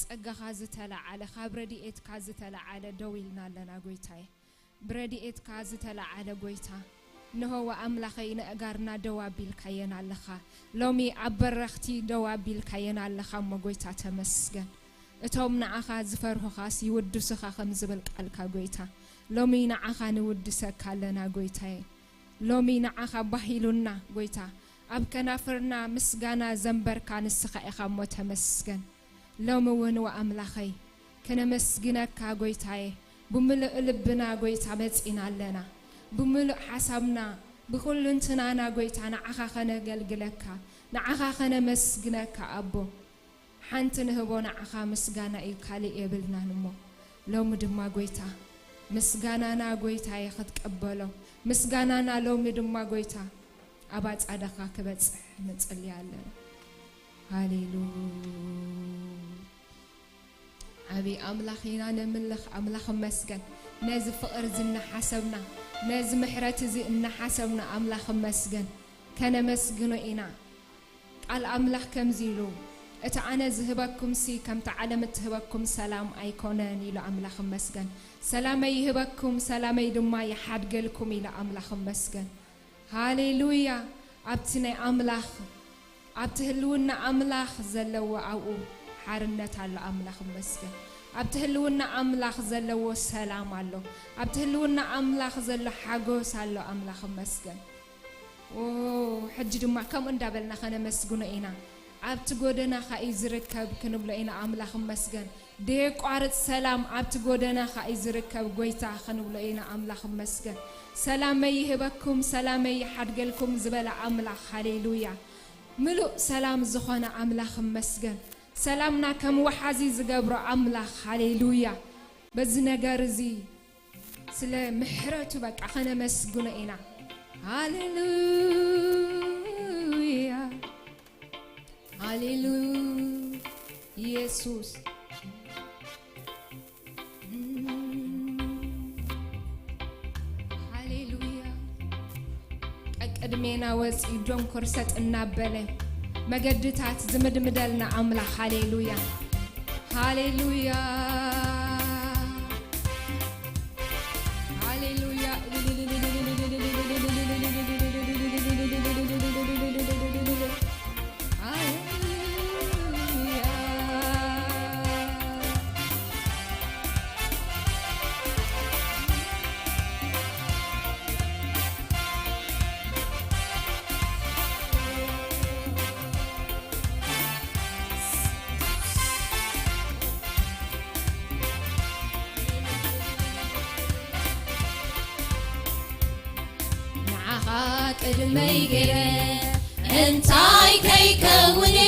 ጸጋኻ ዝተለዓለ፣ ካብ ረድኤትካ ዝተለዓለ ደው ኢልና ኣለና ጎይታየ። ብረድኤትካ ዝተለዓለ ጎይታ፣ ንሆ ኣምላኸይ ንእጋርና ደው ኣቢልካየን ኣለኻ። ሎሚ ኣብ በረኽቲ ደው ኣቢልካየን ኣለኻ እሞ ጎይታ ተመስገን። እቶም ንዓኻ ዝፈርሁኻስ ይውድሱኻ ከም ዝብል ቃልካ ጎይታ፣ ሎሚ ንዓኻ ንውድሰካ ኣለና ጎይታየ። ሎሚ ንዓኻ ባሂሉና ጎይታ፣ ኣብ ከናፍርና ምስጋና ዘንበርካ ንስኻ ኢኻ እሞ ተመስገን። ሎሚ እውን ወኣምላኸይ ከነመስግነካ ጎይታየ፣ ብምሉእ ልብና ጎይታ መጺና ኣለና። ብምሉእ ሓሳብና፣ ብኹልንትናና ጎይታ ንዓኻ ከነገልግለካ፣ ንዓኻ ከነመስግነካ ኣቦ። ሓንቲ ንህቦ ንዓኻ ምስጋና እዩ፣ ካልእ የብልናን እሞ ሎሚ ድማ ጎይታ ምስጋናና ጎይታየ ክትቀበሎ፣ ምስጋናና ሎሚ ድማ ጎይታ ኣብ ኣጻደኻ ክበጽሕ ንጽሊ ኣለና። ሃሌሉያ። ዓቢ ኣምላኽ ኢና ነምልኽ። ኣምላኽ እመስገን። ነዚ ፍቕሪ እዚ እናሓሰብና፣ ነዚ ምሕረት እዚ እናሓሰብና ኣምላኽ እመስገን። ከነመስግኖ ኢና። ቃል ኣምላኽ ከምዚ ኢሉ፣ "እቲ ኣነ ዝህበኩምሲ ከምቲ ዓለም እትህበኩም ሰላም ኣይኮነን" ኢሉ ኣምላኽ እመስገን። "ሰላመይ ይህበኩም፣ ሰላመይ ድማ ይሓድገልኩም" ኢሉ ኣምላኽ እመስገን። ሃሌሉያ! ኣብቲ ናይ ኣምላኽ፣ ኣብቲ ህልውና ኣምላኽ ዘለዎ ኣብኡ ሓርነት ኣሎ። ኣምላኽ እመስገን። ኣብቲ ህልውና ኣምላኽ ዘለዎ ሰላም ኣሎ። ኣብቲ ህልውና ኣምላኽ ዘሎ ሓጎስ ኣሎ። ኣምላኽ እመስገን። ኦ፣ ሕጂ ድማ ከምኡ እንዳበልና ኸነመስግኖ ኢና። ኣብቲ ጎደናኻ እዩ ዝርከብ ክንብሎ ኢና። ኣምላኽ እመስገን። ደየቋርጽ ሰላም ኣብቲ ጎደናኻ እዩ ዝርከብ ጎይታ ክንብሎ ኢና። ኣምላኽ እመስገን። "ሰላመይ ይህበኩም፣ ሰላመይ ይሓድገልኩም" ዝበለ ኣምላኽ፣ ሃሌሉያ። ምሉእ ሰላም ዝኾነ ኣምላኽ እመስገን። ሰላምና ከም ወሓዚ ዝገብሮ ኣምላኽ፣ ሃሌሉያ። በዚ ነገር እዚ ስለ ምሕረቱ በቃ ኸነመስግኖ ኢና። ሃሌሉያ፣ ሃሌሉያ፣ ኢየሱስ። ሃሌሉያ። ቀቅድሜና ወፂኡ ዶንኮር ሰጥ እናበለ መገድታት ዝምድምደልና ኣምላኽ። ሃሌሉያ፣ ሃሌሉያ፣ ሃሌሉያ፣ ሃሌሉያ። ንዓኻ ቅድመይ ገይረ እንታይ ከይከውን'የ?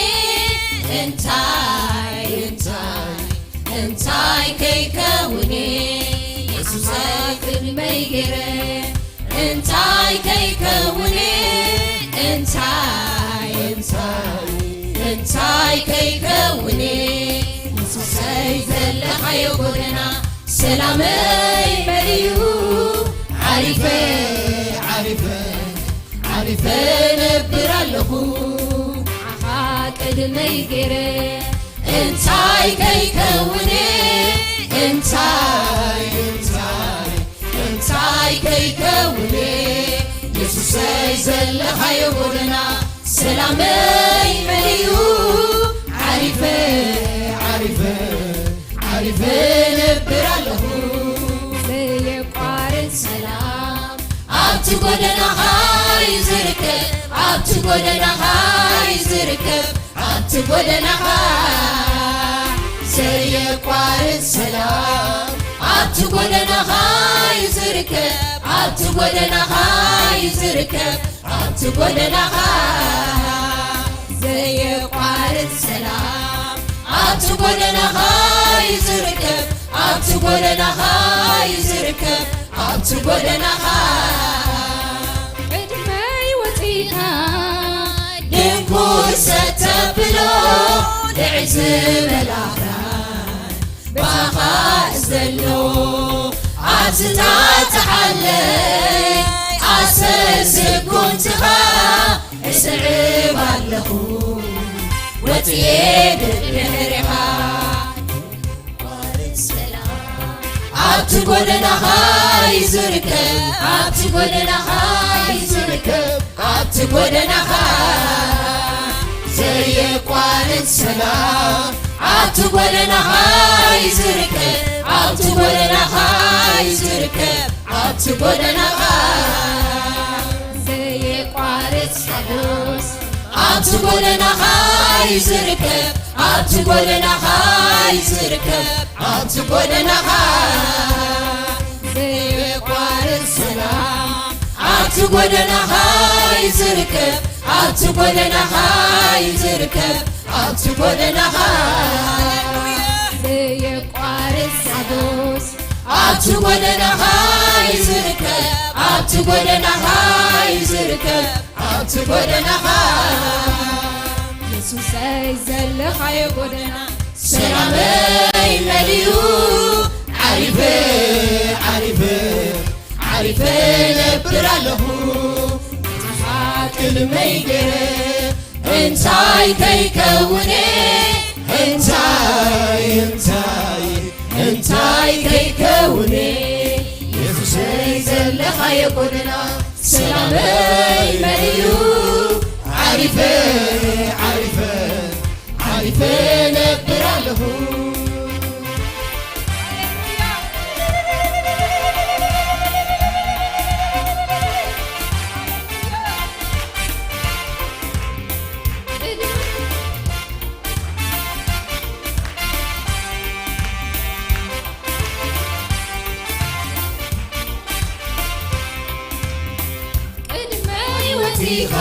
እንታይ፣ እንታይ፣ እንታይ ከይከውን'የ? የሱሰይ ቅድመይ ገይረ እንታይ ከይከውን'የ? እንታይ፣ እንታይ፣ እንታይ ከይከውን'የ? የሱሰይ ዘለኻዮ ጎደና ሰላመይ መሊኡ ዓሪፈ፣ ዓሪፈ፣ ዓሪፈ ነብር ኣለኹ። ንዓኻ ቅድመይ ገይረ እንታይ ከይከውን'የ? እንታይ፣ እንታይ፣ እንታይ ከይከውን'የ? የሱሰይ ዘለኻዮ ጎደና ሰላመይ መሊኡ ዓሪፈ፣ ዓሪፈ፣ ዓሪፈ ነብር ኣለኹ። ዘየቋርጽ ሰላም ኣብቲ ጎደናኻ እዩ ዝርከብ፣ ኣብቲ ጎደናኻ እዩ ዝርከብ፣ ኣብቲ ጎደናኻ ዘየቋርጽ ሰላም ኣብቲ ጎደናኻ እዩ ዝርከብ፣ ኣብቲ ጎደናኻ እዩ ዝርከብ፣ ኣብቲ ጎደናኻ ዘየቋርጽ ሰላም ኣብቲ ጎደናኻ እዩ ዝርከብ፣ ኣብቲ ጎደናኻ እዩ ዝርከብ፣ ኣብቲ ጎደናኻ ቅድመይ ወጺእካ ድንኩር ሰተብሎ ልዕል ዝበላኻ ባኻ ዘሎ ኣትታትሓለይ ኣሰር ስጉምትኻ እስዕብ ኣለኹ ወፅኤ ድድሕሪኻ ኣብቲ ጎደናኻ እዩ ዝርከብ፣ ኣብቲ ጎደናኻ እዩ ዝርከብ፣ ኣብቲ ጎደናኻ ዘየቋርጽ ሰላም፣ ኣብቲ ጎደናኻ እዩ ዝርከብ፣ ኣብቲ ጎደናኻ እዩ ዝርከብ፣ ኣብቲ ጎደናኻ ዘየቋርጽ ሓጎስ፣ ኣብቲ ጎደናኻ እዩ ዝርከብ፣ ኣብቲ ጎደናኻ እዩ ዝርከብ፣ ኣብቲ ጎደናኻ ዘየቋርጽ ሰላም፣ ኣብቲ ጎደናኻ እዩ ዝርከብ፣ ኣብቲ ጎደናኻ እዩ ዝርከብ፣ ኣብቲ ጎደናኻ ዘየቋርጽ ሓጎስ፣ ኣብቲ ጎደናኻ እዩ ዝርከብ፣ ኣብቲ ጎደናኻ እዩ ዝርከብ፣ ኣብቲ ጎደናኻ የሱሰይ ዘለኻዮ ጎደና ሰላመይ መሊኡ ዓሪፈ ዓሪፈ ዓሪፈ ነብር ኣለኹ ንዓኻ ቅድመይ ገይረ እንታይ ከይከውነ እንታይ እንታይ እንታይ ከይከውነ የሱሰይ ዘለኻዮ ጎደና ሰላመይ መሊኡ ዓሪፈ ዓሪፈ ዓሪፈ ነብር ኣለኹ። ቅድመይ ወጺኻ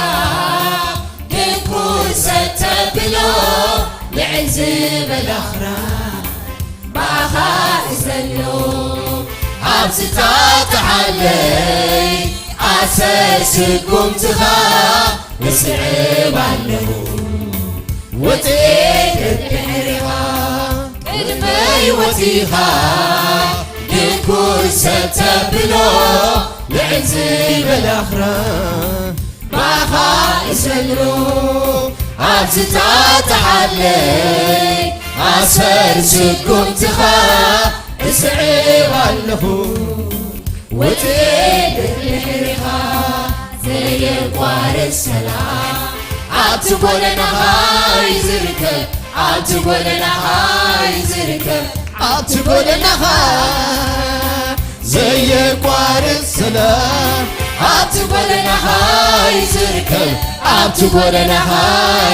ድንኩል ሰብ ተብሎ ልዕል ዝበለ ኣኽራን ብኣኻ እዩ ዘሎ። ኣብቲ ጣጥሓለይ ኣሰር ስጉምትኻ እስዕብ ኣለኹ። ወጽኤ ድሕሪኻ ቅድመይ ወጺኻ ድንኩል ሰብ ተብሎ ልዕል ዝበለ ኣኽራን ብኣኻ እሰግሮ ኣብዚ ጣጥሓለይ ኣሰር ስጉምትኻ እስዕብ ኣለኹ። ወጽኤ ድሕሪኻ ዘየቋርጽ ሰላም ኣብቲ ጎደናኻ እዩ ዝርከብ፣ ኣብቲ ጎደናኻ እዩ ዝርከብ፣ ኣብቲ ጎደናኻ ዘየቋርጽ ሰላም ኣብቲ ጎደናኻ እዩ ዝርከብ፣ ኣብቲ ጎደናኻ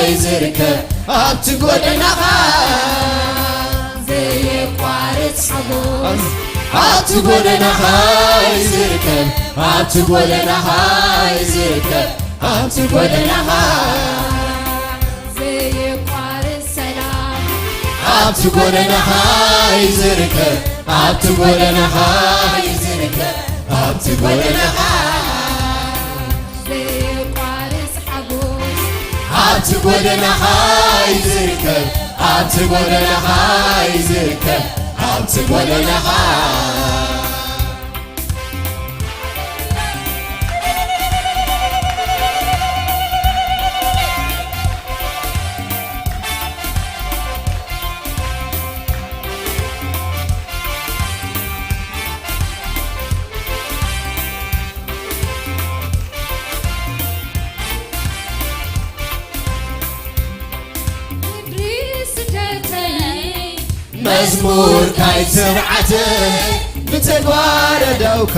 እዩ ዝርከብ፣ ኣብቲ ጎደናኻ ዘየቋርጽ ሓጎስ ኣብቲ ጎደናኻ እዩ ዝርከብ፣ ኣብቲ ጎደናኻ እዩ ዝርከብ፣ ኣብቲ ጎደናኻ ዘየቋርጽ ሰላም ኣብቲ ጎደናኻ እዩ ዝርከብ፣ ኣብቲ ጎደናኻ እዩ ዝርከብ፣ ኣብቲ ጎደናኻ ዘየቋርጽ ሓጎስ ኣብቲ ጎደናኻ እዩ ዝርከብ፣ ኣብቲ ጎደናኻ እዩ ዝርከብ፣ ኣብቲ ጎደናኻ ምድሪ ስደተይ መዝሙር ካይ ትብዓተ ብተግባር ኣዳውካ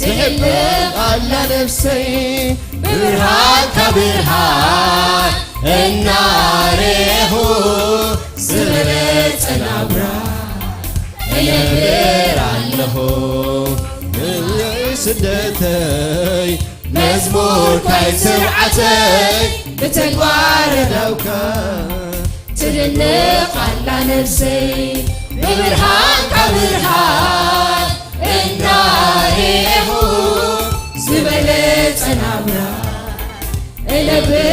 ትሕልቕ ኣላ ነፍሰይ ብብርሃንካ ብርሃን እናሬኹ ዝበለጸ ናብራ እነብር ኣለኹ። ምድሪ ስደተይ መዝሙር ካይ ትብዓተይ ብተግባር ኣዳውካ ትድነቕ ኣላ ነፍሰይ ብብርሃንካ ብርሃን እናሬኹ ዝበለጸ ናብራ እነብር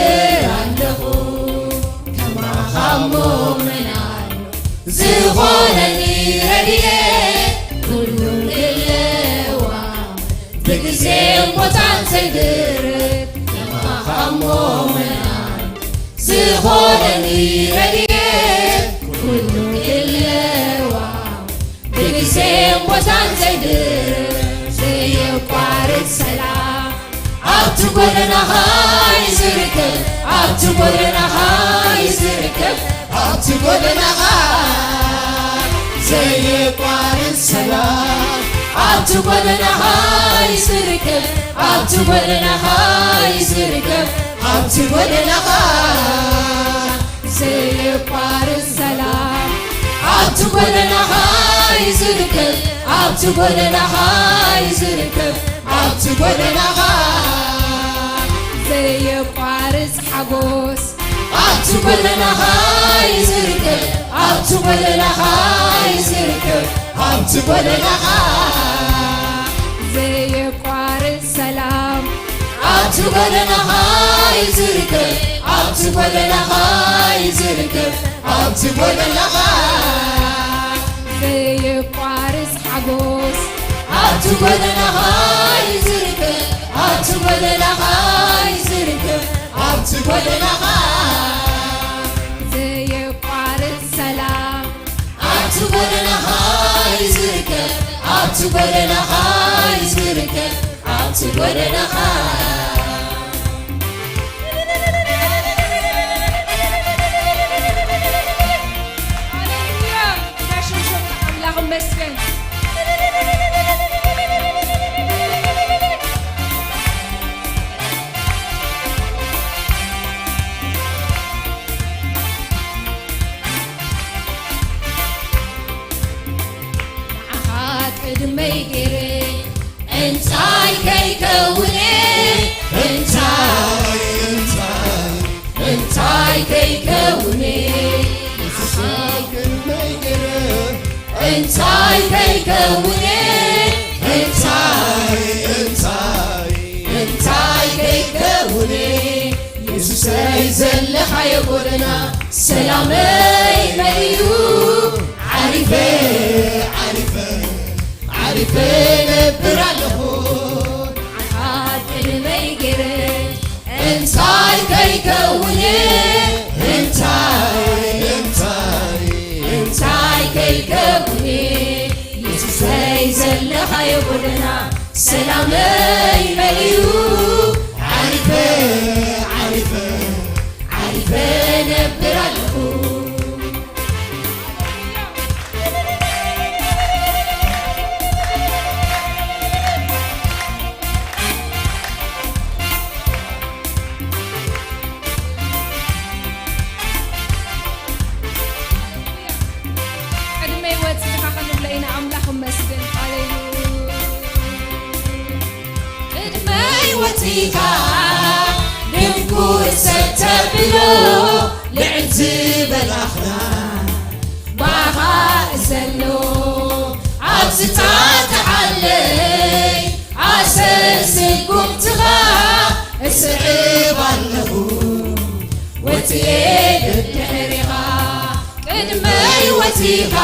ኣለኹ። ከማኻ እሞ መን ኣሎ ዝኾነኒ ረድኤት ኩሉ ክለዋ ብግዜን ቦታን ዘይድርብ ከማኻ እሞ መን ኣሎ ዝኾነኒ ረድኤት ኩሉ ክለዋ ብግዜ ሴም ቦታን ዘይድር ዘየቋርጽ ሰላም ኣብቲ ጎደናኻ እዩ ዝርከብ፣ ኣብቲ ጎደናኻ እዩ ዝርከብ፣ ኣብቲ ጎደናኻ ዘየቋርጽ ሰላም ኣብቲ ጎደናኻ እዩ ዝርከብ፣ ኣብቲ ጎደናኻ እዩ ዝርከብ፣ ኣብቲ ጎደናኻ ዘየቋርጽ ሰላም ኣብቲ ጎደናኻ እዩ ዝርከብ፣ ኣብቲ ጎደናኻ እዩ ዝርከብ፣ ኣብቲ ጎደናኻ ዘየቋርጽ ሓጎስ ኣብቲ ጎደናኻ እዩ ዝርከብ፣ ኣብቲ ጎደናኻ እዩ ዝርከብ፣ ኣብቲ ጎደናኻ ዘየቋርጽ ሰላም ኣብቲ ጎደናኻ እዩ ዝርከብ፣ ኣብቲ ጎደናኻ እዩ ዝርከብ፣ ኣብቲ ጎደናኻ ዘየቋርጽ ሓጎስ ኣብቲ ጎደናኻ እዩ ዝርከብ፣ ኣብቲ ጎደናኻ እዩ ዝርከብ፣ ኣብቲ ጎደናኻ ዘየቋርጽ ሰላም ኣብቲ ጎደናኻ እዩ ዝርከብ፣ ኣብቲ ጎደናኻ እዩ ዝርከብ፣ ኣብቲ ጎደናኻ። ሃሌሉያ! እንዳሸምሸምና ኣምላኽ ይመስገን። ንዓኻ ቅድመይ ገይረ እንታይ ከይከውነ፣ እንታይ፣ እንታይ፣ እንታይ ከይከውነ፣ ንዓኻ ቅድመይ ገይረ እንታይ ከይከውነ፣ እንታይ፣ እንታይ፣ እንታይ ከይከውነ፣ የሱሰይ ዘለኻዮ ጎደና ሰላመይ መሊኡ፣ ዓሪፈ፣ ዓሪፈ፣ ዓሪፈ ነብር ኣለኹ። ንዓኻ ቅድመይ ገይረ እንታይ ከይከውነ፣ እንታይ፣ እንታይ፣ እንታይ ከይከውነ፣ የሱሰይ ዘለኻዮ ጎደና ሰላመይ መሊኡ፣ ዓሪፈ፣ ዓሪፈ፣ ዓሪፈ ነብር ኣለኹ። ቅድመይ ወጺእኻ ክንብሎ ኢና፣ ኣምላኽ ይመስገን። ሃሌሉያ። ቅድመይ ወጺእኻ ድንኩሰ ተብሎ ልዕል ዝበል ኣኽራን ባኻ ዘሎ፣ ኣብዚ ጣጥዓለይ ኣሰር ስጉምትኻ እስዕብ ኣለኹ። ወጺኤ ደድሕሪኻ ቅድመይ ወጺኻ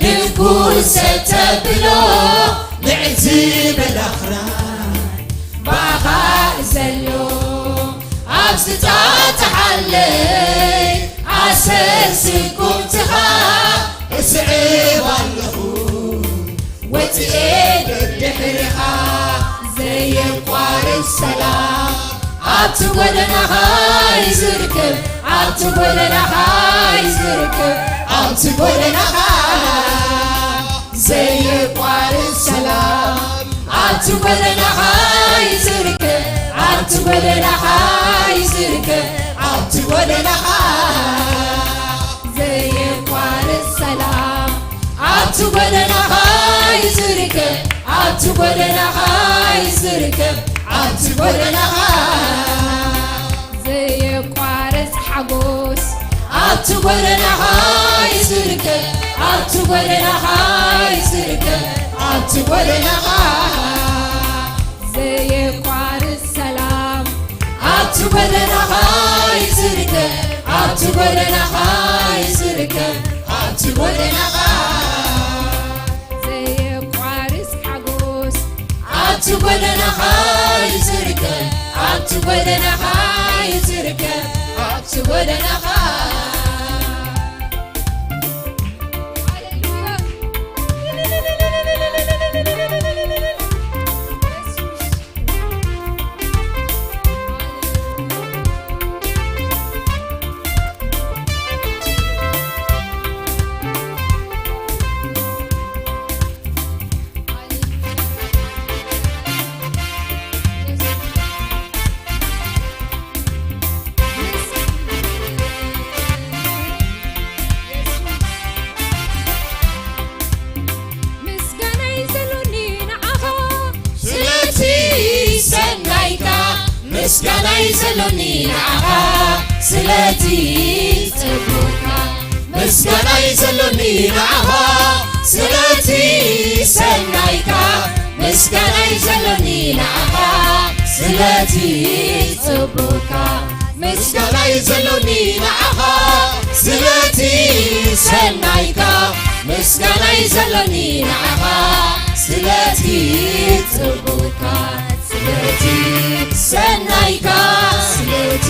ድንኩሰ ተብሎ ልዕል ዝበል ኣኽራን ባኻ ዘሎ፣ ኣብዚ ጣጥዓለይ ኣሰር ስጉምትኻ እስዕብ ኣለኹ። ወጺኤ ደድሕሪኻ ዘየቋርጽ ሰላም ኣብቲ ጎደናኻ እዩ ዝርከብ፣ ኣብቲ ጎደናኻ እዩ ዝርከብ፣ ኣብቲ ጎደናኻ ዘየቋርጽ ሰላም ኣብቲ ጎደናኻ እዩ ዝርከብ፣ ኣብቲ ጎደናኻ እዩ ዝርከብ፣ ኣብቲ ጎደናኻ ዘየቋርጽ ሰላም ኣብቲ ጎደናኻ እዩ ዝርከብ፣ ኣብቲ ጎደናኻ እዩ ዝርከብ፣ ኣብቲ ጎደናኻ ዘየቋርጽ ሓጎስ ኣብቲ ጎደናኻ እዩ ዝርከብ፣ ኣብቲ ጎደናኻ እዩ ዝርከብ፣ ኣብቲ ጎደናኻ ዘየቋርጽ ሰላም ኣብቲ ጎደናኻ እዩ ዝርከብ፣ ኣብቲ ጎደናኻ እዩ ዝርከብ፣ ኣብቲ ጎደናኻ ዘየቋርጽ ሓጎስ ኣብቲ ጎደናኻ እዩ ዝርከብ፣ ኣብቲ ጎደናኻ እዩ ዝርከብ፣ ኣብቲ ጎደናኻ። ሃሌሉያ። ምስጋናይ ዘሎኒ ንዓኻ ስለቲ ጽቡቕካ። ምስጋናይ ዘሎኒ ንዓኻ ስለቲ ሰናይካ። ምስጋናይ ዘሎኒ ንዓኻ ስለቲ ጽቡቕካ። ምስጋናይ ዘሎኒ ንዓኻ ስለቲ ሰናይካ። ምስጋናይ ዘሎኒ ንዓኻ ስለቲ ጽቡቕካ። ስለቲ ሰናይካ። ስለቲ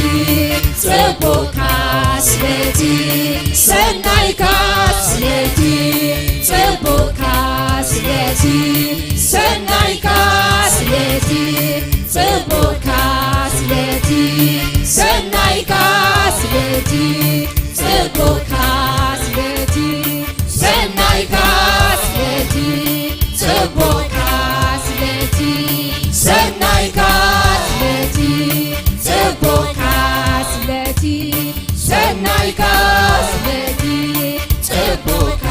ጽቡቕካ። ስለቲ ሰናይካ። ስለቲ ጽቡቕካ። ስለቲ ሰናይካ። ስለቲ ጽቡቕካ። ስለቲ ሰናይካ። ስለቲ ጽቡቕካ። ስለቲ ሰናይካ። ስለቲ ጽቡቕካ። ስለቲ ሰናይካ። ስለቲ ጽቡቕካ። ስለቲ ሰናይካ። ስለቲ ጽቡቕካ።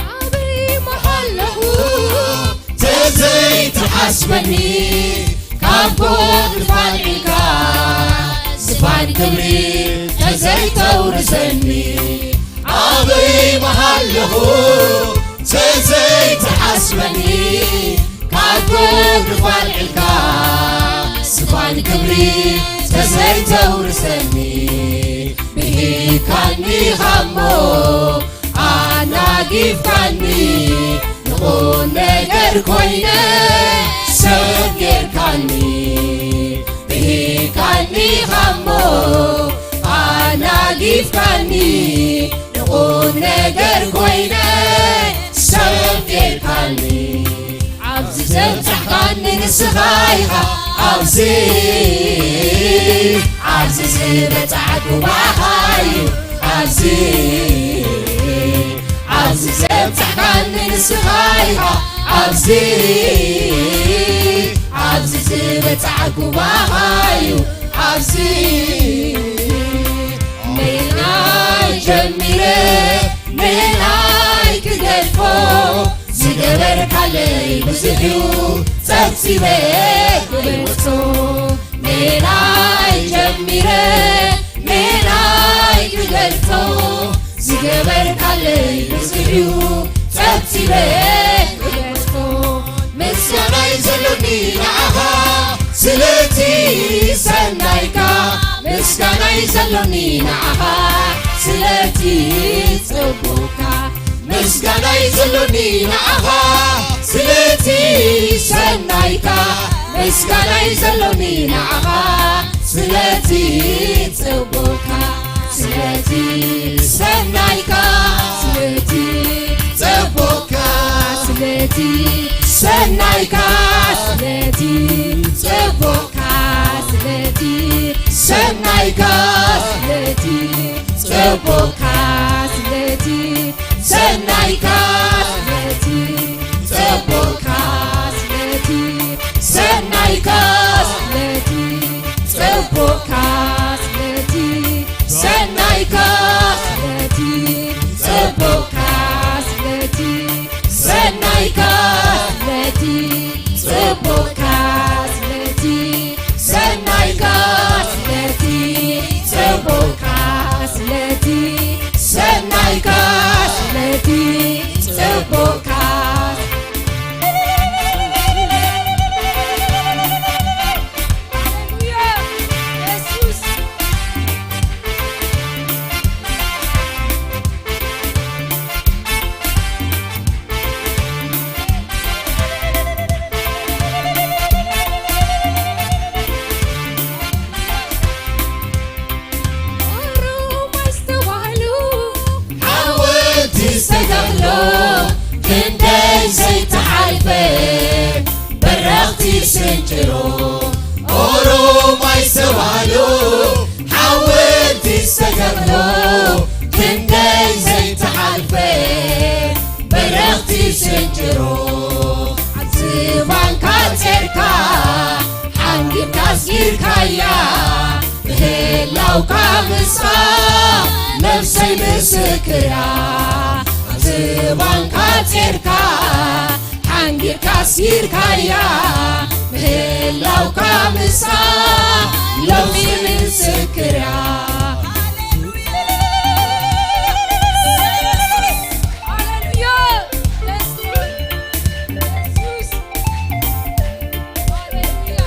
ኣበይ ምሃለኹ ተዘይትሓስበኒ፣ ካብ ጎድፋን ኢልካ ዝፋን ክብሪ ተዘይተውርሰኒ። ኣበይ ምሃለኹ ተዘይትሓስበኒ፣ ካብ ጎድፋን ኢልካ ዝፋን ክብሪ ተዘይተውርሰኒ። ብሂካኒ ሃሞ ኣናጊፍካኒ፣ ንቑም ነገር ኮይነ ሰብ ጌርካኒ። ብሂካኒ ሃሞ ኣናጊፍካኒ፣ ንቑም ነገር ኮይነ ሰብ ጌርካኒ። ኣብዚ ዘብጻሕካኒ ንስኻ ኢኻ፣ ኣብዚ፣ ኣብዚ ዝበጻሕኩ ብኣኻ እዩ፣ ኣብዚ፣ ኣብዚ ዘብጻሕካኒ ንስኻ ኢኻ፣ ኣብዚ፣ ኣብዚ ዝበጻሕኩ ብኣኻ እዩ፣ ኣብዚ። ሜናይ ጀሚረ ሜናይ ክገድፎ፣ ዝገበርካለይ ብዙሕ እዩ፣ ጸብጺበ ክገልጾ። ሜናይ ጀሚረ ሜናይ ክገድፎ፣ ዝገበርካለይ ብዙሕ እዩ፣ ጸብጺበ ክገልጾ። ምስጋናይ ዘሎኒ ንዓኻ ስለቲ ሰናይካ። ምስጋናይ ዘሎኒ ንዓኻ ስለቲ ጽቡቕካ። ምስጋናይ ዘሎኒ ንዓኻ ስለቲ ሰናይካ። ምስጋናይ ዘሎኒ ንዓኻ ስለቲ ጽቡቕካ። ስለቲ ሰናይካ። ስለቲ ጽቡቕካ። ስለቲ ሰናይካ። ስለቲ ጽቡቕካ። ስለቲ ሰናይካ። ስለቲ ጽቡቕካ። ስለቲ ሰናይካ። ስለቲ ጽቡቕካ። ስለቲ ሰናይካ። ስለቲ ጽቡቕካ። ስለቲ ሰናይካ። ስለቲ ጽቡቕካ። ስለቲ ሰናይካ። ስለቲ ጽቡቕካ። ስለቲ ሰናይካ። ስለቲ ጽቡቕካ። ስለቲ ሰናይካ። ስለቲ ጽቡቕካ። ሃሌሉያ የሱስ። ኦሮማይ ዝተባህሉ ሓወልቲ ዝተተኽሎ ክንደይ ዘይተሓልፈ በረኽቲ ስንጭሮ። ኦሮማይ ዝተባህሉ ሓወልቲ ዝተተኽሎ ክንደይ ዘይተሓልፈ በረኽቲ ስንጭሮ። ኢልካያ ምህላውካ ምስኻ ነፍሰይ ምስክርያ። ኣብ ዝባንካ ጼርካ ሓንጊርካ ኣሲርካያ ምህላውካ ምስኻ ሎሚ ምስክርያ። ሃሌሉያ! የሱስ! የሱስ! ሃሌሉያ! ሃሌሉያ!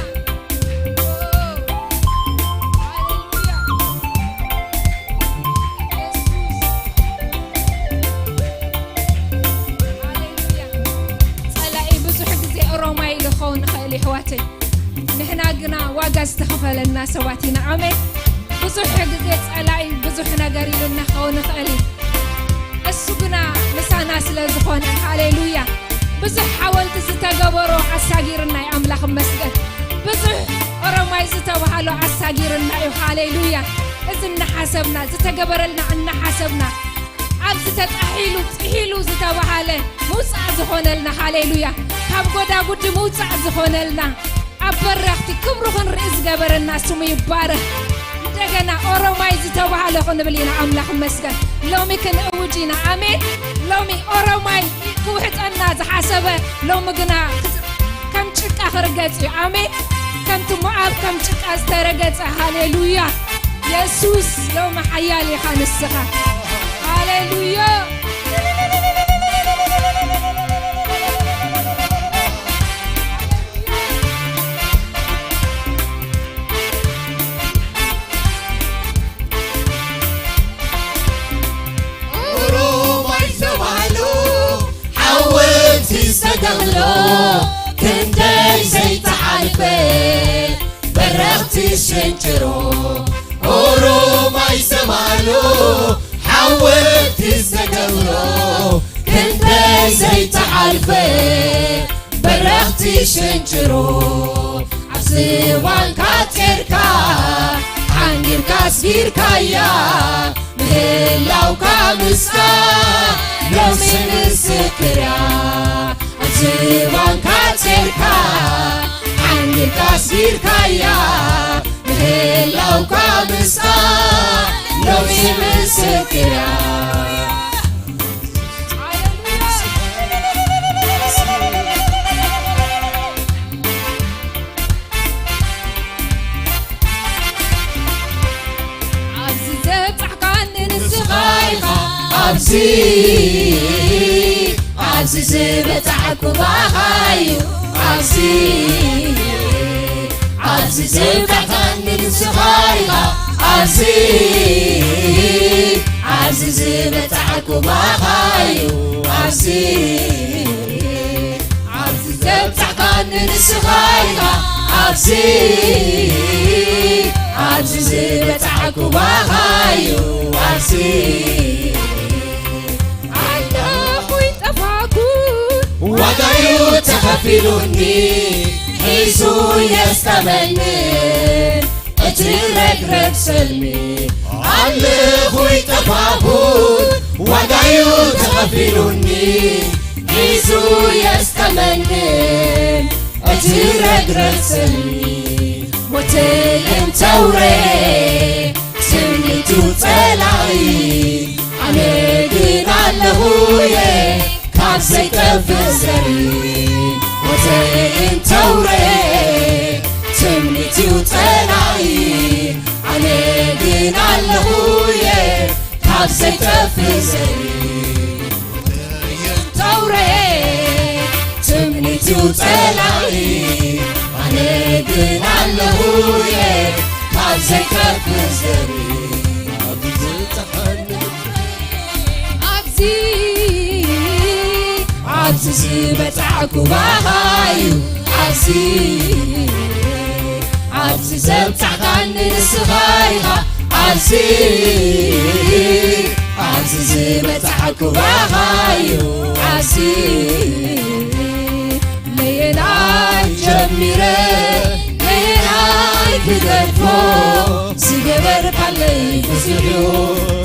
የሱስ! ሃሌሉያ! ጸላኢ ብዙሕ ግዜ ኦሮማይ ኢሉ ክኸውን ይኽእል እዩ፣ ኣሕዋተይ። ንሕና ግና ዋጋ ዝተኸፈለልና ሰባት ኢና። ኣሜን። ብዙሕ ግዜ ጸላኢ ብዙሕ ነገር ኢሉና ክኸውን ይኽእል እዩ። እሱ ግና ምሳና ስለ ዝኾነ፣ ሃሌሉያ። ብዙሕ ሓወልቲ ዝተገበሮ ኣሳጊርና እዩ፣ ኣምላኽ ይመስገን። ብዙሕ ኦሮማይ ዝተባሃሎ ኣሳጊርና እዩ፣ ሃሌሉያ። እዚ እናሓሰብና፣ ዝተገበረልና እናሓሰብና፣ ኣብዚ ተጣሒሉ፣ ጥሒሉ ዝተባሃለ ምውጻእ ዝኾነልና፣ ሃሌሉያ። ካብ ጎዳጉዲ ምውጻእ ዝኾነልና፣ ኣብ በረኽቲ ክብሩ ክንርኢ ዝገበረና ስሙ ይባረኽ። እንደገና ኦሮማይ ዝተባህለ ክንብል ኢና፣ ኣምላኽ ይመስገን። ሎሚ ክንእውጅ ኢና፣ ኣሜን። ሎሚ ኦሮማይ ክውሕጠና ዝሓሰበ፣ ሎሚ ግና ከም ጭቃ ክርገጽ እዩ፣ ኣሜን። ከምቲ ሞኣብ ከም ጭቃ ዝተረገጸ፣ ሃሌሉያ። የሱስ ሎሚ ሓያል ኢኻ ንስኻ፣ ሃሌሉያ። ኦሮማይ ዝተባህሉ ሓወልቲ ዝተገምሎ ክንደይ ዘይተሓልፈ በረኽቲ ሽንጭሮ ኦሮማይ ዝተባህሉ ሓወልቲ ዝተገምሎ ክንደይ ዘይተሓልፈ በረኽቲ ሽንጭሮ ኣብ ዝባንካ ጼርካ ሓንጊርካ ኣስጊርካያ ምህላውካ ምስኻ ሎሚ ምስክርያ። ኣብ ዝባንካ ጼርካ ሓንጊርካ ኣስጊርካያ ምህላውካ ምስኻ ሎሚ ምስክርያ። ኣብዚ ዘብጻሕካኒ ንስኻ ኢኻ፣ ኣብዚ፣ ኣብዚ ዝበጻሕኩ ብኣኻ እዩ፣ ኣብዚ፣ ኣብዚ ዘብጻሕካኒ ንስኻ ኢኻ፣ ኣብዚ፣ ኣብዚ ዝበጻሕኩ ብኣኻ እዩ፣ ኣብዚ ኣብዚ ዘብጻሕካኒ ንስኻ ኢኻ፣ ኣብዚ፣ ኣብዚ ዝበጻሕኩ ብኣኻ እዩ፣ ኣብዚ ኣለኹ ይጠፋኩ ዋጋዩ ተኸፊሉኒ ሒዙ የስተመንን እቲ ረግረግ ሰልሚ ኣለኹ ይጠፋኩ ዋጋዩ ተኸፊሉኒ ሒዙ የስተመንን እቲ ረግረግ ሰልሚ ሞተይ እንተውረ ትምኒቱ ጸላኢ ኣነ ግን ኣለኹ እየ ካብ ዘይጠፍእ ዘርኢ ሞተይ እንተውረ ትምኒቱ ጸላኢ ኣነ ግን ኣለኹ እየ ካብ ዘይጠፍእ ዘርኢ ሞተይ እንተውረ ትምኒቱ ጸላኢ ኣነ ግን ኣለኹ እየ ካብ ዘይጠፍእ ዘርኢ ኣብዚ ዝጸሓኒ ኣብዚ ኣብዚ ዝበጻሕኩ ባኻ እዩ ኣብዚ ኣብዚ ዘብጻሕካኒ ንስኻ ኢኻ ኣብዚ ኣብዚ ዝበጻሕኩ ባኻ እዩ ኣብዚ ነየናይ ጀሚረ ነየናይ ክገድፎ ዝገበርካለይ ብዙሕ እዩ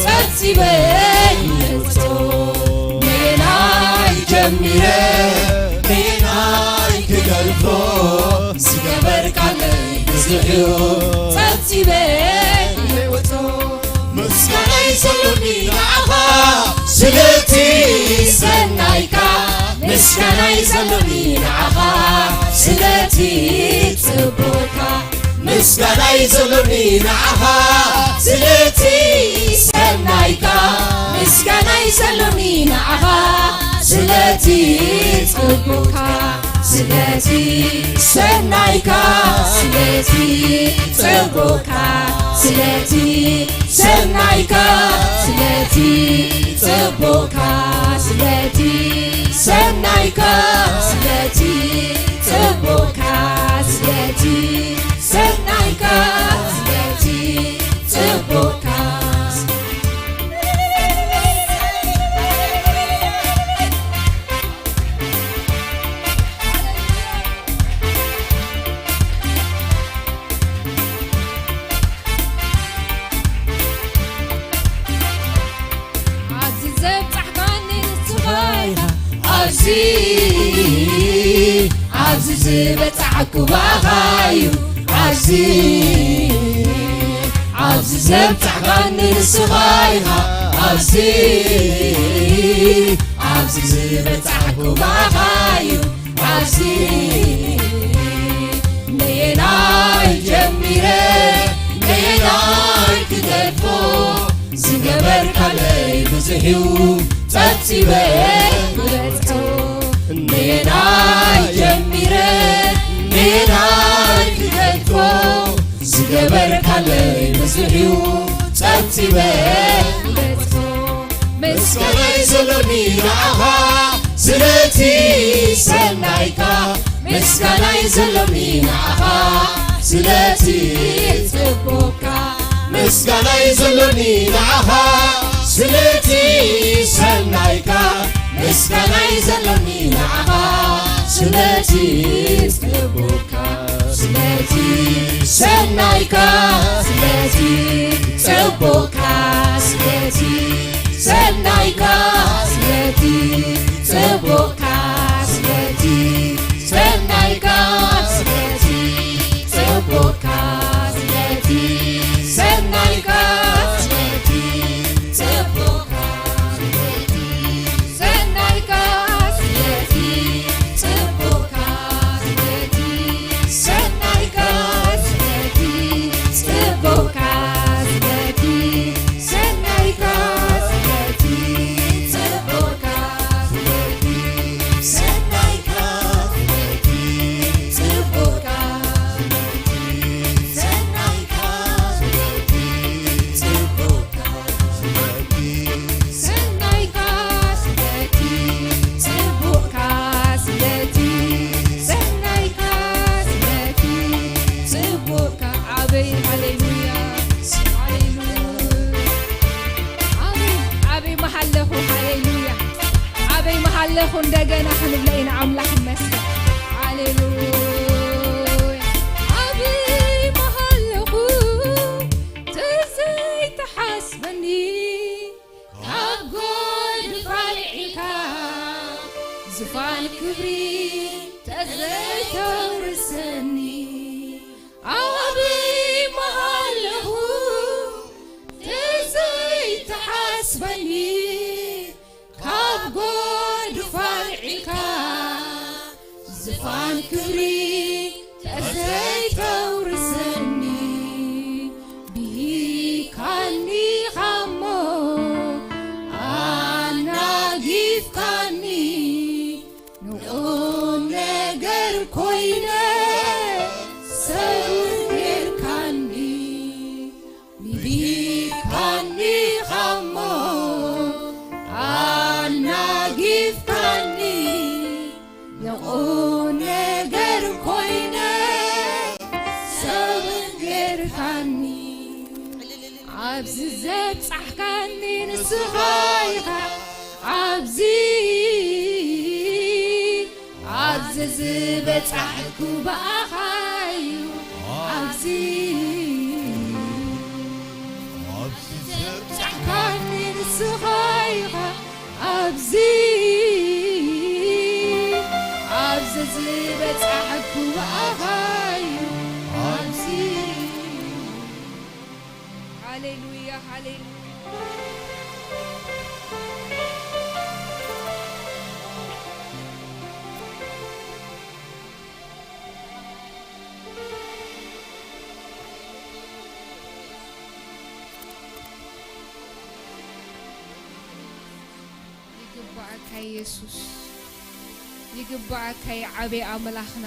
ጸብጺበ ይገልጾ ነየናይ ጀሚረ ነየናይ ክገድፎ ዝገበርካለይ ብዙሕ ጸብጺበ ይወጾ። ምስጋናይ ዘሎኒ ንዓኻ ስለቲ ሰናይካ፣ ምስጋናይ ዘሎኒ ንዓኻ ስለቲ ጽቡቕካ፣ ምስጋናይ ዘሎኒ ንዓኻ ስለቲ ሰናይካ፣ ምስጋናይ ዘሎኒ ንዓኻ ስለቲ ጽቡቕካ፣ ስለቲ ሰናይካ፣ ስለቲ ጽቡቕካ፣ ስለቲ ሰናይካ፣ ስለቲ ጽቡቕካ፣ ስለቲ ሰናይካ፣ ስለቲ ጽቡቕካ፣ ስለቲ ሰናይካ፣ ስለቲ ጽቡቕካ። ኣብዚ ዘብጻሕካኒ ንስኻ ኢኻ። ኣብዚ፣ ኣብዚ ዝበጻሕኩ ብኣኻ እዩ። ኣብዚ፣ ኣብዚ ዘብጻሕካኒ ንስኻ ኢኻ። ኣብዚ፣ ኣብዚ ዝበጻሕኩ ብኣኻ እዩ። ኣብዚ ነየናይ ጀሚረ ነየናይ ክገድፎ፣ ዝገበርካለይ ብዙሕ እዩ ጸብጺበ ክበጽሖ። ነየናይ ጀሚረ ነየናይ ክገድፎ፣ ዝገበርካለይ ብዙሕ እዩ ጸብጺበ ክበጽሖ። ምስጋናይ ዘሎኒ ንዓኻ ስለቲ ሰናይካ፣ ምስጋናይ ዘሎኒ ንዓኻ ስለቲ ጽቡቕካ፣ ምስጋናይ ዘሎኒ ንዓኻ ስለቲ ሰናይካ፣ ምስጋናይ ዘሎኒ ንዓኻ ስለቲ ጽቡቕካ፣ ስለቲ ሰናይካ፣ ስለቲ ጽቡቕካ፣ ስለቲ ሰናይካ፣ ስለቲ ጽቡቕካ፣ ስለቲ ሰናይካ፣ ስለቲ ጽቡቕካ፣ ስለቲ ሰናይካ፣ ስለቲ ጽቡቕካ፣ ስለቲ ሰናይካ፣ ስለቲ ጽቡቕካ፣ ስለቲ ሰናይካ፣ ስለቲ ጽቡቕካ፣ ስለቲ ሰናይካ፣ ስለቲ ጽቡቕካ፣ ስለቲ ሰናይካ፣ ስለቲ ጽቡቕካ፣ ስለቲ ሰናይካ፣ ስለቲ ጽቡቕካ፣ ስለቲ ሰናይካ፣ ስለቲ ጽቡቕካ፣ ስለቲ ሰናይካ፣ ስለቲ ጽቡቕካ። ኣበይ ሃሌሉያ፣ ሃሌሉያ። ኣበይ፣ ኣበይ መሃለኹ፣ ሃሌሉያ። ኣበይ መሃለኹ፣ እንደገና ክንብሎ ኢና። ኣምላኽ ይመስገን፣ ሃሌሉያ። ኣበይ መሃለኹ፣ ተዘይተሓስበኒ ካብ ጎድፋ ልዒልካ ዝፋን ክብሪ ተዘይተውርሰኒ፣ ኣበይ መሃለኹ ተዘይተሓስበኒ፣ ካብ ጎድፋ ልዒልካ ዝፋን ክብሪ ተዘይተውርሰኒ፣ ብሂካኒ ኻሞ ኣናጊፍካኒ፣ ንቑም ነገር ኮይነ ሰብ ጌርካኒ። ብሂካኒ ኻሞ ኣናጊፍካኒ፣ ንቑም ነገር ኮይነ ሰብ ጌርካኒ። ኣብዚ ዘብጻሕካኒ ንስኻ ኢኻ፣ ኣብዚ፣ ኣብዚ ዝበጻሕኩ ብኣኻ እዩ። ኣብዚ፣ ኣብዚ ዘብጻሕካኒ ንስኻ ኢኻ፣ ኣብዚ፣ ኣብዚ ዝበጻሕኩ ብኣኻ እዩ። ኣብዚ ሃሌሉያ፣ ሃሌሉያ። ይግባኣካ የሱስ፣ ይግባኣካ ዓቢ ኣምላኽና።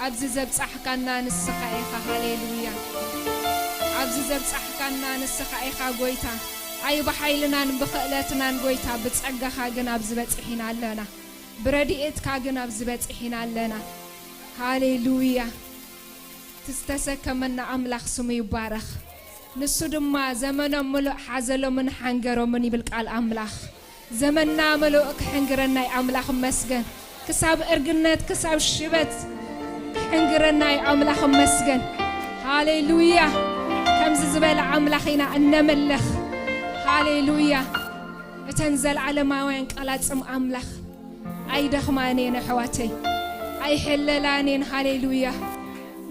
ኣብዚ ዘብጻሕካና ንስኻ ኢኻ። ሃሌሉያ። ኣብዚ ዘብጻሕካና ንስኻ ኢኻ ጎይታ። ኣይ ብሓይልናን ብኽእለትናን ጎይታ፣ ብጸጋኻ ግን ኣብዚ በጺሒና ኣለና። ብረድኤትካ ግን ኣብዚ በጺሒና ኣለና። ሃሌሉያ። እቲ ዝተሰከመና ኣምላኽ ስሙ ይባረኽ። ንሱ ድማ ዘመኖም ምሉእ ሓዘሎምን ሓንገሮምን ይብል ቃል ኣምላኽ። ዘመንና ምሉእ ክሕንግረና እዩ ኣምላኽ መስገን። ክሳብ እርግነት፣ ክሳብ ሽበት ክሕንግረና እዩ ኣምላኽ መስገን። ሃሌሉያ። ከምዚ ዝበለ ኣምላኽ ኢና እነምልኽ። ሃሌሉያ። እተን ዘለዓለማውያን ቃላት ጽም ኣምላኽ ኣይደኽማን እየን ኣሕዋተይ፣ ኣይሕለላን እየን። ሃሌሉያ።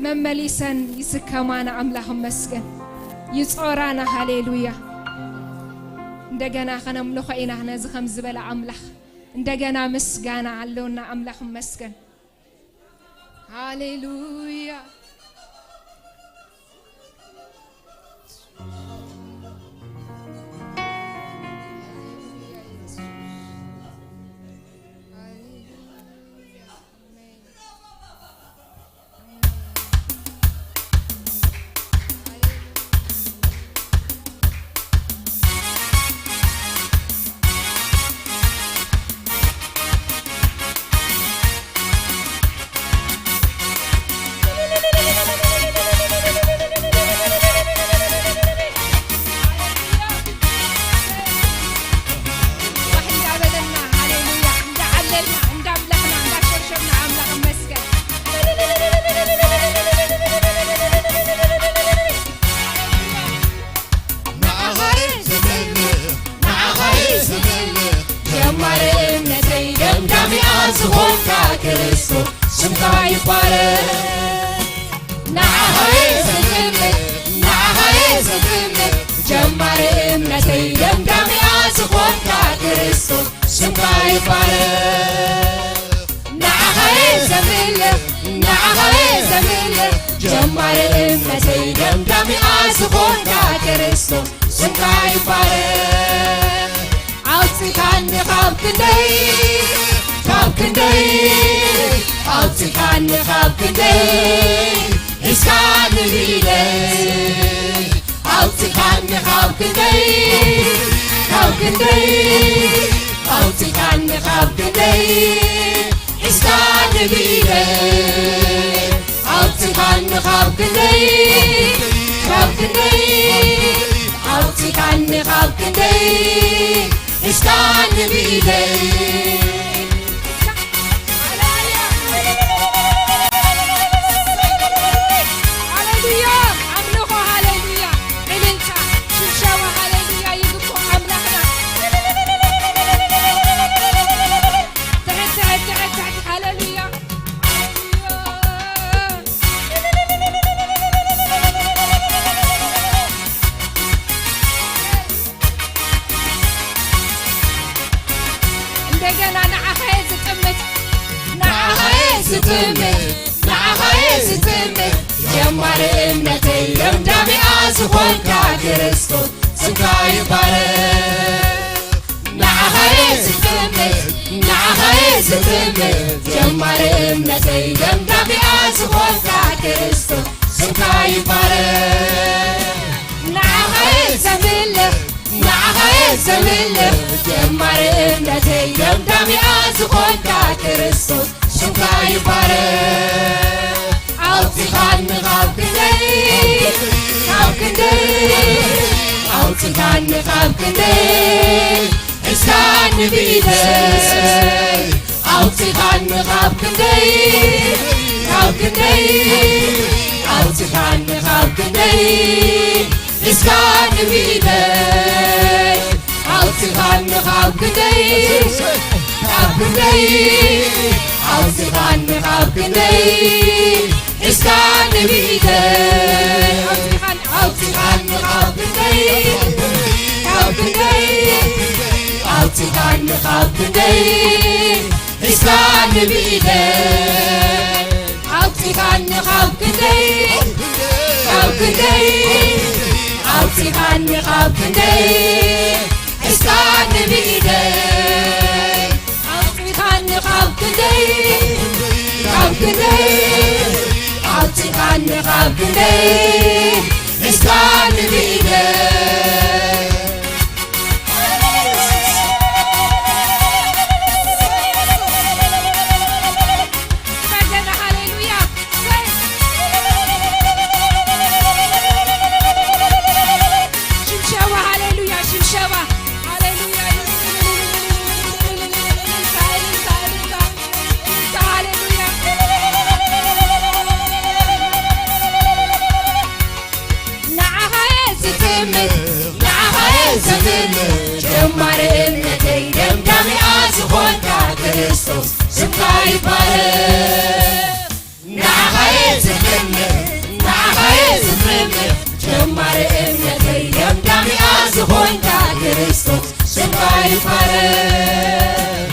መመሊሰን ይስከማና። ኣምላኽ መስገን። ይጾራና። ሃሌሉያ። እንደገና ከነምልኾ ኢና ነዚ ከም ዝበለ ኣምላኽ። እንደገና ምስጋና ኣለውና። ኣምላኽ መስገን። ሃሌሉያ። ዋሕ እንዳበለና፣ ሃሌሉያ፣ እንዳዓለልና፣ እንዳብለኽና፣ እንዳሸብሸብና ኣምላኽ ይመስገን። ንዓኻ እየ ዘምልኽ፣ ንዓኻ እየ ዘምልኽ፣ ጀማሪ እምነተይ ደምዳሚኣ ዝኾንካ ክርስቶስ ስምካ ይባረኽ። ንዓኻ እየ ዘምልኽ፣ ንዓኻ እየ ዘምልኽ፣ ጀማሪ እምነተይ ደምዳሚኣ ዝኾንካ ክርስቶስ ስምካ ይባረኽ። ንዓኻ እየ ዘምልኽ፣ ንዓኻ እየ ዘምልኽ፣ ጀማሪ እምነተይ ደምዳሚኣ ዝኾንካ ክርስቶስ ስምካ ይባረኽ። ኣውጺኻኒ ካብ ክንደይ፣ ካብ ክንደይ፣ ኣውጺኻኒ ካብ ክንደይ፣ ሒዝካኒ ብኢደይ። ኣውጺኻኒ ካብ ክንደይ፣ ካብ ክንደይ፣ ኣውጺኻኒ ካብ ክንደይ፣ ሒዝካኒ ብኢደይ። ኣውጺኻኒ ካብ ክንደይ፣ ካብ ክንደይ፣ ኣውጺኻኒ ካብ ክንደይ፣ ሒዝካኒ ብኢደይ። ሃሌሉያ! ኣምልኾ ሃሌሉያ! ዕልልታ፣ ሽብሸባ ሃሌሉያ ይግብኦ ኣምላኽና። ትሕት፣ ትሕት፣ ትሕት፣ ትሕት፣ ሃሌሉያ! እንደገና ንዓኻ እየ ዝጥምት፣ ንዓኻ እየ ዝጥምት፣ ንዓኻ እየ ዝጥምት፣ ጀማሪ እምነተይ ደምዳሚኣ ዝኾንካ ክርስቶስ ስምካ ይባረኽ። ንዓኻ እየ ዝጥምት፣ ንዓኻ እየ ዝጥምት፣ ጀማሪ እምነተይ ደምዳሚኣ ዝኾንካ ክርስቶስ ስምካ ይባረኽ። ንዓኻ እየ ዘምልኽ፣ ንዓኻ እየ ዘምልኽ፣ ጀማሪ እምነተይ ደምዳሚኣ ዝኾንካ ክርስቶስ ስምካ ይባረኽ። ኣውጺኻኒ ካብ ክንደይ፣ ካብ ክንደይ፣ ኣውጺኻኒ ካብ ክንደይ፣ ሒዝካኒ ብኢደይ። ኣውጺኻኒ ካብ ክንደይ፣ ካብ ክንደይ፣ ኣውጺኻኒ ካብ ክንደይ፣ ሒዝካኒ ብኢደይ። ኣውጺኻኒ ካብ ክንደይ፣ ካብ ክንደይ፣ ኣውጺኻኒ ካብ ክንደይ፣ ሒዝካኒ ብኢደይ። ኣውጺኻኒ፣ ኣውጺኻኒ ካብ ክንደይ፣ ካብ ክንደይ ኣውፂኻኒ ካብ ክንደይ ሒዝካኒ ብኢደይ። ኣውፂኻኒ ካብ ክንደይ፣ ካብ ክንደይ ኣውፂኻኒ ካብ ክንደይ ሒዝካኒ ብኢደይ። ኣውፂኻኒ ካብ ክንደይ፣ ካብ ክንደይ ኣውፂኻኒ ካብ ክንደይ ሒዝካኒ ብኢደይ። ሽብሸባ፣ ሃሌሉያ፣ ሽብሸባ፣ ሃሌሉያ፣ ሃሌሉያ። ንዓኻ እየ ዝጥምት፣ ንዓኻ እየ ዘምልኽ፣ ጀማሪ እምነተይ ደምዳሚኣ ዝኾንካ ክርስቶስ ስምካ ይባረኽ። ንዓኻ እየ ዝጥምት፣ ንዓኻ እየ ዝጥምት፣ ጀማሪ እምነተይ ደምዳሚኣ ዝኾንካ ክርስቶስ ስምካ ይባረኽ።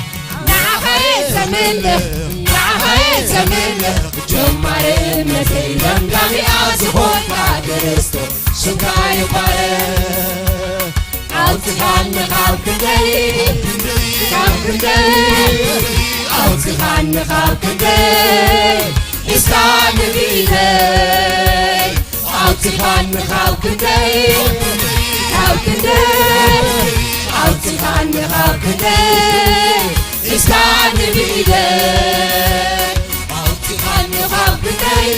ንዓኻ እየ ዘምልኽ፣ ንዓኻ እየ ዘምልኽ፣ ጀማሪ እምነተይ ደምዳሚኣ ዝኾንካ ክርስቶስ ስምካ ይባረኽ። ኣውፅኻኒ ካብ ክንደይ፣ ካብ ክንደይ ኣውፅኻኒ ካብ ክንደይ ሒዝካኒ ብኢደይ። ኣውፂኻኒ ካብ ክንደይ፣ ካብ ክንደይ ኣውፂኻኒ ካብ ክንደይ ሒዝካኒ ብኢደይ። ኣውፂኻኒ ካብ ክንደይ፣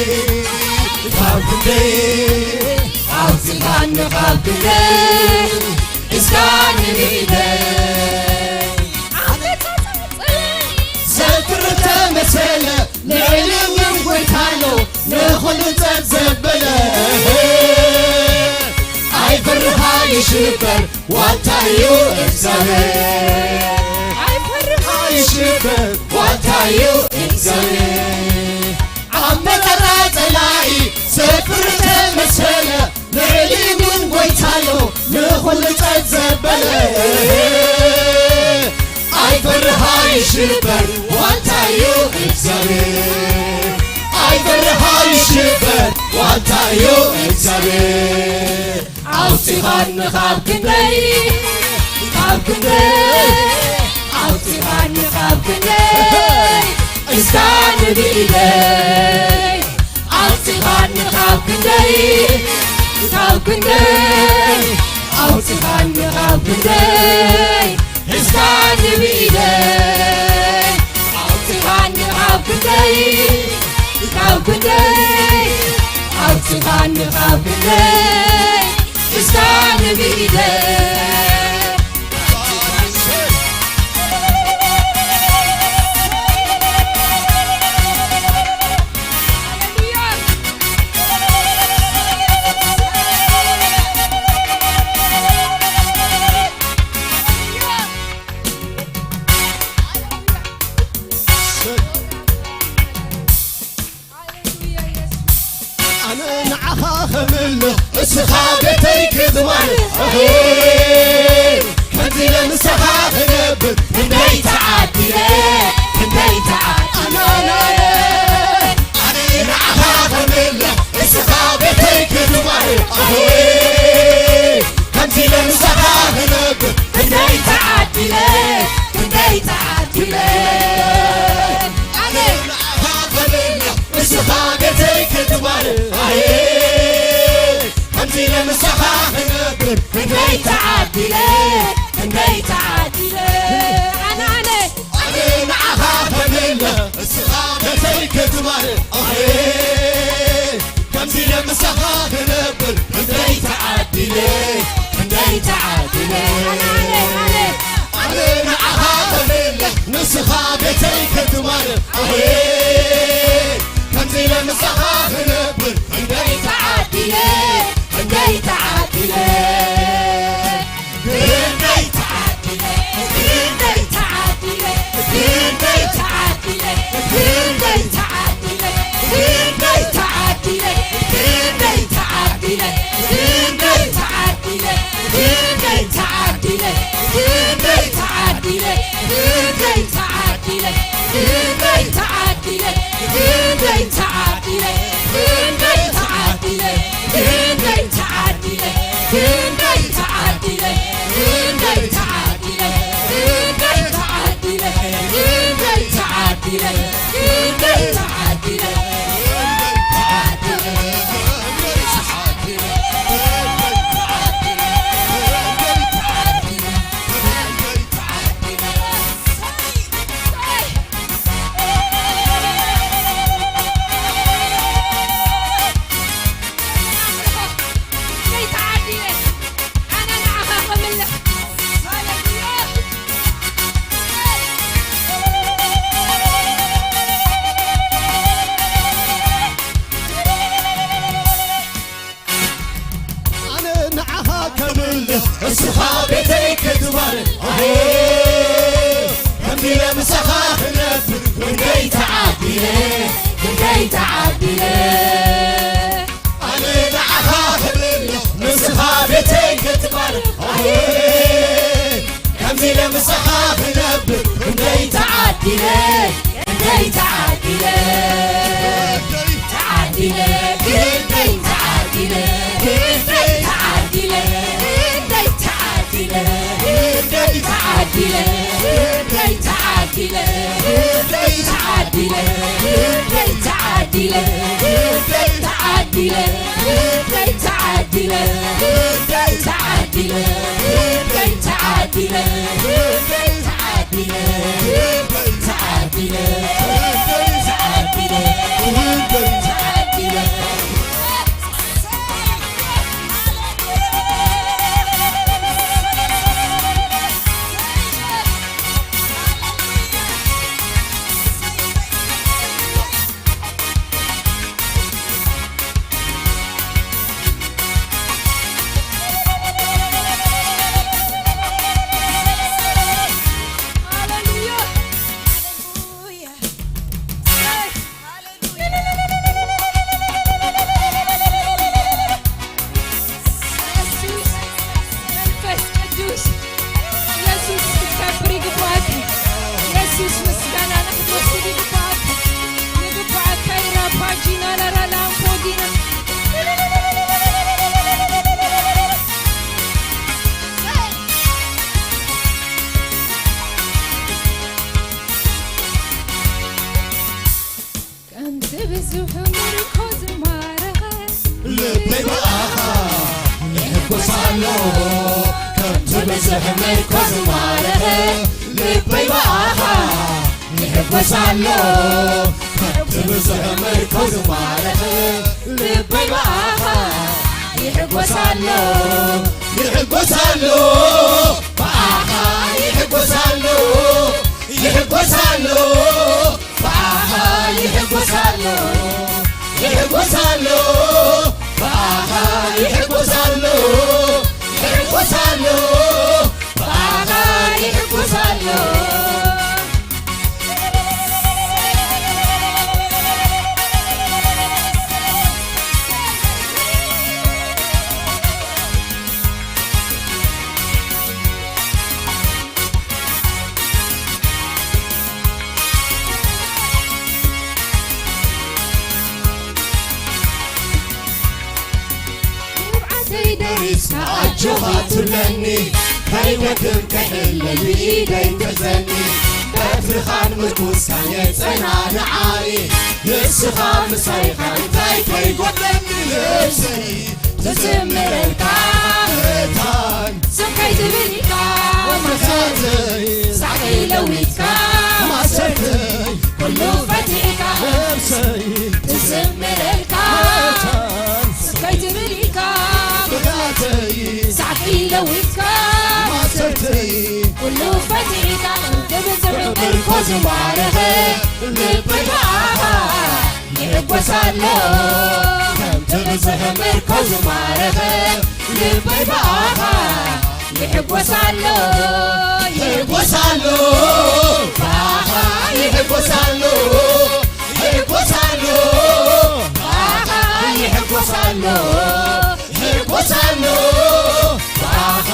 ካብ ክንደይ ኣውፂኻኒ ካብ ክንደይ ሒዝካኒ ብኢደይ። ዘፍር ተመሰለ ልዕሊ እውን ጎይታ ኣሎ ንኹሉ ጸጥ ዘበለ። ኣይፈርሃ ይሽበር ዋልታዩ እግዚኣብሔር። ኣይፈርሃ ይሽበር ዋልታዩ እግዚኣብሔር። ኣብ መጠራ ጸላኢ ዘፍር ተመሰለ ልዕሊ እውን ጎይታ ኣሎ ንኹሉ ጸጥ ዘበለ። ኣይፈርሃ ይሽበር ዋልታዩ እግዚኣብሔር። ኣይፈርሃ ይሽበር ዋልታዩ እግዚኣብሔር። ኣውፂኻኒ ካብ ክንደይ፣ ካብ ክንደይ ኣውፂኻኒ ካብ ክንደይ እስካኒ ብኢደይ። ኣውፂኻኒ ካብ ክንደይ፣ ካብ ክንደይ ኣውፂኻኒ ካብ ክንደይ እስካኒ ብኢደይ። ኣውፂኻኒ ካብ ክንደይ፣ ካብ ክንደይ ኣውፂኻኒ ካብ ክንደይ እስካኒ ብኢደይ። ኣነ ንዓኻ ኸምልኽ እስኻ ቤተይ ክትባርኽ። ከምዚ ለምሳኻ ክነብር ክንደይ ተዓዲለ፣ ክንደይ ተዓዲለ። ኣነ ንዓኻ ኸምልኽ እስኻ ቤተይ ክትባርኽ። ከምዚ ለምሳኻ ክነብር ክንደይ ተዓዲለ፣ ክንደይ ተዓዲለ። ኣነ ንዓኻ ኸምልኽ እስኻ ቤተይ ክትባርኽ። ኣየ፣ ከምዚ ለምሳኻ ክነብር ክንደይ ተዓዲለ፣ ክንደይ ተዓዲለ። ኣነ፣ ኣነ፣ ኣነ ንዓኻ ኸምልኽ እስኻ ቤተይ ክትባርኽ። ኣየ፣ ከምዚ ለምሳኻ ክነብር ክንደይ ተዓዲለ፣ ክንደይ ተዓዲለ። ኣነ፣ ኣነ፣ ኣነ፣ ኣነ ንዓኻ ኸምልኽ ንስኻ ቤተይ ክትባርኽ። ኣየ፣ ከምዚ ለምሳኻ ክነብር ክንደይ ተዓዲለ፣ ክንደይ ተዓዲለ። ክንደይ ተዓዲለ፣ ክንደይ ተዓዲለ፣ ክንደይ ተዓዲለ። ኣነ ንዓኻ ከምልኽ፣ እስኻ ቤተይ ክትባርኽ። ኣየ፣ ከምዚ ኢለ ምሳኻ ክነብር፣ ክንደይ ተዓዲለ፣ ክንደይ ተዓዲለ። ኣነ ንዓኻ ክምልኽ፣ ንስኻ ቤተይ ክትባርኽ። ኣየ፣ ከምዚ ኢለ ምሳኻ ክነብር፣ ክንደይ ተዓዲለ፣ ክንደይ ተዓዲለ። ተዓዲለ፣ ክንደይ ተዓዲለ፣ ክንደይ ተዓዲለ፣ ክንደይ ተዓዲለ፣ ክንደይ ተዓዲለ፣ ክንደይ ተዓዲለ። ኢየሱስ መንፈስ ቅዱስ፣ ኢየሱስ ክትከብር ይግባእካ። ኢየሱስ ምስጋና ንክትወስድ ይግባእካ። ይግባእካ። ኢራፓጂና ላራላምፖዲና ከምቲ ብዙሕ ምርኮ ዝማረኸ ልበይ ብኣኻ ይሕጎስ ኣሎ። ከምቲ ብዙሕ ምርኮ ዝማረኸ ልበይ ብኣኻ ይሕጎስ ኣሎ። ከምቲ ብዙሕ ምርኮ ዝማረኸ ልበይ ብኣኻ ይሕጎስ ኣሎ። ይሕጎስ ኣሎ። ብኣኻ ይሕጎስ ኣሎ። ይሕጎስ ኣሎ። ብኣኻ ይሕጎስ ኣሎ፣ ይሕጎስ ኣሎ፣ ብኣኻ ይሕጎስ ኣሎ፣ ይሕጎስ ኣሎ፣ ብኣኻ ይሕጎስ ኣሎ። ንብዓተይ ደሪስካ ኣጆኻ ትብለኒ፣ ከይደክም ከይሕለል ብኢደይ ትሕዘኒ፣ በትርኻን ምርኩስካን የጸናንዓኒ፣ ንስኻ ምሳይኻ እንታይ ከይጎድለኒ፣ ነብሰይ ትዝምረልካ መታን ስም ከይትብል ኢልካ መሳተይ ሳዕተይ ለዊጥካ ማሰርተይ ኩሉ ፈቲሕካ ነብሰይ ትዝምረልካ መታን ስም ከይትብል ኢልካ ብጋተይ ሳዕተይ ለዊጥካ ማሰርተይ ኩሉ ፈቲሕካ ብብዝሒ ምርኮ ዝማረኸ ልበይ ብኣኻ ይሕጎስ ኣሎ። ከምቲ ብዙሕ ምርኮ ዝማረኸ ልበይ ብኣኻ ይሕጎስ ኣሎ። ይሕጎስ ኣሎ። ብኣኻ ይሕጎስ ኣሎ። ይሕጎስ ኣሎ። ብኣኻ ይሕጎስ ኣሎ። ይሕጎስ ኣሎ። ብኣኻ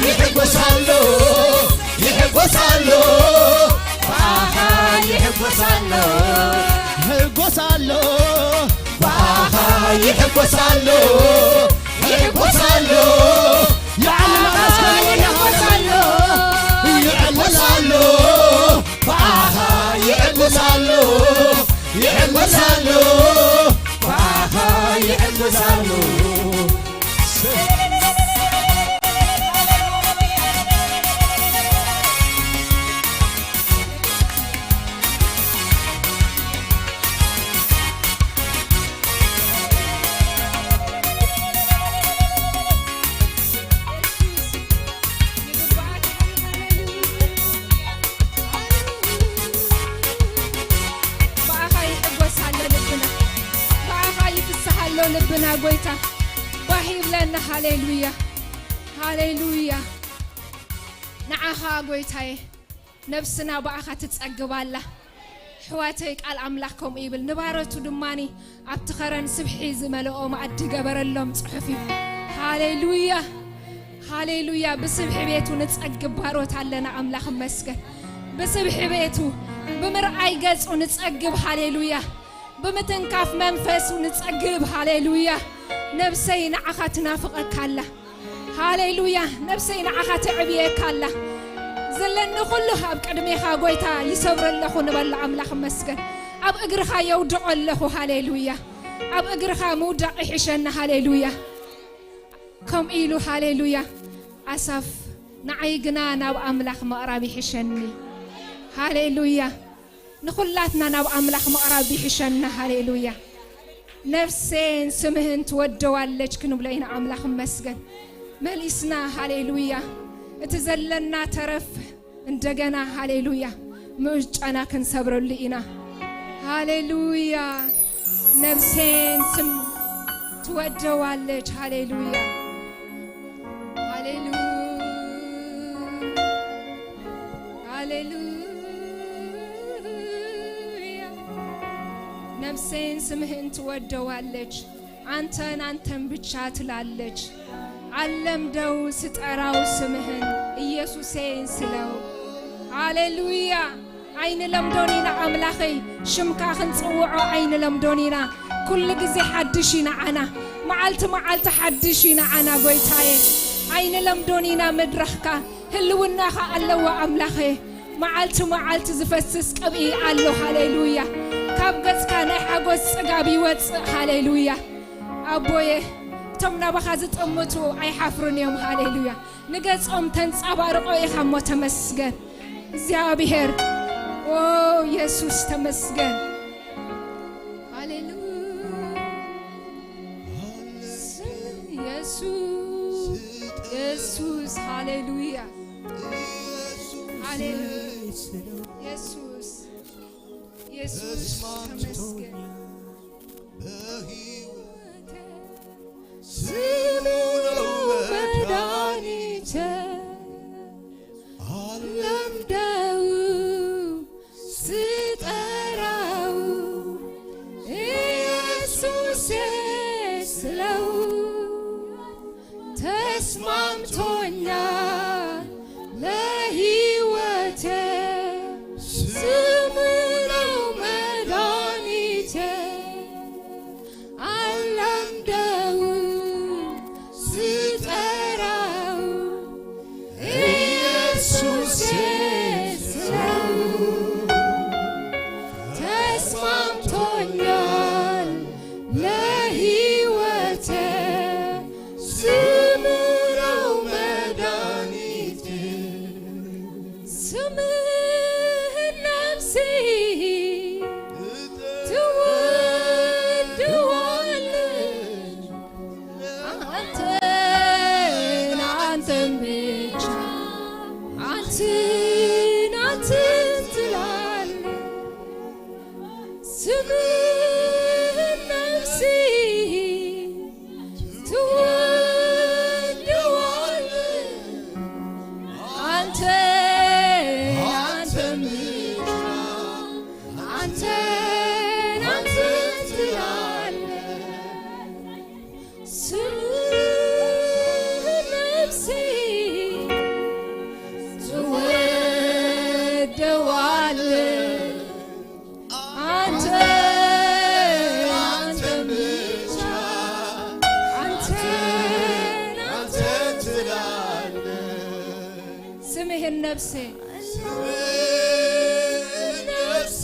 ይሕጎስ ኣሎ። ይሕጎስ ኣሎ። ብኣኻ ይሕጎስ ኣሎ። ይሕጎስ ኣሎ። ብኣኻ ይሕጎስ ኣሎ። ይሕጎስ ኣሎ። የዕልል ኣመስግንዎ። ይሕጎስ ኣሎ። ይሕጎስ ኣሎ። ብኣኻ ይሕጎስ ኣሎ። ብኣኻ ይዕጎሳሉ። ብኣኻ ይሕጎስ ኣሎ ልብና፣ ብኣኻ ይፍስሃ ኣሎ ልብና። ጎይታ ባህ ይብለና። ሃሌሉያ፣ ሃሌሉያ። ንዓኻ ጎይታየ፣ ነብስና ብኣኻ ትጸግብ ኣላ። ኣሕዋተይ፣ ቃል ኣምላኽ ከምኡ ይብል፣ ንባረቱ ድማኒ ኣብቲ ኸረን ስብሒ ዝመልኦ መኣዲ ገበረሎም ጽሑፍ እዩ። ሃሌሉያ፣ ሃሌሉያ። ብስብሒ ቤቱ ንጸግብ ባሮት ኣለና። ኣምላኽ እመስገን። ብስብሒ ቤቱ፣ ብምርኣይ ገጹ ንጸግብ። ሃሌሉያ። ብምትንካፍ መንፈሱ ንጸግብ። ሃሌሉያ። ነብሰይ ንዓኻ ትናፍቐካ ኣላ። ሃሌሉያ። ነብሰይ ንዓኻ ተዕብየካ ኣላ። ዘለኒ ኩሉ ኣብ ቅድሜኻ ጎይታ ይሰብሮ ኣለኹ ንበሎ ኣምላኽ እመስገን። ኣብ እግርኻ የውድቖ ኣለኹ። ሃሌሉያ። ኣብ እግርኻ ምውዳቕ ይሕሸኒ። ሃሌሉያ። ከምኡ ኢሉ ሃሌሉያ ኣሳፍ፣ ንዓይ ግና ናብ ኣምላኽ ምቕራብ ይሕሸኒ። ሃሌሉያ። ንኹላትና ናብ ኣምላኽ ምቕራብ ይሕሸና። ሃሌሉያ። ነፍሴን ስምህን ትወደዋለች ክንብሎ ኢና። ኣምላኽ እመስገን። መሊስና ሃሌሉያ። እቲ ዘለና ተረፍ እንደገና ሃሌሉያ ምርጫና ክንሰብረሉ ኢና። ሃሌሉያ። ነፍሴን ስም ትወደዋለች። ሃሌሉያ። ሃሌሉያ። ሃሌሉያ። ነፍሴን ስምህን ትወደዋለች፣ አንተን አንተን ብቻ ትላለች። አለምደው ስጠራው ስምህን ኢየሱሴን ስለው። ሃሌሉያ። ኣይንለምዶን ኢና ኣምላኸይ፣ ሽምካ ክንጽውዖ ኣይንለምዶን ኢና። ኩሉ ግዜ ሓድሽ እዩ ንዓና፣ መዓልቲ መዓልቲ ሓድሽ እዩ ንዓና ጎይታየ። ኣይንለምዶን ኢና መድረኽካ፣ ህልውናኻ ኣለዎ ኣምላኸ። መዓልቲ መዓልቲ ዝፈስስ ቅብኢ ኣሎ። ሃሌሉያ። ካብ ገጽካ ናይ ሓጎስ ጽጋብ ይወጽእ። ሃሌሉያ። ኣቦየ፣ እቶም ናባኻ ዝጥምቱ ኣይሓፍሩን እዮም። ሃሌሉያ። ንገጾም ተንጸባርቖ ኢኻ እሞ ተመስገን። እግዚኣብሔር፣ ኦ የሱስ ተመስገን። ሃሌሉያ። ስም የሱስ፣ የሱስ፣ ሃሌሉያ። ሃሌሉያ። የሱስ፣ የሱስ ተመስገን። ስሙ ነው መድኃኒቴ፣ አለምደው ስጠራው ኢየሱሴ ስለው ተስማምቶኛል ለሕይወቴ። ስሙ ነው መድኃኒቴ፣ አለምደው ስጠራው ኢየሱሴ ስለው ተስማምቶኛል ለሕይወቴ። ስሙ ነው መድኃኒቴ። ስምህን ነፍሴ ትወደዋለች። አንተን፣ አንተን ብቻ፣ አንተን፣ አንተን ትላለች። ስምህን ነፍሴ ትወደዋለች። አንተ፣ አንተ ብቻ፣ አንተ፣ አንተ ትላለህ። ስምህን ነፍሴ ትወደዋለች። አንተ፣ አንተ ብቻ፣ አንተ፣ አንተ ትላለህ። ስምህን ነፍሴ፣ ስምህን ነፍሴ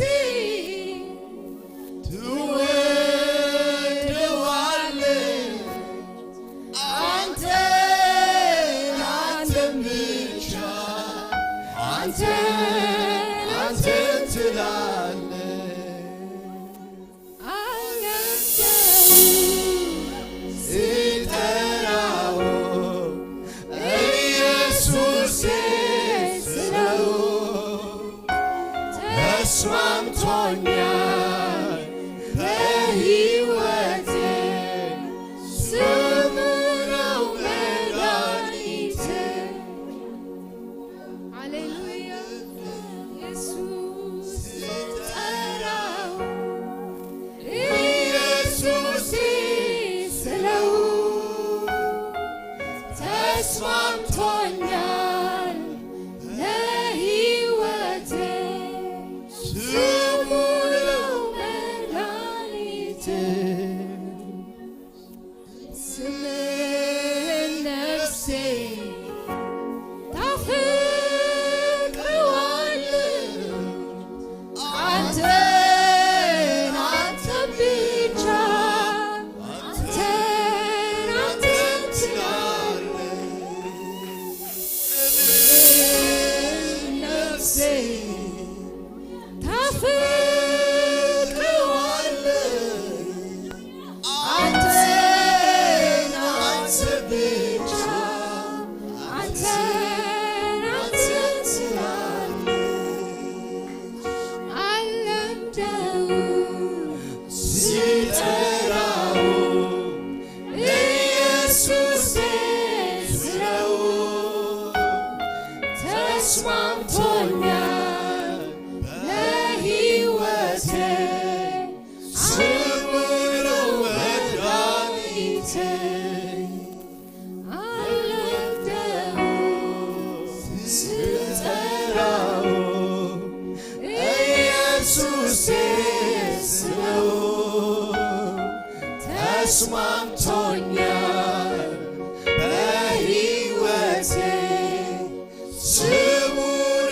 አንተ አንተ ትላለህ። አለምደው ስጠራው ኢየሱሴ ስለው ተስማምቶኛል በሕይወቴ። ስሙ ነው መድኃኒቴ። ሃሌሉያ። ኢየሱስ ስጠራው፣ ኢየሱስ ስለው ተስማምቶኛል ለሕይወቴ። ስሙ ነው መድኃኒቴ። ስምህን ነፍሴ ታፍቀዋለች። አንተን፣ አንተን ብቻ፣ አንተን፣ አንተን ትላለች። ስምህን ነፍሴ ታፍቀዋለች። አንተን፣ አንተ ብቻ፣ አንተን፣ አንተን ትላለች። አለምደው ስጠራው ኢየሱሴ ስለው ተስማምቶኛል ለሕይወቴ። ስሙ ነው መድኃኒቴ። አለምደው ስጠራው ኢየሱሴ ስለው ተስማምቶኛል በሕይወቴ። ስሙ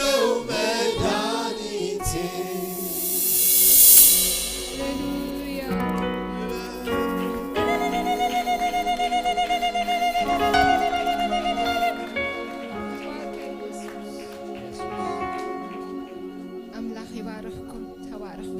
ነው መድኃኒቴ። ሃሌሉያ። ኣምላኽ ይባርኽኩም። ተባረኹ።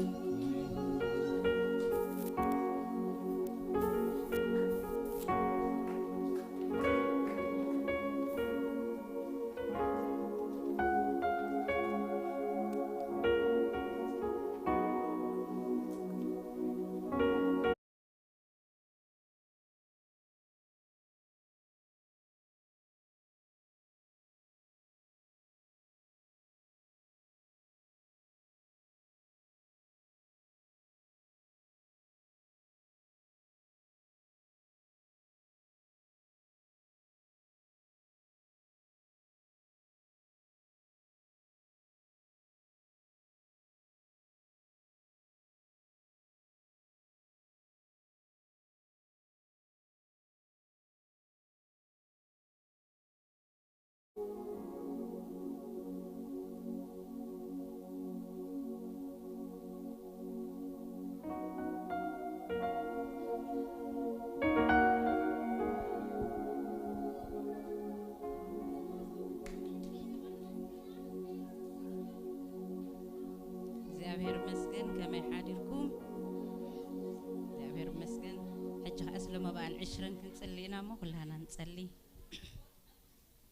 እግዚኣብሔር ይመስገን። ከመይ ሓዲርኩም? እግዚኣብሔር ይመስገን። ሕጂ ኸኣ ስለ መባእን ዕሽርን ክንጽሊ ኢና እሞ፣ ኩላና ንጸሊ።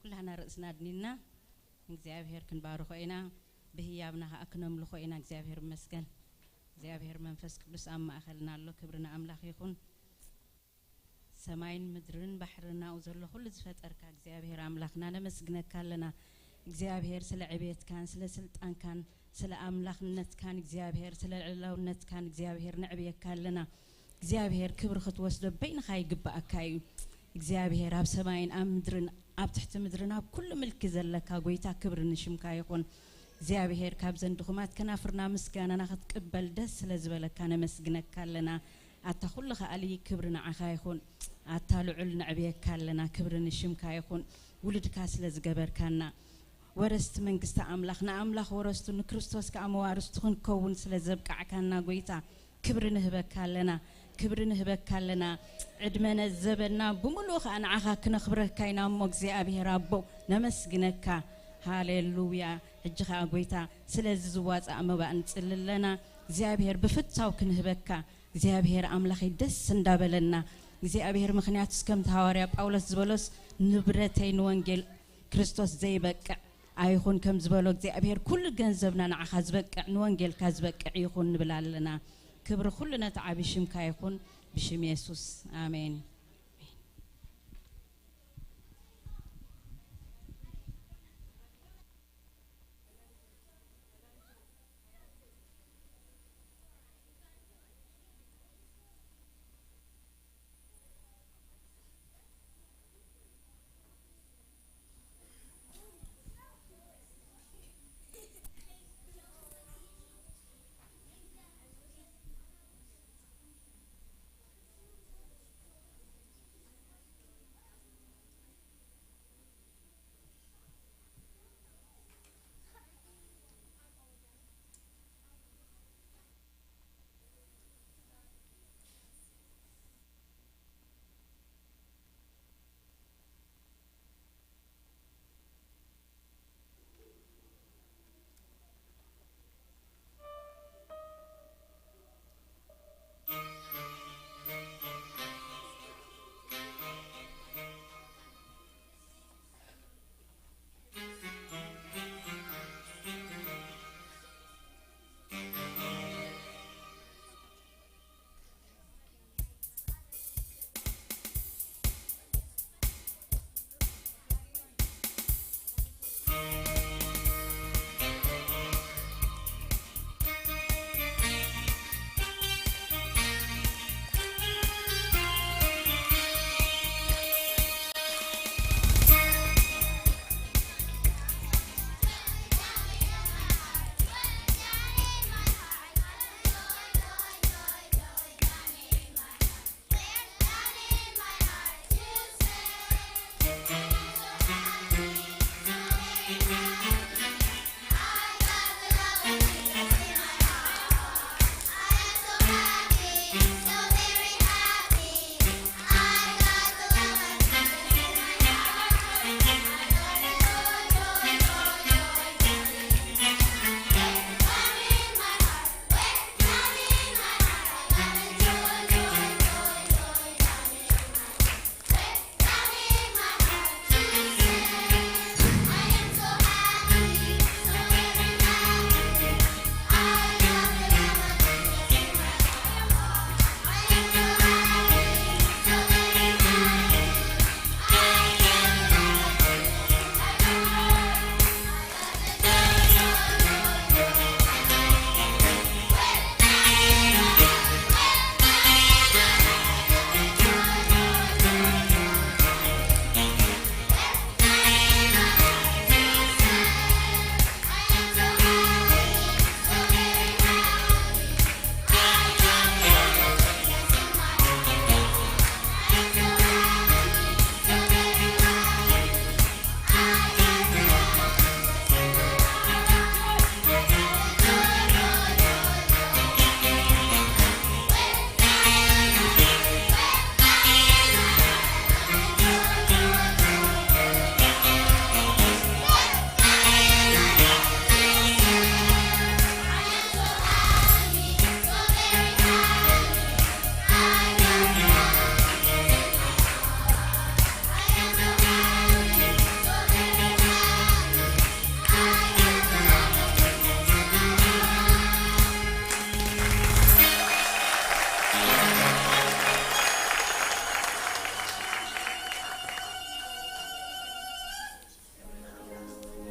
ኩላና ርእስና ኣድኒና እግዚኣብሔር ክንባርኾ ኢና። ብህያብና ኸኣ ክነምልኾ ኢና። እግዚኣብሔር ይመስገን። እግዚኣብሔር መንፈስ ቅዱስ ኣብ ማእኸልና ኣሎ። ክብሪ ንኣምላኽ ይኹን። ሰማይን ምድርን ባሕርን ናብኡ ዘሎ ኩሉ ዝፈጠርካ እግዚኣብሔር ኣምላኽና ነመስግነካ ኣለና። እግዚኣብሔር ስለ ዕቤትካን ስለ ስልጣንካን ስለ ኣምላኽነትካን እግዚኣብሔር ስለ ልዕላውነትካን እግዚኣብሔር ነዕብየካ ኣለና። እግዚኣብሔር ክብሪ ክትወስዶ በይንኻ ይግብኣካ እዩ። እግዚኣብሔር ኣብ ሰማይን ኣብ ምድርን ኣብ ትሕቲ ምድርን ኣብ ኩሉ ምልኪ ዘለካ ጎይታ ክብሪ ንሽምካ ይኹን። እግዚኣብሔር ካብዘን ድኹማት ከናፍርና ምስጋናና ክትቅበል ደስ ስለ ዝበለካ ነመስግነካ ኣለና። ኣታ ኩሉ ከኣሊ ክብሪ ንዓኻ ይኹን። ኣታ ልዑል ነዕብየካ ኣለና፣ ክብሪ ንሽምካ ይኹን። ውሉድካ ስለ ዝገበርካና፣ ወረስቲ መንግስቲ ኣምላኽ፣ ንኣምላኽ ወረስቱ ንክርስቶስ ከኣ መዋርስቱ ክንከውን ስለ ዘብቃዕካና ጎይታ፣ ክብሪ ንህበካ ኣለና፣ ክብሪ ንህበካ ኣለና። ዕድመ ነዘበና ብምሉኡ ከኣ ንዓኻ ክነኽብረካ ኢና እሞ እግዚኣብሔር ኣቦ ነመስግነካ። ሃሌሉያ። ሕጂ ኸዓ ጎይታ ስለዚ ዝዋፃእ መባእ ንፅሊ ኣለና። እግዚኣብሔር ብፍታው ክንህበካ እግዚኣብሔር ኣምላኸይ ደስ እንዳበለና እግዚኣብሔር ምኽንያቱስ ከምቲ ሃዋርያ ጳውሎስ ዝበሎስ ንብረተይ ንወንጌል ክርስቶስ ዘይበቅዕ ኣይኹን ከም ዝበሎ እግዚኣብሔር ኩሉ ገንዘብና ንዓኻ ዝበቅዕ ንወንጌልካ ዝበቅዕ ይኹን ንብል ኣለና። ክብሪ ኩሉ ነቲ ዓቢ ሽምካ ይኹን ብሽም የሱስ ኣሜን።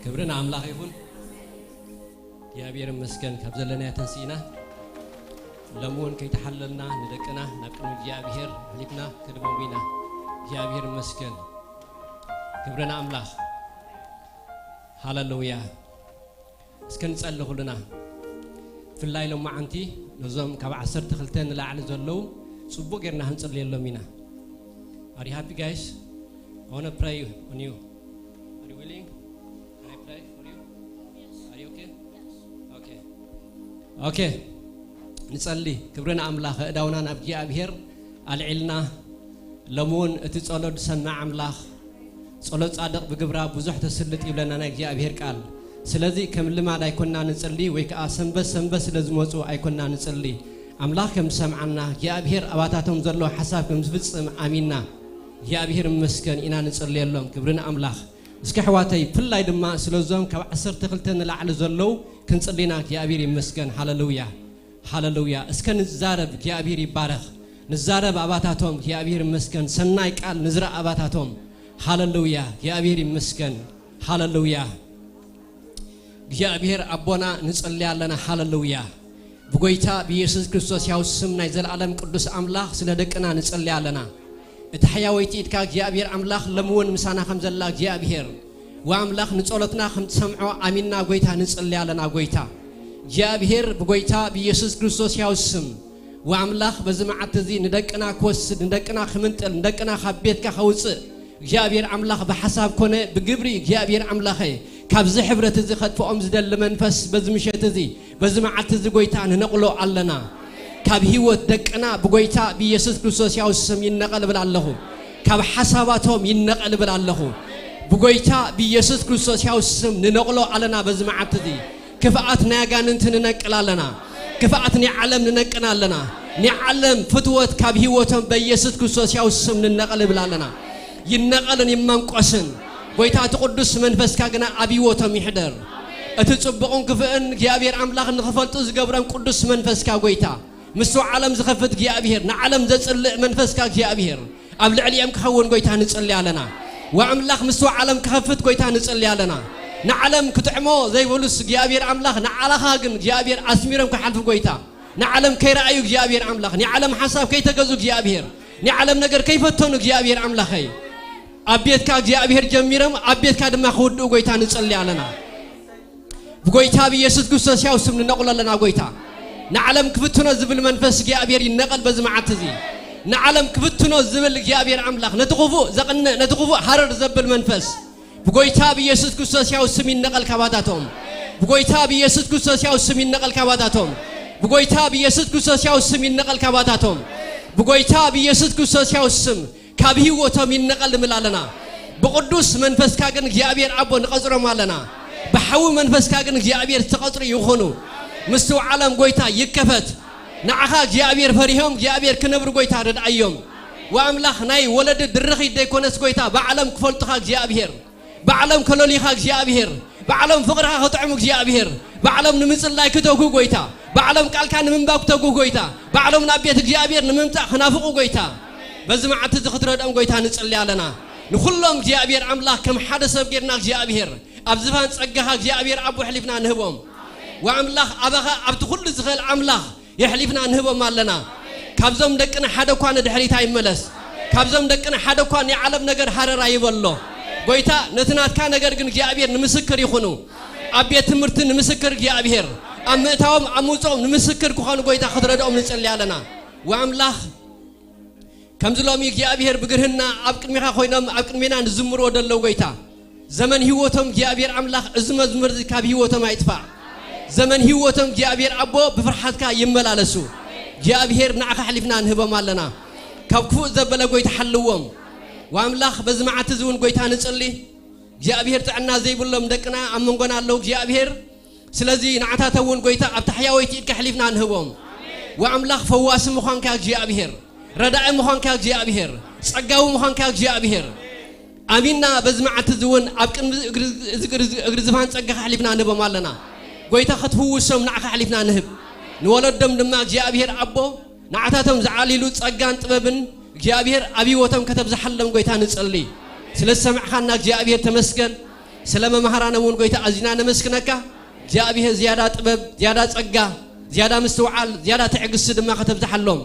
ክብሪ ንኣምላኽ ይኹን። እግዚኣብሔር ይመስገን ካብ ዘለናዮ ተንሲእና ሎሚ እውን ከይተሓለልና ንደቅና ናብ ቅድሚ እግዚኣብሔር ኣሕሊፍና ክንህቦም ኢና። እግዚኣብሔር ይመስገን። ክብሪ ንኣምላኽ። ሃሌሉያ። እስከ ንጸሊ ኩልና። ብፍላይ ሎማዓንቲ ነዞም ካብ ዓሰርተ ክልተ ንላዕሊ ዘለዉ ጽቡቕ ጌርና ክንጽልየሎም ኢና። Are you happy, guys? I wanna pray on you. Are you willing? Can I pray for you? Are you okay? Okay. Okay. ንጸሊ። ክብሪ ንኣምላኽ። ኣእዳውና ናብ እግዚኣብሔር ኣልዒልና፣ ሎሚ እውን እቲ ጸሎት ዝሰምዕ ኣምላኽ፣ ጸሎት ጻድቕ ብግብራ ብዙሕ ተስልጥ ይብለና ናይ እግዚኣብሔር ቃል። ስለዚ ከም ልማድ ኣይኮና ንጽሊ፣ ወይ ከኣ ሰንበት ሰንበት ስለ ዝመጹ ኣይኮና ንጽሊ። ኣምላኽ ከም ዝሰምዓና፣ እግዚኣብሔር ኣባታቶም ዘሎ ሓሳብ ከም ዝፍጽም ኣሚንና፣ እግዚኣብሔር ይመስገን ኢና ንጽልየሎም። ክብሪ ንኣምላኽ። እስኪ ኣሕዋተይ፣ ብፍላይ ድማ ስለዞም ካብ ዓሰርተ ክልተ ንላዕሊ ዘለዉ ክንጽሊ ኢና። እግዚኣብሔር ይመስገን። ሃለሉያ፣ ሃለሉያ። እስከ ንዛረብ፣ እግዚኣብሔር ይባረኽ። ንዛረብ ኣባታቶም፣ እግዚኣብሔር ይመስገን። ሰናይ ቃል ንዝረእ ኣባታቶም። ሃለሉያ፣ እግዚኣብሔር ይመስገን። ሃለሉያ። እግዚኣብሔር ኣቦና ንጸሊ ኣለና። ሃለሉያ። ብጎይታ ብኢየሱስ ክርስቶስ ያው ስም ናይ ዘላለም ቅዱስ ኣምላኽ ስለ ደቅና ንጸሊ ኣለና። እቲ ሕያወይቲ ኢድካ እግዚኣብሔር ኣምላኽ ሎሚ እውን ምሳና ከም ዘላ እግዚኣብሔር ወኣምላኽ ንጸሎትና ከም ትሰምዖ ኣሚንና ጎይታ ንጸሊ ኣለና። ጎይታ እግዚኣብሔር ብጎይታ ብኢየሱስ ክርስቶስ ያው ስም ወኣምላኽ በዚ መዓልቲ እዚ ንደቅና ክወስድ፣ ንደቅና ክምንጥል፣ ንደቅና ካብ ቤትካ ከውጽእ እግዚኣብሔር ኣምላኽ ብሓሳብ ኮነ ብግብሪ እግዚኣብሔር ኣምላኸ ካብዚ ሕብረት እዚ ከጥፍኦም ዝደሊ መንፈስ በዚ ምሸት እዚ በዚ መዓልቲ እዚ ጎይታ ንነቕሎ ኣለና። ካብ ህይወት ደቅና ብጎይታ ብኢየሱስ ክርስቶስ ያው ስም ይነቐል እብል ኣለኹ። ካብ ሓሳባቶም ይነቐል እብል ኣለኹ። ብጎይታ ብኢየሱስ ክርስቶስ ያው ስም ንነቕሎ ኣለና። በዚ መዓልቲ እዚ ክፍኣት ናይ ኣጋንንቲ ንነቅል ኣለና። ክፍኣት ናይ ዓለም ንነቅል ኣለና። ናይ ዓለም ፍትወት ካብ ህይወቶም በኢየሱስ ክርስቶስ ያው ስም ንነቐል እብል ኣለና። ይነቐልን ይመንቆስን። ጎይታ እቲ ቅዱስ መንፈስካ ግና ኣብ ህይወቶም ይሕደር። እቲ ጽቡቕን ክፍእን እግዚኣብሔር ኣምላኽ ንኽፈልጡ ዝገብሮም ቅዱስ መንፈስካ ጎይታ፣ ምስትውዓሎም ዝኸፍት እግዚኣብሔር፣ ንዓለም ዘጽልእ መንፈስካ እግዚኣብሔር ኣብ ልዕሊኦም ክኸውን ጎይታ ንጽሊ ኣለና። ወኣምላኽ ምስትውዓሎም ክኸፍት ጎይታ ንጽሊ ኣለና። ንዓለም ክጥዕሞ ዘይበሉስ እግዚኣብሔር ኣምላኽ ንዓለኻ ግን እግዚኣብሔር ኣስሚሮም ክሓልፉ ጎይታ፣ ንዓለም ከይረኣዩ እግዚኣብሔር ኣምላኽ፣ ንዓለም ሓሳብ ከይተገዙ እግዚኣብሔር፣ ንዓለም ነገር ከይፈተኑ እግዚኣብሔር ኣምላኸይ፣ ኣብ ቤትካ እግዚኣብሔር ጀሚሮም ኣብ ቤትካ ድማ ክውድኡ ጎይታ ንጽሊ ኣለና። ብጎይታ ብኢየሱስ ክርስቶስ ያው ስም ንነቕሎ ኣለና። ጎይታ ንዓለም ክፍትኖ ዝብል መንፈስ እግዚኣብሔር ይነቐል በዚ መዓልቲ እዚ። ንዓለም ክፍትኖ ዝብል እግዚኣብሔር ኣምላኽ ነቲ ክፉእ ዘቕንእ፣ ነቲ ክፉእ ሃረር ዘብል መንፈስ ብጎይታ ብኢየሱስ ክርስቶስ ያው ስም ይነቐል ካባታቶም። ብጎይታ ብኢየሱስ ክርስቶስ ያው ስም ይነቐል ካባታቶም። ብጎይታ ብኢየሱስ ክርስቶስ ያው ስም ይነቐል ካባታቶም። ብጎይታ ብኢየሱስ ክርስቶስ ያው ስም ካብ ህይወቶም ይነቐል ንብል ኣለና። ብቅዱስ መንፈስካ ግን እግዚኣብሔር ኣቦ ንቐጽሮም ኣለና። ብሓዊ መንፈስካ ግን እግዚኣብሔር ዝተቐጽሩ ይኹኑ። ምስትውዓሎም ጎይታ ይከፈት። ንዓኻ እግዚኣብሔር ፈሪሆም እግዚኣብሔር ክነብሩ ጎይታ ርድኣዮም። ወኣምላኽ ናይ ወለዲ ድርኺት ዘይኮነስ ጎይታ ባዕሎም ክፈልጡኻ እግዚኣብሔር፣ ባዕሎም ከለሊኻ እግዚኣብሔር፣ ባዕሎም ፍቕርኻ ክጥዕሙ እግዚኣብሔር፣ ባዕሎም ንምጽላይ ክተጉ ጎይታ፣ ባዕሎም ቃልካ ንምንባብ ክተጉ ጎይታ፣ ባዕሎም ናብ ቤት እግዚኣብሔር ንምምጻእ ክናፍቑ ጎይታ፣ በዚ መዓልቲ እዚ ክትረድኦም ጎይታ ንጽሊ ኣለና። ንኹሎም እግዚኣብሔር ኣምላኽ ከም ሓደ ሰብ ጌርና እግዚኣብሔር ኣብ ዝፋን ጸጋኻ እግዚኣብሔር ኣቦ ኣሕሊፍና ንህቦም። ወኣምላኽ ኣባኻ ኣብቲ ኩሉ ዝኽእል ኣምላኽ የሕሊፍና ንህቦም ኣለና። ካብዞም ደቅና ሓደ እኳ ንድሕሪት ኣይመለስ። ካብዞም ደቅና ሓደ እኳ ናይ ዓለም ነገር ሃረር ኣይበሎ። ጎይታ ነቲ ናትካ ነገር ግን እግዚኣብሔር ንምስክር ይኹኑ። ኣብ ቤት ትምህርቲ ንምስክር እግዚኣብሔር፣ ኣብ ምእታዎም ኣብ ምውፅኦም ንምስክር ክኾኑ ጎይታ ክትረድኦም ንጽሊ ኣለና። ወኣምላኽ ከምዚ ሎሚ እግዚኣብሔር ብግርህና ኣብ ቅድሚኻ ኮይኖም ኣብ ቅድሜና ንዝምርዎ ደለዉ ጎይታ ዘመን ህይወቶም እግዚኣብሔር ኣምላኽ እዚ መዝሙር እዚ ካብ ህይወቶም ኣይጥፋእ። ዘመን ህይወቶም እግዚኣብሔር ኣቦ ብፍርሓትካ ይመላለሱ። እግዚኣብሔር ንዓኻ ኣሕሊፍና ንህቦም ኣለና። ካብ ክፉእ ዘበለ ጎይታ ሓልዎም። ወኣምላኽ በዚ መዓልቲ እዚ እውን ጎይታ ንጽሊ። እግዚኣብሔር ጥዕና ዘይብሎም ደቅና ኣብ መንጎና ኣለዉ እግዚኣብሔር። ስለዚ ንዓታቶም እውን ጎይታ ኣብ ታሕያወይቲ ኢድካ ኣሕሊፍና ንህቦም። ወኣምላኽ ፈዋሲ ምዃንካ እግዚኣብሔር፣ ረዳኢ ምዃንካ እግዚኣብሔር፣ ጸጋዊ ምዃንካ እግዚኣብሔር ኣሚንና በዚ መዓልቲ እዚ እውን ኣብ ቅድሚ እግሪ እግሪ ዝፋን ጸጋኻ ኣሕሊፍና ንህቦም ኣለና። ጎይታ ክትፍውሶም ንዓኻ ኣሕሊፍና ንህብ። ንወለዶም ድማ እግዚኣብሔር ኣቦ ንዓታቶም ዝዓሊሉ ጸጋን ጥበብን እግዚኣብሔር ኣብ ህይወቶም ከተብዝሓሎም ጎይታ ንጸሊ። ስለ ዝሰማዕኻና እግዚኣብሔር ተመስገን። ስለ መምሃራኖም እውን ጎይታ ኣዚና ነመስግነካ። እግዚኣብሔር ዝያዳ ጥበብ፣ ዝያዳ ጸጋ፣ ዝያዳ ምስትውዓል፣ ዝያዳ ትዕግስቲ ድማ ከተብዝሓሎም።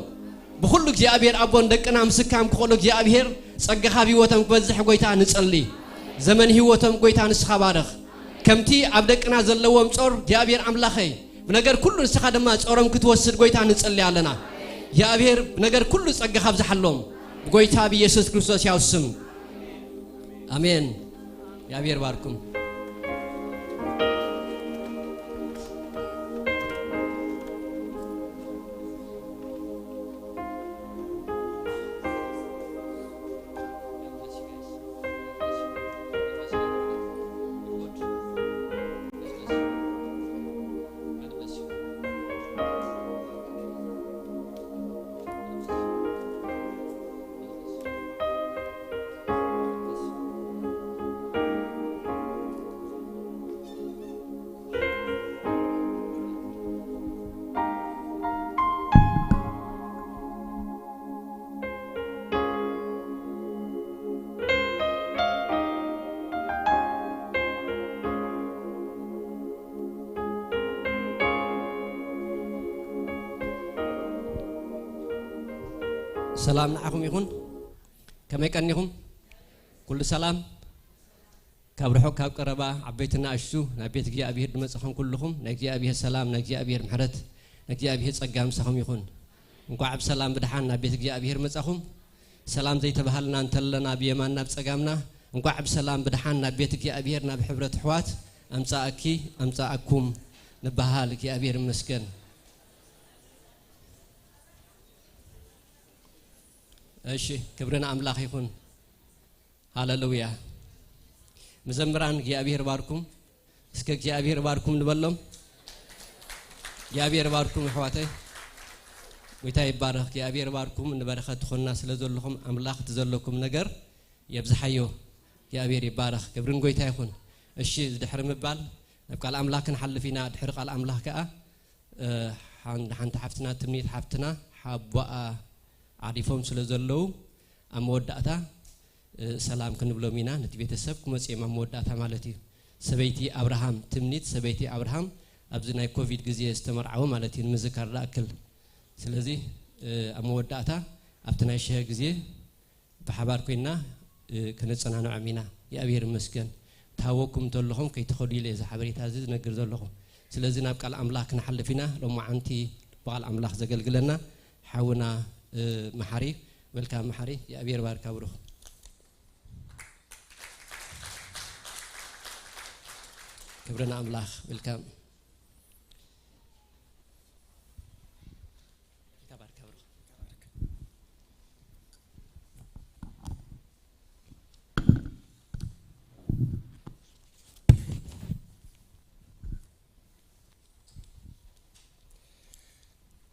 ብኹሉ እግዚኣብሔር ኣቦን ደቅና ምስካም ክኽእሉ እግዚኣብሔር ጸጋኻ ኣብ ህይወቶም ክበዝሕ ጎይታ ንጸሊ። ዘመን ህይወቶም ጎይታ ንስኻ ባርኽ። ከምቲ ኣብ ደቅና ዘለዎም ጾር እግዚኣብሔር ኣምላኸይ ብነገር ኩሉ ንስኻ ድማ ጾሮም ክትወስድ ጎይታ ንጸሊ ኣለና። እግዚኣብሔር ብነገር ኩሉ ጸጋኻ ኣብዝሓሎም። ብጎይታ ብኢየሱስ ክርስቶስ ያው ስም ኣሜን። እግዚኣብሔር ባርኩም። ሰላም ንዓኹም ይኹን። ከመይ ቀኒኹም? ኩሉ ሰላም? ካብ ርሑቕ ካብ ቀረባ፣ ዓበይትና ኣሽቱ፣ ናብ ቤት እግዚኣብሔር ዝመጻኹም ኩልኹም፣ ናይ እግዚኣብሔር ሰላም፣ ናይ እግዚኣብሔር ምሕረት፣ ናይ እግዚኣብሔር ጸጋ ምሳኹም ይኹን። እንቋዕ ብሰላም ብደሓን ናብ ቤት እግዚኣብሔር መጻኹም። ሰላም ዘይተባሃልና እንተለና ብየማንና ብጸጋምና፣ እንቋዕ ብሰላም ብደሓን ናብ ቤት እግዚኣብሔር፣ ናብ ሕብረት ኣሕዋት ኣምጻኣኪ፣ ኣምጻኣኩም ንበሃል። እግዚኣብሔር ይመስገን። እሺ፣ ክብሪ ንኣምላኽ ይኹን። ሃሌሉያ። መዘምራን እግዚኣብሔር ባርኩም። እስከ እግዚኣብሔር ባርኩም ንበሎም። እግዚኣብሔር ባርኩም ኣሕዋተይ። ጎይታ ይባረኽ። እግዚኣብሔር ባርኩም። ንበረኸት ትኾንና ስለ ዘለኹም ኣምላኽ እቲ ዘለኩም ነገር የብዝሓዮ። እግዚኣብሔር ይባረኽ። ክብርን ጎይታ ይኹን። እሺ፣ ድሕሪ ምባል ናብ ቃል ኣምላኽ ክንሓልፍ ኢና። ድሕሪ ቃል ኣምላኽ ከኣ፣ እ፣ ሓን-፣ ሓንቲ ሓፍትና ትምኒት ሓፍትና ሓቦኣ ዓሪፎም ስለ ዘለዉ ኣብ መወዳእታ፣ እ፣ ሰላም ክንብሎም ኢና። ነቲ ቤተሰብ ክመጹ እዮም ኣብ መወዳእታ ማለት እዩ። ሰበይቲ ኣብርሃም ትምኒት፣ ሰበይቲ ኣብርሃም ኣብዚ ናይ ኮቪድ ግዜ ዝተመርዓወ ማለት እዩ፣ ንምዝካር ዝኣክል። ስለዚ፣ እ፣ ኣብ መወዳእታ ኣብቲ ናይ ሽሀ ግዜ ብሓባር ኮይና፣ እ፣ ከነጸናንዖም ኢና። እግዚኣብሔር ይመስገን። ትሃወኩም እንተለኹም ከይትኸዱ ኢለ እዚ ሓበሬታ እዚ ዝነግር ዘለኹ። ስለዚ ናብ ቃል ኣምላኽ ክንሓልፍ ኢና። ሎማዓንቲ ብቓል ኣምላኽ ዘገልግለና ሓውና፣ እ፣ መሓሪ። ዌልካም መሓሪ። እግዚኣብሔር ባርካ ብሩኽ። ክብሪ ንኣምላኽ። ዌልካም።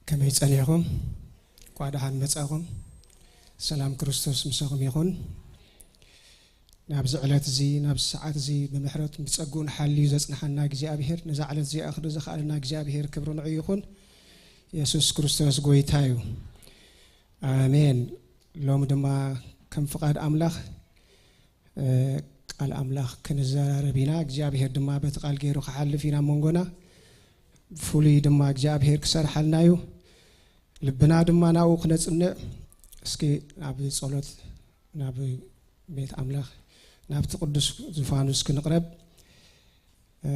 ከመይ ጸኒሕኩም? እንኳዕ ደሓን መጻኹም። ሰላም ክርስቶስ ምሳኹም ይኹን። ናብዚ ዕለት እዚ፣ ናብዚ ሰዓት እዚ ብምሕረቱን ብጸግኡን ሓልዩ ዘጽንሓና እግዚኣብሔር፣ ነዛ ዕለት እዚኣ ክርኢ ዘኽኣለና እግዚኣብሔር ክብሪ ንዑ ይኹን። የሱስ ክርስቶስ ጎይታ እዩ። ኣሜን። ሎሚ ድማ ከም ፍቓድ ኣምላኽ፣ እ፣ ቃል ኣምላኽ ክንዘራረብ ኢና። እግዚኣብሔር ድማ በቲ ቃል ገይሩ ክሓልፍ ኢና መንጎና። ብፍሉይ ድማ እግዚኣብሔር ክሰርሓልና እዩ። ልብና ድማ ናብኡ ክነጽንዕ። እስኪ ናብ ጸሎት፣ ናብ ቤት ኣምላኽ፣ ናብቲ ቅዱስ ዙፋኑ እስኪ ንቕረብ። እ፣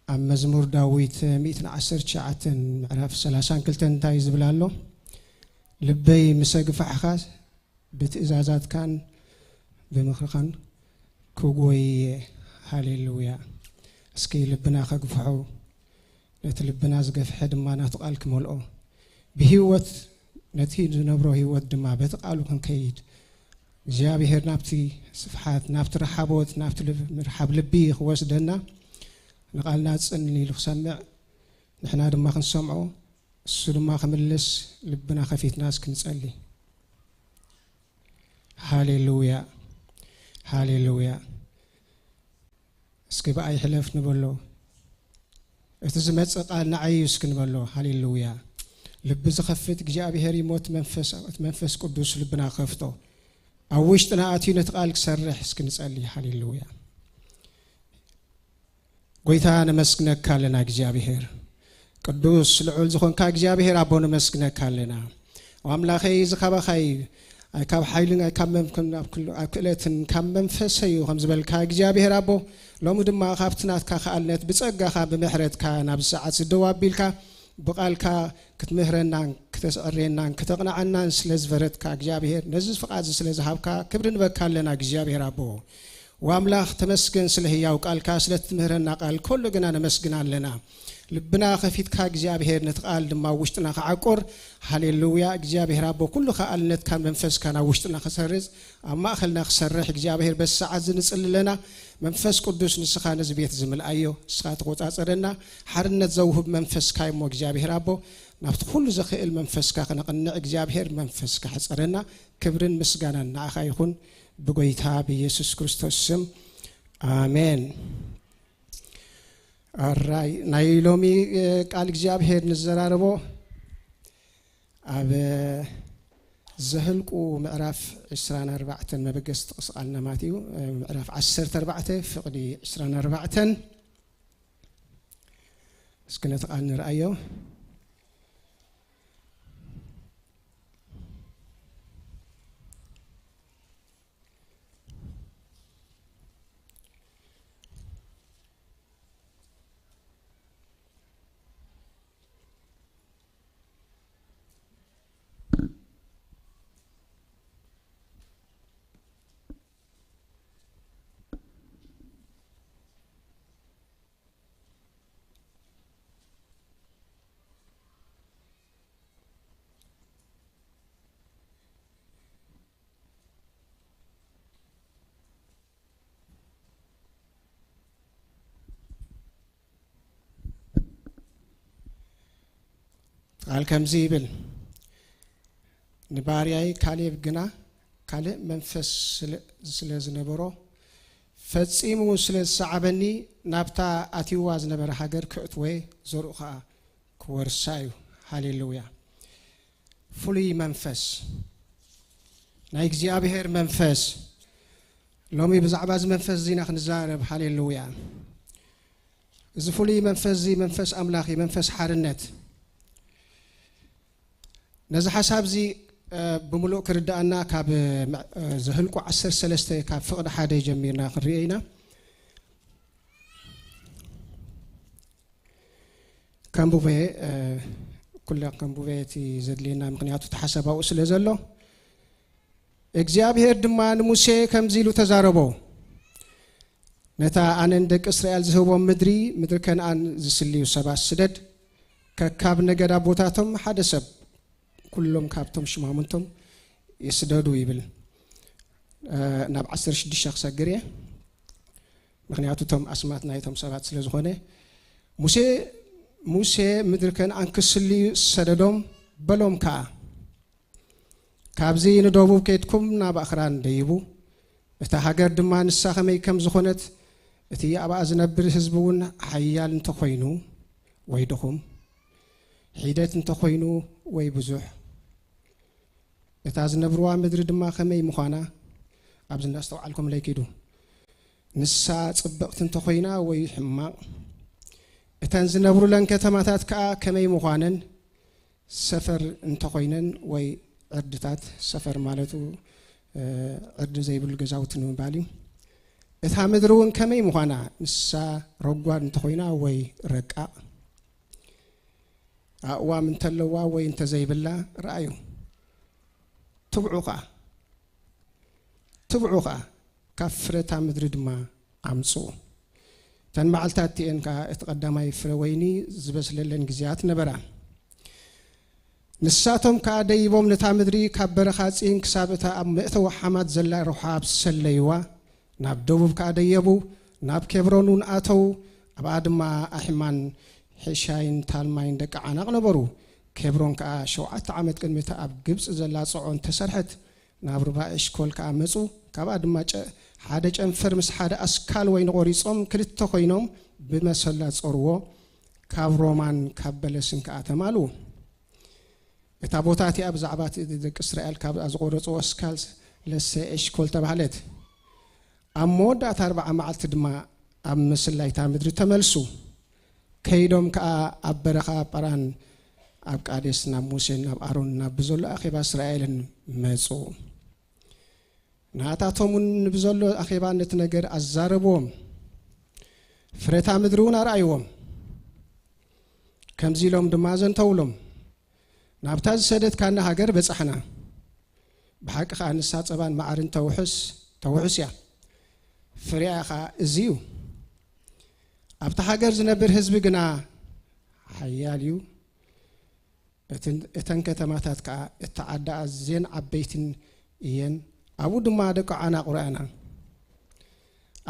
ኣብ መዝሙር ዳዊት ሚእትን ዓሰርተ ትሽዓተን ምዕራፍ ሰላሳን ክልተን እንታይ ዝብል ኣሎ? ልበይ ምስ ኣግፋሕኻ ብትእዛዛትካን ብምኽርኻን ክጎይ እየ። ሃሌሉያ። እስኪ ልብና ከግፍሖ፣ ነቲ ልብና ዝገፍሐ ድማ ናቱ ቃል ክመልኦ፣ ብህይወት ነቲ ዝነብሮ ህይወት ድማ በቲ ቃሉ ክንከይድ፣ እግዚኣብሔር ናብቲ ስፍሓት፣ ናብቲ ረሓቦት፣ ናብቲ ልብ-፣ ምርሓብ ልቢ ክወስደና፣ ንቓልና ጽን ኢሉ ክሰምዕ፣ ንሕና ድማ ክንሰምዖ፣ እሱ ድማ ክምልስ ልብና ከፊትና እስኪ ንጸሊ። ሃሌሉያ፣ ሃሌሉያ። እስኪ ብኣይ ሕለፍ ንበሎ። እቲ ዝመጽእ ቃል ንዓይ እዩ እስኪ ንበሎ። ሃሌሉያ። ልቢ ዝኸፍት እግዚኣብሔር እዩ፣ ሞት መንፈስ፣ እቲ መንፈስ ቅዱስ ልብና ከፍቶ። ኣብ ውሽጥና ኣትዩ ነቲ ቃል ክሰርሕ እስኪ ንጸሊ። ሃሌሉያ። ጎይታ ነመስግነካ ኣለና እግዚኣብሔር። ቅዱስ ልዑል ዝኾንካ እግዚኣብሔር ኣቦ ነመስግነካ ኣለና። ኣምላኸይ እዚ ካባኻ እዩ፣ ኣይ ካብ ሓይልን ኣይ ካብ መም-፣ ካብ፣ ኣብ ክል-፣ ኣብ ክእለትን ካብ መንፈሰ እዩ ከም ዝበልካ እግዚኣብሔር ኣቦ፣ ሎሚ ድማ ካብቲ ናትካ ከኣልነት ብጸጋኻ ብምሕረትካ ናብዚ ሰዓት ዝደው ኣቢልካ ብቓልካ ክትምህረናን ክተስዕሬናን ክተቕንዓናን ስለ ዝፈረድካ እግዚኣብሔር ነዚ ፍቓድ እዚ ስለ ዝሃብካ ክብሪ ንበካ ኣለና እግዚኣብሔር ኣቦ። ወኣምላኽ ተመስገን ስለ ህያው ቃልካ፣ ስለ ትምህረና ቃል ኩሉ ግና ነመስግን ኣለና። ልብና ከፊትካ እግዚኣብሔር ነቲ ቃል ድማ ኣብ ውሽጥና ክዓቁር። ሃሌሉያ። እግዚኣብሔር ኣቦ ኩሉ ከኣልነትካን መንፈስካን ኣብ ውሽጥና ክሰርጽ፣ ኣብ ማእኸልና ክሰርሕ እግዚኣብሔር በዚ ሰዓት እዚ ንጽሊ ኣለና። መንፈስ ቅዱስ ንስኻ ነዚ ቤት እዚ ምልኣዮ፣ ንስኻ ተቆጻጸረና። ሓርነት ዘውህብ መንፈስካ እሞ እግዚኣብሔር ኣቦ ናብቲ ኩሉ ዘኽእል መንፈስካ ክነቕንዕ እግዚኣብሔር መንፈስካ ሕጸረና። ክብርን ምስጋናን ንዓኻ ይኹን ብጎይታ ብኢየሱስ ክርስቶስ ስም። ኣሜን። ኣራይ ናይ ሎሚ፣ እ፣ ቃል እግዚኣብሔር ንዘራረቦ ኣብ ዘህልቁ ምዕራፍ ዕስራን ኣርባዕተን መበገሲ ጥቕሲ ቃልና ማለት እዩ፣ እ፣ ምዕራፍ ዓሰርተ ኣርባዕተ ፍቕዲ ዕስራን ኣርባዕተን። እስኪ ነቲ ቃል ንርኣዮ። ቃል ከምዚ ይብል፣ ንባርያይ ካሌብ ግና ካልእ መንፈስ ስለ ዝነበሮ፣ ፈጺሙ ስለ ዝሰዓበኒ፣ ናብታ ኣትይዋ ዝነበረ ሃገር ከእትወ፣ ዘርኡ ኸኣ ክወርሳ እዩ። ሃሌሉያ። ፍሉይ መንፈስ፣ ናይ እግዚኣብሔር መንፈስ። ሎሚ ብዛዕባ እዚ መንፈስ እዚ ኢና ክንዛረብ። ሃሌሉያ። እዚ ፍሉይ መንፈስ እዚ መንፈስ ኣምላኽ እዩ፣ መንፈስ ሓርነት። ነዚ ሓሳብ እዚ ብምሉእ ክርዳኣና ካብ ዘህልቁ ዓሰርተ ሰለስተ ካብ ፍቕዲ ሓደ ጀሚርና ክንሪኦ ኢና። ከንብበ፣ ኩለ ከንብበ እቲ ዘድልየና፣ ምኽንያቱ እቲ ሓሳብ ኣብኡ ስለ ዘሎ። እግዚኣብሔር ድማ ንሙሴ ከምዚ ኢሉ ተዛረቦ፣ ነታ ኣነን ደቂ እስራኤል ዝህቦም ምድሪ፣ ምድሪ ከነኣን ዝስልዩ ሰባት ስደድ፣ ከካብ ነገድ ኣቦታቶም ሓደ ሰብ፣ ኩሎም ካብቶም ሽማምንቶም ይስደዱ ይብል። ናብ ዓሰርተ ሽዱሽተ ክሰግር እየ፣ ምኽንያቱ እቶም ኣስማት ናይቶም ሰባት ስለ ዝኾነ። ሙሴ ሙሴ ምድሪ ከነኣን ክስልዩ ሰደዶም፣ በሎም ከኣ፣ ካብዚ ንደቡብ ከይድኩም ናብ ኣኽራን ደይቡ፣ እታ ሃገር ድማ ንሳ ኸመይ ከም ዝኾነት፣ እቲ ኣብኣ ዝነብር ህዝቢ እውን ሓያል እንተኾይኑ ወይ ድኹም፣ ሒደት እንተኾይኑ ወይ ብዙሕ፣ እታ ዝነብርዋ ምድሪ ድማ ኸመይ ምዃና፣ ኣብዚ እንዳስተውዓልኩምለይ ኪዱ። ንሳ ጽብቕቲ እንተኾይና ወይ ሕማቕ፣ እተን ዝነብሩለን ከተማታት ከኣ ከመይ ምዃነን፣ ሰፈር እንተኾይነን ወይ ዕርድታት፣ ሰፈር ማለቱ ዕርዲ ዘይብሉ ገዛውቲ ንምባል እዩ። እታ ምድሪ እውን ከመይ ምዃና፣ ንሳ ረጓድ እንተኾይና ወይ ረቃቕ፣ ኣእዋም እንተለዋ ወይ እንተዘይብላ ረኣዩ። ትብዑ ኸኣ ትብዑ ኸኣ ካብ ፍረታ ምድሪ ድማ ኣምጽኡ። እተን መዓልታት እቲኤን ከኣ እቲ ቀዳማይ ፍረ ወይኒ ዝበስለለን ግዜያት ነበራ። ንሳቶም ከኣ ደይቦም ነታ ምድሪ ካብ በረኻ ጺን ክሳብ እታ ኣብ መእተዊ ሓማት ዘላ ረሓብ ሰለይዋ። ናብ ደቡብ ከኣ ደየቡ፣ ናብ ኬብሮን እውን ኣተዉ። ኣብኣ ድማ ኣሒማን ሒሻይን ታልማይን ደቂ ዓናቕ ነበሩ። ኬብሮን ከኣ ሸውዓተ ዓመት ቅድሚ እታ ኣብ ግብጺ ዘላ ጽዖን ተሰርሐት። ናብ ሩባ ኤሽኮል ከኣ መጹ። ካብኣ ድማ ጨ-፣ ሓደ ጨንፈር ምስ ሓደ ኣስካል ወይኒ ቖሪጾም፣ ክልተ ኾይኖም ብመሰላ ጾርዎ። ካብ ሮማን ካብ በለስን ከኣ ተማልኡ። እታ ቦታ እቲኣ ብዛዕባ እቲ ደቂ እስራኤል ካብኣ ዝቖረጽዎ ኣስካል ለሰ ኤሽኮል ተባህለት። ኣብ መወዳእታ ኣርብዓ መዓልቲ ድማ ኣብ ምስላይታ ምድሪ ተመልሱ። ከይዶም ከኣ ኣብ በረኻ ጳራን ኣብ ቃዴስ ናብ ሙሴን ናብ ኣሮን ናብ ብዘሎ ኣኼባ እስራኤልን መጹ። ናታቶም እውን ንብዘሎ ኣኼባ ነቲ ነገር ኣዛረብዎም። ፍረታ ምድሪ እውን ኣርኣይዎም። ከምዚ ኢሎም ድማ ዘንተውሎም፣ ናብታ ዝሰደድካና ሃገር በጻሕና። ብሓቂ ኸኣ ንሳ ጸባን መዓርን ተውሕስ፣ ተውሕስ እያ። ፍሬኣ ኸኣ እዚ እዩ። ኣብታ ሃገር ዝነብር ህዝቢ ግና ሓያል እዩ። እትን-፣ እተን ከተማታት ከኣ እተዓዳ ኣዝየን ዓበይትን እየን። ኣብኡ ድማ ደቂ ዓናቕ ረኣና።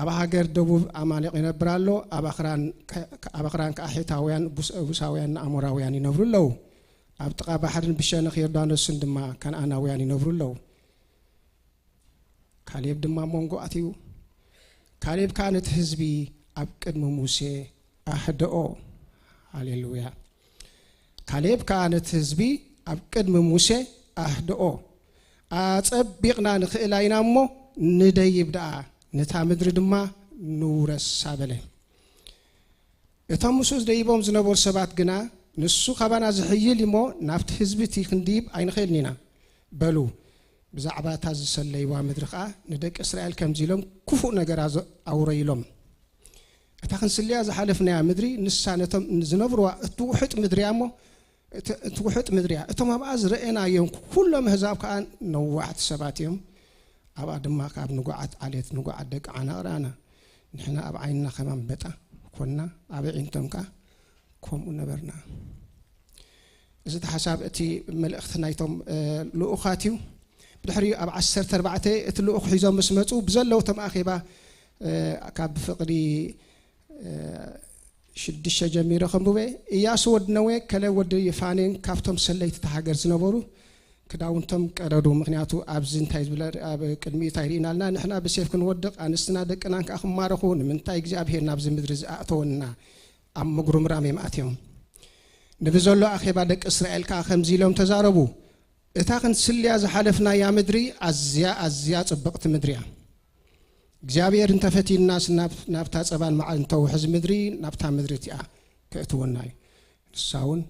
ኣብ ሃገር ደቡብ ኣማሌቕ ይነብር ኣሎ። ኣብ ኣኽራን ከ-፣ ኣብ ኣኽራን ከኣ ሔታውያን፣ ቡስ-፣ ቡሳውያንን ኣሞራውያን ይነብሩ ኣለዉ። ኣብ ጥቓ ባሕርን ብሸነኽ ዮርዳኖስን ድማ ከነኣናውያን ይነብሩ ኣለዉ። ካሌብ ድማ ኣብ መንጎ ኣትዩ። ካሌብ ከኣ ነቲ ህዝቢ ኣብ ቅድሚ ሙሴ ኣህደኦ። ሃሌሉያ። ካሌብ ከኣ ነቲ ህዝቢ ኣብ ቅድሚ ሙሴ ኣህደኦ። ኣጸቢቕና ንኽእል ኢና እሞ ንደይብ ደኣ፣ ነታ ምድሪ ድማ ንውረሳ በለ። እቶም ምስኡ ደይቦም ዝነበሩ ሰባት ግና፣ ንሱ ካባና ዝሕይል እሞ ናብቲ ህዝቢ እቲ ክንድይብ ኣይንኽእልን ኢና በሉ። ብዛዕባ እታ ዝሰለይዋ ምድሪ ኸኣ ንደቂ እስራኤል ከምዚ ኢሎም ክፉእ ነገር ኣዘ-፣ ኣውረዩሎም። እታ ክንስልያ ዝሓለፍናያ ምድሪ ንሳ ነቶም ዝነብርዋ እትውሕጥ ምድሪ እያ እሞ፣ እት-፣ እትውሕጥ ምድሪ እያ። እቶም ኣብኣ ዝረኣናዮም ኩሎም ኣህዛብ ከኣ ነዋሕቲ ሰባት እዮም። ኣብኣ ድማ ካብ ንጉዓት ዓሌት ንጉዓት ደቂ ዓናቕ ረኣና። ንሕና ኣብ ዓይንና ከም ኣንበጣ ኮንና፣ ኣብ ኣዒንቶም ከኣ ከምኡ ነበርና። እዚ እቲ ሓሳብ እቲ መልእኽቲ ናይቶም፣ እ፣ ልኡኻት እዩ። ብድሕሪኡ ኣብ ዓሰርተ ኣርባዕተ እቲ ልኡኽ ሒዞም ምስ መጹ ብዘለዉ እቶም ኣኼባ፣ እ፣ ካብ ፍቕዲ፣ እ፣ ሽዱሽተ ጀሚረ ከንብበ። ኢያሱ ወዲ ነዌ፣ ከሌብ ወዲ የፋኔን ካብቶም ሰለይቲ እታ ሃገር ዝነበሩ ክዳውንቶም ቀደዱ። ምኽንያቱ ኣብዚ እንታይ ዝብለ ኣብ ቅድሚኡ እንታይ ርኢና ኣለና? ንሕና ብሴፍ ክንወድቕ፣ ኣንስትና ደቅናን ከኣ ክማረኹ፣ ንምንታይ እግዚኣብሔር ናብዚ ምድሪ ዝኣእተወና? ኣብ ምጉርምራም እዮም ኣትዮም። ንብዘሎ ኣኼባ ደቂ እስራኤል ከኣ ከምዚ ኢሎም ተዛረቡ፣ እታ ክንስልያ ዝሓለፍናያ ምድሪ ኣዝያ ኣዝያ ጽብቕቲ ምድሪ እያ። እግዚኣብሔር እንተፈትዩናስ ናብ-፣ ናብታ ጸባን መዓርን እተውሕዝ ምድሪ፣ ናብታ ምድሪ እቲኣ ከእትወና እዩ። ንሳ እውን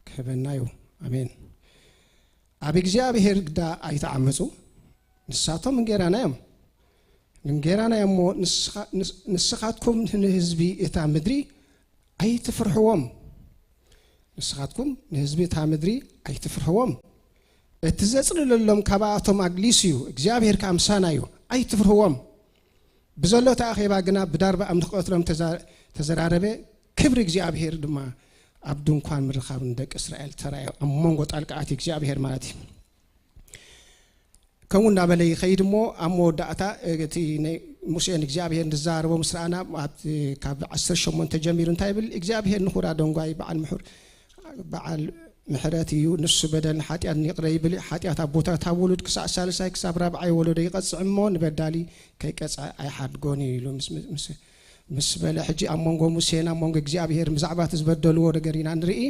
ክህበና እዩ። ኣሜን። ኣብ እግዚኣብሔር ግዳ ኣይተዓመጹ። ንሳቶም እንጌራና እዮም። እንጌራና እዮም እሞ ንስኻ-፣ ንስ-፣ ንስኻትኩም ንህዝቢ እታ ምድሪ ኣይትፍርሕዎም። ንስኻትኩም ንህዝቢ እታ ምድሪ ኣይትፍርሕዎም። እቲ ዘጽልለሎም ካብኣቶም ኣግሊሱ እዩ፣ እግዚኣብሔር ከኣ ምሳና እዩ። ኣይትፍርህዎም። ብዘሎ እቲ ኣኼባ ግና ብዳርባ እምኒ ክቐትሎም ተዛ-፣ ተዘራረበ። ክብሪ እግዚኣብሔር ድማ ኣብ ድንኳን ምርኻብ ንደቂ እስራኤል ተራእዮ። ኣብ መንጎ ጣልቃ ኣትዩ እግዚኣብሔር ማለት እዩ። ከምኡ እንዳበለ ይኸይድ እሞ ኣብ መወዳእታ እቲ ናይ ሙሴን እግዚኣብሔር ንዝዛረቦ ምስ ረኣና፣ ኣብ፣ ካብ ዓሰርተ ሸሞንተ ጀሚሩ እንታይ ይብል? እግዚኣብሔር ንኹራ ደንጓይ በዓል ምሑር፣ በዓል ምሕረት እዩ። ንሱ በደልን ሓጢኣትን ይቕረ ይብል። ሓጢኣት ኣቦታት ኣብ ውሉድ ክሳዕ ሳልሳይ ክሳብ ራብዓይ ወለዶ ይቐጽዕ እሞ ንበዳሊ ከይቀጽዐ ኣይሓድጎን እዩ ኢሉ ምስ፣ ምስ፣ ምስ በለ፣ ሕጂ ኣብ መንጎ ሙሴን ኣብ መንጎ እግዚኣብሔር ብዛዕባ እቲ ዝበደልዎ ነገር ኢና ንርኢ።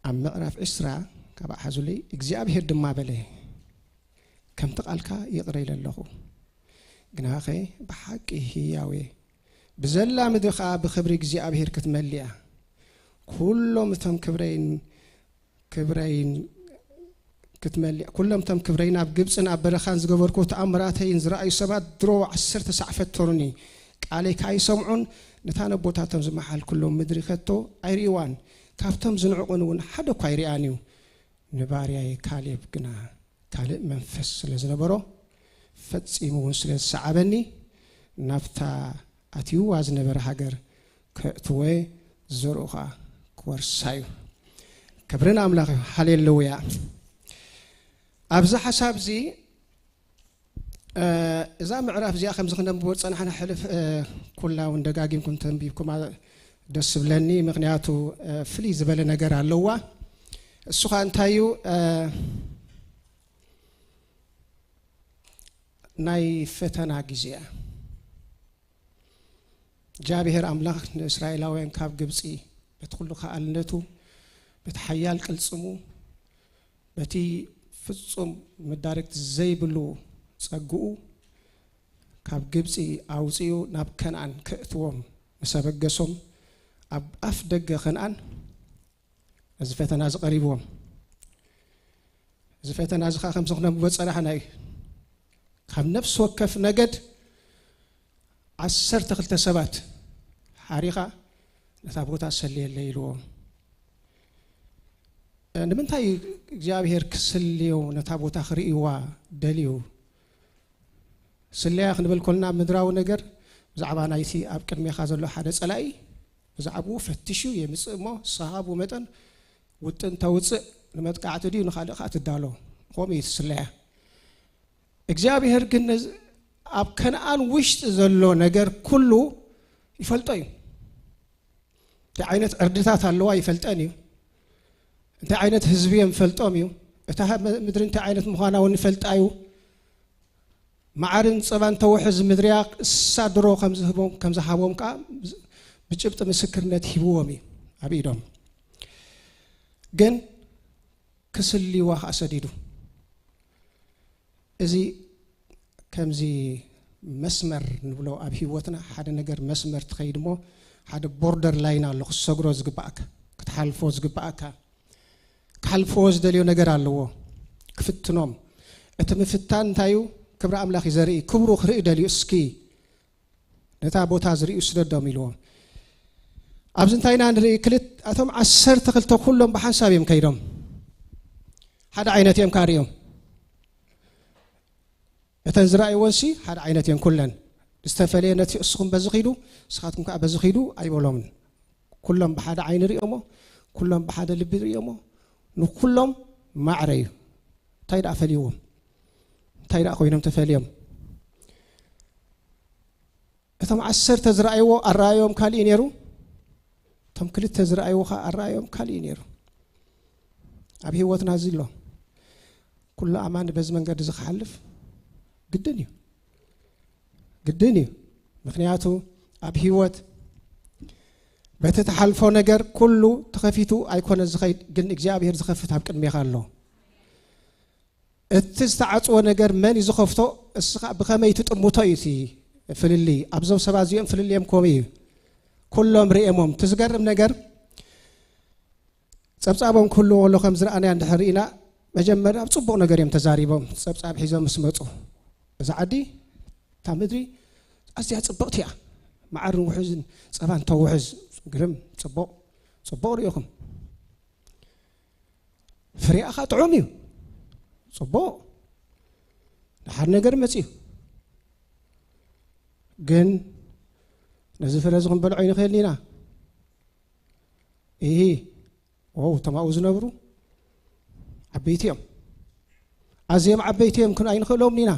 ኣብ ምዕራፍ ዕስራ ካብ ሓዙለይ፣ እግዚኣብሔር ድማ በለ፣ ከምቲ ቃልካ ይቕረ ኢለ ኣለኹ፣ ግናኸ ብሓቂ ህያው እየ፣ ብዘላ ምድሪ ኸኣ ብኽብሪ እግዚኣብሔር ክትመልእ እያ። ኩሎም እቶም ክብረይን፣ ክብረይን ክትመልእ፣ ኩሎም እቶም ክብረይን ኣብ ግብጽን ኣብ በረኻን ዝገበርኩ ተኣምራተይን ዝረኣዩ ሰባት ድሮ ዓሰርተ ሳዕ ፈተኑኒ። ቃለይ ከኣ ኣይሰምዑን፣ ነታ ነቦታቶም ዝመሓልኩሎም ምድሪ ከቶ ኣይርእይዋን፣ ካብቶም ዝንዕቑኒ እውን ሓደ እኳ ኣይርኣን እዩ። ንባርያይ ካሌብ ግና ካልእ መንፈስ ስለ ዝነበሮ፣ ፈጺሙ እውን ስለ ዝሰዓበኒ፣ ናብታ ኣትይዋ ዝነበረ ሃገር ከእትወ፣ ዘርኡ ኸኣ ክወርሳ እዩ። ክብሪ ንኣምላኽ እዩ። ሃሌሉያ። ኣብዚ ሓሳብ እዚ፣ እ፣ እዛ ምዕራፍ እዚኣ ከምዚ ክነንብቦ ዝጸናሕና ሕልፍ፣ እ፣ ኩላ እውን ደጋጊምኩም ተንቢብኩማ ደስ ዝብለኒ፣ ምኽንያቱ፣ እ፣ ፍልይ ዝበለ ነገር ኣለዋ። እሱ ኸኣ እንታይ እዩ? እ፣ ናይ ፈተና ግዜ እያ። እግዚኣብሔር ኣምላኽ ንእስራኤላውያን ካብ ግብጺ በቲ ኩሉ ከኣልነቱ፣ በቲ ሓያል ቅልጽሙ፣ በቲ ፍጹም መዳርግቲ ዘይብሉ ጸግኡ ካብ ግብጺ ኣውጺኡ ናብ ከነኣን ከእትዎም ምስ ኣበገሶም፣ ኣብ ኣፍ ደገ ከነኣን እዚ ፈተና እዚ ቀሪብዎም። እዚ ፈተና እዚ ኸዓ ከምዚ ክነንብቦ ዝጸናሕና እዩ። ካብ ነፍሲ ወከፍ ነገድ ዓሰርተ ክልተ ሰባት ሓሪኻ ነታ ቦታ ሰልየለይ ኢልዎም። ንምንታይ እግዚኣብሔር ክስልዮ ነታ ቦታ ክርእይዋ ደልዩ? ስለያ ክንብል ኮልና ምድራዊ ነገር ብዛዕባ ናይቲ ኣብ ቅድሜኻ ዘሎ ሓደ ጸላኢ ብዛዕባኡ ፈትሹ የምጽእ እሞ፣ ንስኻ ብኡ መጠን ውጥን ተውጽእ፣ ንመጥቃዕቲ ድዩ ንኻልእ ከኣ ትዳሎ። ከምኡ እዩ እቲ ስለያ። እግዚኣብሔር ግን ነዚ ኣብ ከነኣን ውሽጢ ዘሎ ነገር ኩሉ ይፈልጦ እዩ። እንታይ ዓይነት ዕርድታት ኣለዋ ይፈልጠን እዩ። እንታይ ዓይነት ህዝቢ እዮም ይፈልጦም እዩ። እታ ምድሪ እንታይ ዓይነት ምዃና እውን ይፈልጣ እዩ። መዓርን ጸባን ተውሕዝ ምድሪ እያ፣ እሳ ድሮ ከም ዝህቦም፣ ከም ዝሃቦም ከኣ ብጭብጢ ምስክርነት ሂብዎም እዩ ኣብ ኢዶም። ግን ክስልይዋ ከኣ ሰዲዱ። እዚ ከምዚ መስመር ንብሎ ኣብ ህይወትና ሓደ ነገር መስመር ትኸይድ እሞ ሓደ ቦርደር ላይን ኣሎ ክትሰግሮ ዝግባኣካ፣ ክትሓልፎ ዝግባኣካ። ክሓልፍዎ ዝደልዮ ነገር ኣለዎ። ክፍትኖም። እቲ ምፍታን እንታይ እዩ? ክብሪ ኣምላኽ እዩ ዘርኢ። ክብሩ ክርኢ ደልዩ። እስኪ ነታ ቦታ ዝርእዩ ስደዶም ኢልዎም። ኣብዚ እንታይ ኢና ንርኢ? ክልት-፣ እቶም ዓሰርተ ክልተ ኩሎም ብሓንሳብ እዮም ከይዶም። ሓደ ዓይነት እዮም ካርዮም። እተን ዝረኣይወንሲ ሓደ ዓይነት እየን ኩለን። ዝተፈለየ ነቲ እስኹም በዚ ኺዱ፣ ንስኻትኩም ከኣ በዚ ኺዱ ኣይበሎምን። ኩሎም ብሓደ ዓይኒ ርእዮሞ፣ ኩሎም ብሓደ ልቢ ርእዮሞ፣ ንኩሎም ማዕረ እዩ። እንታይ ደኣ ፈልይዎም? እንታይ ደኣ ኮይኖም ተፈልዮም? እቶም ዓሰርተ ዝረኣይዎ ኣረኣዮም ካልእ እዩ ነይሩ። እቶም ክልተ ዝረኣይዎ ኸዓ ኣረኣዮም ካልእ እዩ ነይሩ። ኣብ ህይወትና እዚ ኣሎ። ኩሉ ኣማኒ በዚ መንገዲ እዚ ክሓልፍ ግድን እዩ። ግድን እዩ። ምኽንያቱ ኣብ ህይወት በቲ ትሓልፎ ነገር ኩሉ ተኸፊቱ ኣይኮነ ዝኸይድ፣ ግን እግዚኣብሔር ዝኸፍት ኣብ ቅድሜኻ ኣሎ። እቲ ዝተዓጽወ ነገር መን እዩ ዝኸፍቶ? እስኻ ብኸመይ ትጥምቶ እዩ እቲ ፍልልይ። ኣብዞም ሰባት እዚኦም ፍልልዮም ከምኡ እዩ። ኩሎም ርእየሞም። እቲ ዝገርም ነገር ጸብጻቦም ክህልዎ ከሎ ከም ዝረኣናዮ እንድሕር ርኢና፣ መጀመርያ ኣብ ጽቡቕ ነገር እዮም ተዛሪቦም። ጸብጻብ ሒዞም ምስ መጹ፣ እዛ ዓዲ፣ እታ ምድሪ ኣዝያ ጽብቕቲ እያ። መዓርን ውሑዝን ጸባን ተውሕዝ። ግርም፣ ጽቡቕ፣ ጽቡቕ ርኢኹም። ፍሬኣ ኸኣ ጥዑም እዩ። ጽቡቕ። ደሓን ነገር መጺኡ። ግን ነዚ ፍረ እዚ ክንበልዖ ኣይንኽእልን ኢና። ኢሂ፣ ዋው፣ እቶም ኣብኡ ዝነብሩ ዓበይቲ እዮም። ኣዝዮም ዓበይቲ እዮም፣ ክን-፣ ኣይንኽእሎምን ኢና።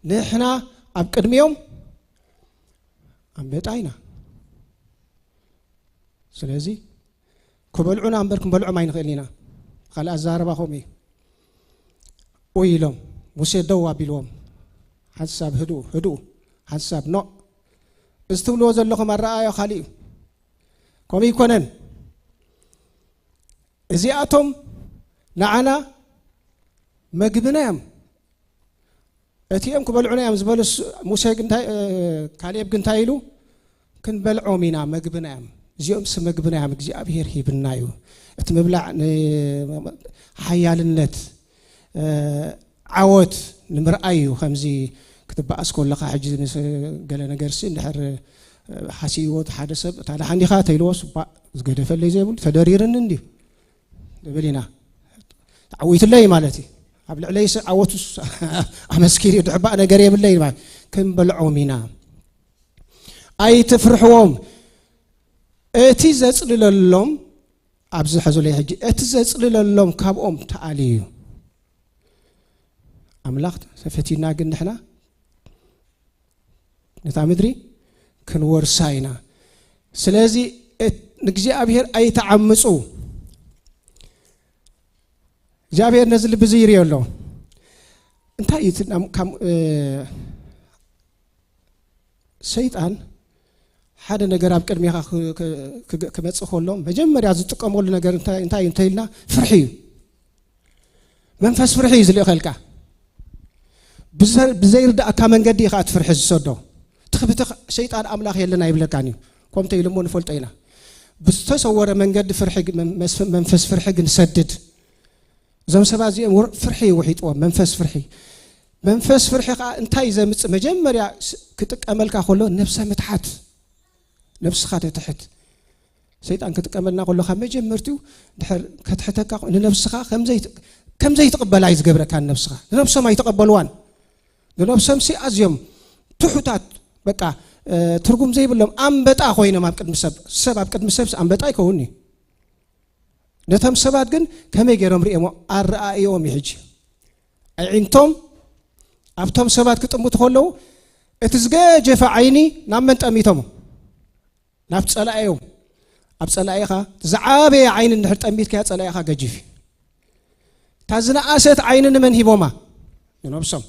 ንሕና ኣብ ቅድሚኦም ኣንበጣ ኢና። ስለዚ ክበልዑና እምበር ክንበልዖም ኣይንኽእልን ኢና። ካልእ ኣዘራርባ ከምኡ እዩ። ኡይ ኢሎም፣ ሙሴ ደው ኣቢልዎም። ሓንሳብ ህድኡ፣ ህድኡ፣ ሓንሳብ ኖእ። እዚ ትብልዎ ዘለኹም ኣረኣእያ ካልእ እዩ። ከምኡ ኣይኮነን። እዚኣቶም ንዓና መግብና እዮም። እቲኦም ክበልዑና እዮም ዝበሉ ስ-፣ ሙሴ ግን እንታይ፣ እ፣ ካሌብ ግን እንታይ ኢሉ? "ክንበልዖም ኢና፣ መግብና እዮም። እዚኦምስ መግብና እዮም፣ እግዚኣብሔር ሂብና እዩ።" እቲ ምብላዕ ን-፣ ሓያልነት፣ እ፣ ዓወት ንምርኣይ እዩ። ከምዚ ክትበኣስ ከለኻ ሕጂ ምስ ገለ ነገርሲ እንድሕር፣ እ፣ ሓሲእዎ እቲ ሓደ ሰብ፣ "እታ ደሓን ዲኻ?" ተኢልዎስ፣ "እባ ዝገደፈለይ ዘይብሉ ተደሪርኒ እንድዩ" ንብል ኢና። ተዓዊትለይ ማለት እዩ። ኣብ ልዕለይስ ዓወቱስ ኣመስኪሩ ድሕባእ ነገር የብለይ ማለት። ክንበልዖም ኢና። ኣይትፍርሕዎም። እቲ ዘጽልለሎም፣ ኣብዚ ሕዙለይ ሕጂ፣ እቲ ዘጽልለሎም ካብኦም ተኣልዩ እዩ። ኣምላኽ ተፈቲና ግን ንሕና ነታ ምድሪ ክንወርሳ ኢና። ስለዚ እት-፣ ንእግዚኣብሔር ኣይተዓምጹ። እግዚኣብሔር ነዚ ልቢ እዚ ይርእዮ ኣሎ። እንታይ እዩ እቲ ናም-፣ ካም-፣ እ፣ ሰይጣን ሓደ ነገር ኣብ ቅድሜኻ ክ-፣ ክ-፣ ክ-፣ ክመጽእ ከሎ መጀመርያ ዝጥቀመሉ ነገር እንታይ፣ እንታይ እዩ እንተኢልና፣ ፍርሒ እዩ። መንፈስ ፍርሒ እዩ ዝልእኸልካ። ብዘ-፣ ብዘይርዳእካ መንገዲ እዩ ኸዓ እቲ ፍርሒ ዝሰዶ። ትኽብትኽ ሰይጣን ኣምላኽ የለን ኣይብለካን እዩ። ከምተ ኢሉ እሞ ንፈልጦ ኢና። ብዝተሰወረ መንገዲ ፍርሒ ግ-፣ መ-፣ መስ-፣ መንፈስ ፍርሒ ግን ሰድድ። እዞም ሰባት እዚኦም ውር-፣ ፍርሒ እዩ ውሒጥዎም፣ መንፈስ ፍርሒ። መንፈስ ፍርሒ ኸዓ እንታይ እዩ ዘምጽእ? መጀመርያ ስ-፣ ክጥቀመልካ ከሎ ነብሰ ምትሓት። ነብስኻ ተትሕት። ሰይጣን ክጥቀመልና ከሎ ካብ መጀመርቲኡ ድሕር ከትሕተካ ንነብስኻ ከም ዘይት-፣ ከም ዘይትቕበላ እዩ ዝገብረካ ንነብስኻ። ንነብሶም ኣይተቐበልዋን። ንነብሶምሲ ኣዝዮም ትሑታት፣ በቃ፣ እ፣ ትርጉም ዘይብሎም ኣንበጣ ኮይኖም ኣብ ቅድሚ ሰብ። ሰብ ኣብ ቅድሚ ሰብስ ኣንበጣ ይከውን እዩ። ነቶም ሰባት ግን ከመይ ገይሮም ርእዮሞ? ኣረኣእዮም እዩ ሕጂ። ኣዒንቶም ኣብቶም ሰባት ክጥምቱ ከለዉ፣ እቲ ዝገጀፈ ዓይኒ ናብ መን ጠሚቶሞ? ናብ ጸላእዮም። ኣብ ጸላኢኻ ዝዓበየ ዓይኒ እንድሕር ጠሚትካያ፣ ጸላኢኻ ገጅፍ እዩ። እታ ዝነኣሰት ዓይኒ ንመን ሂቦማ? ንነብሶም።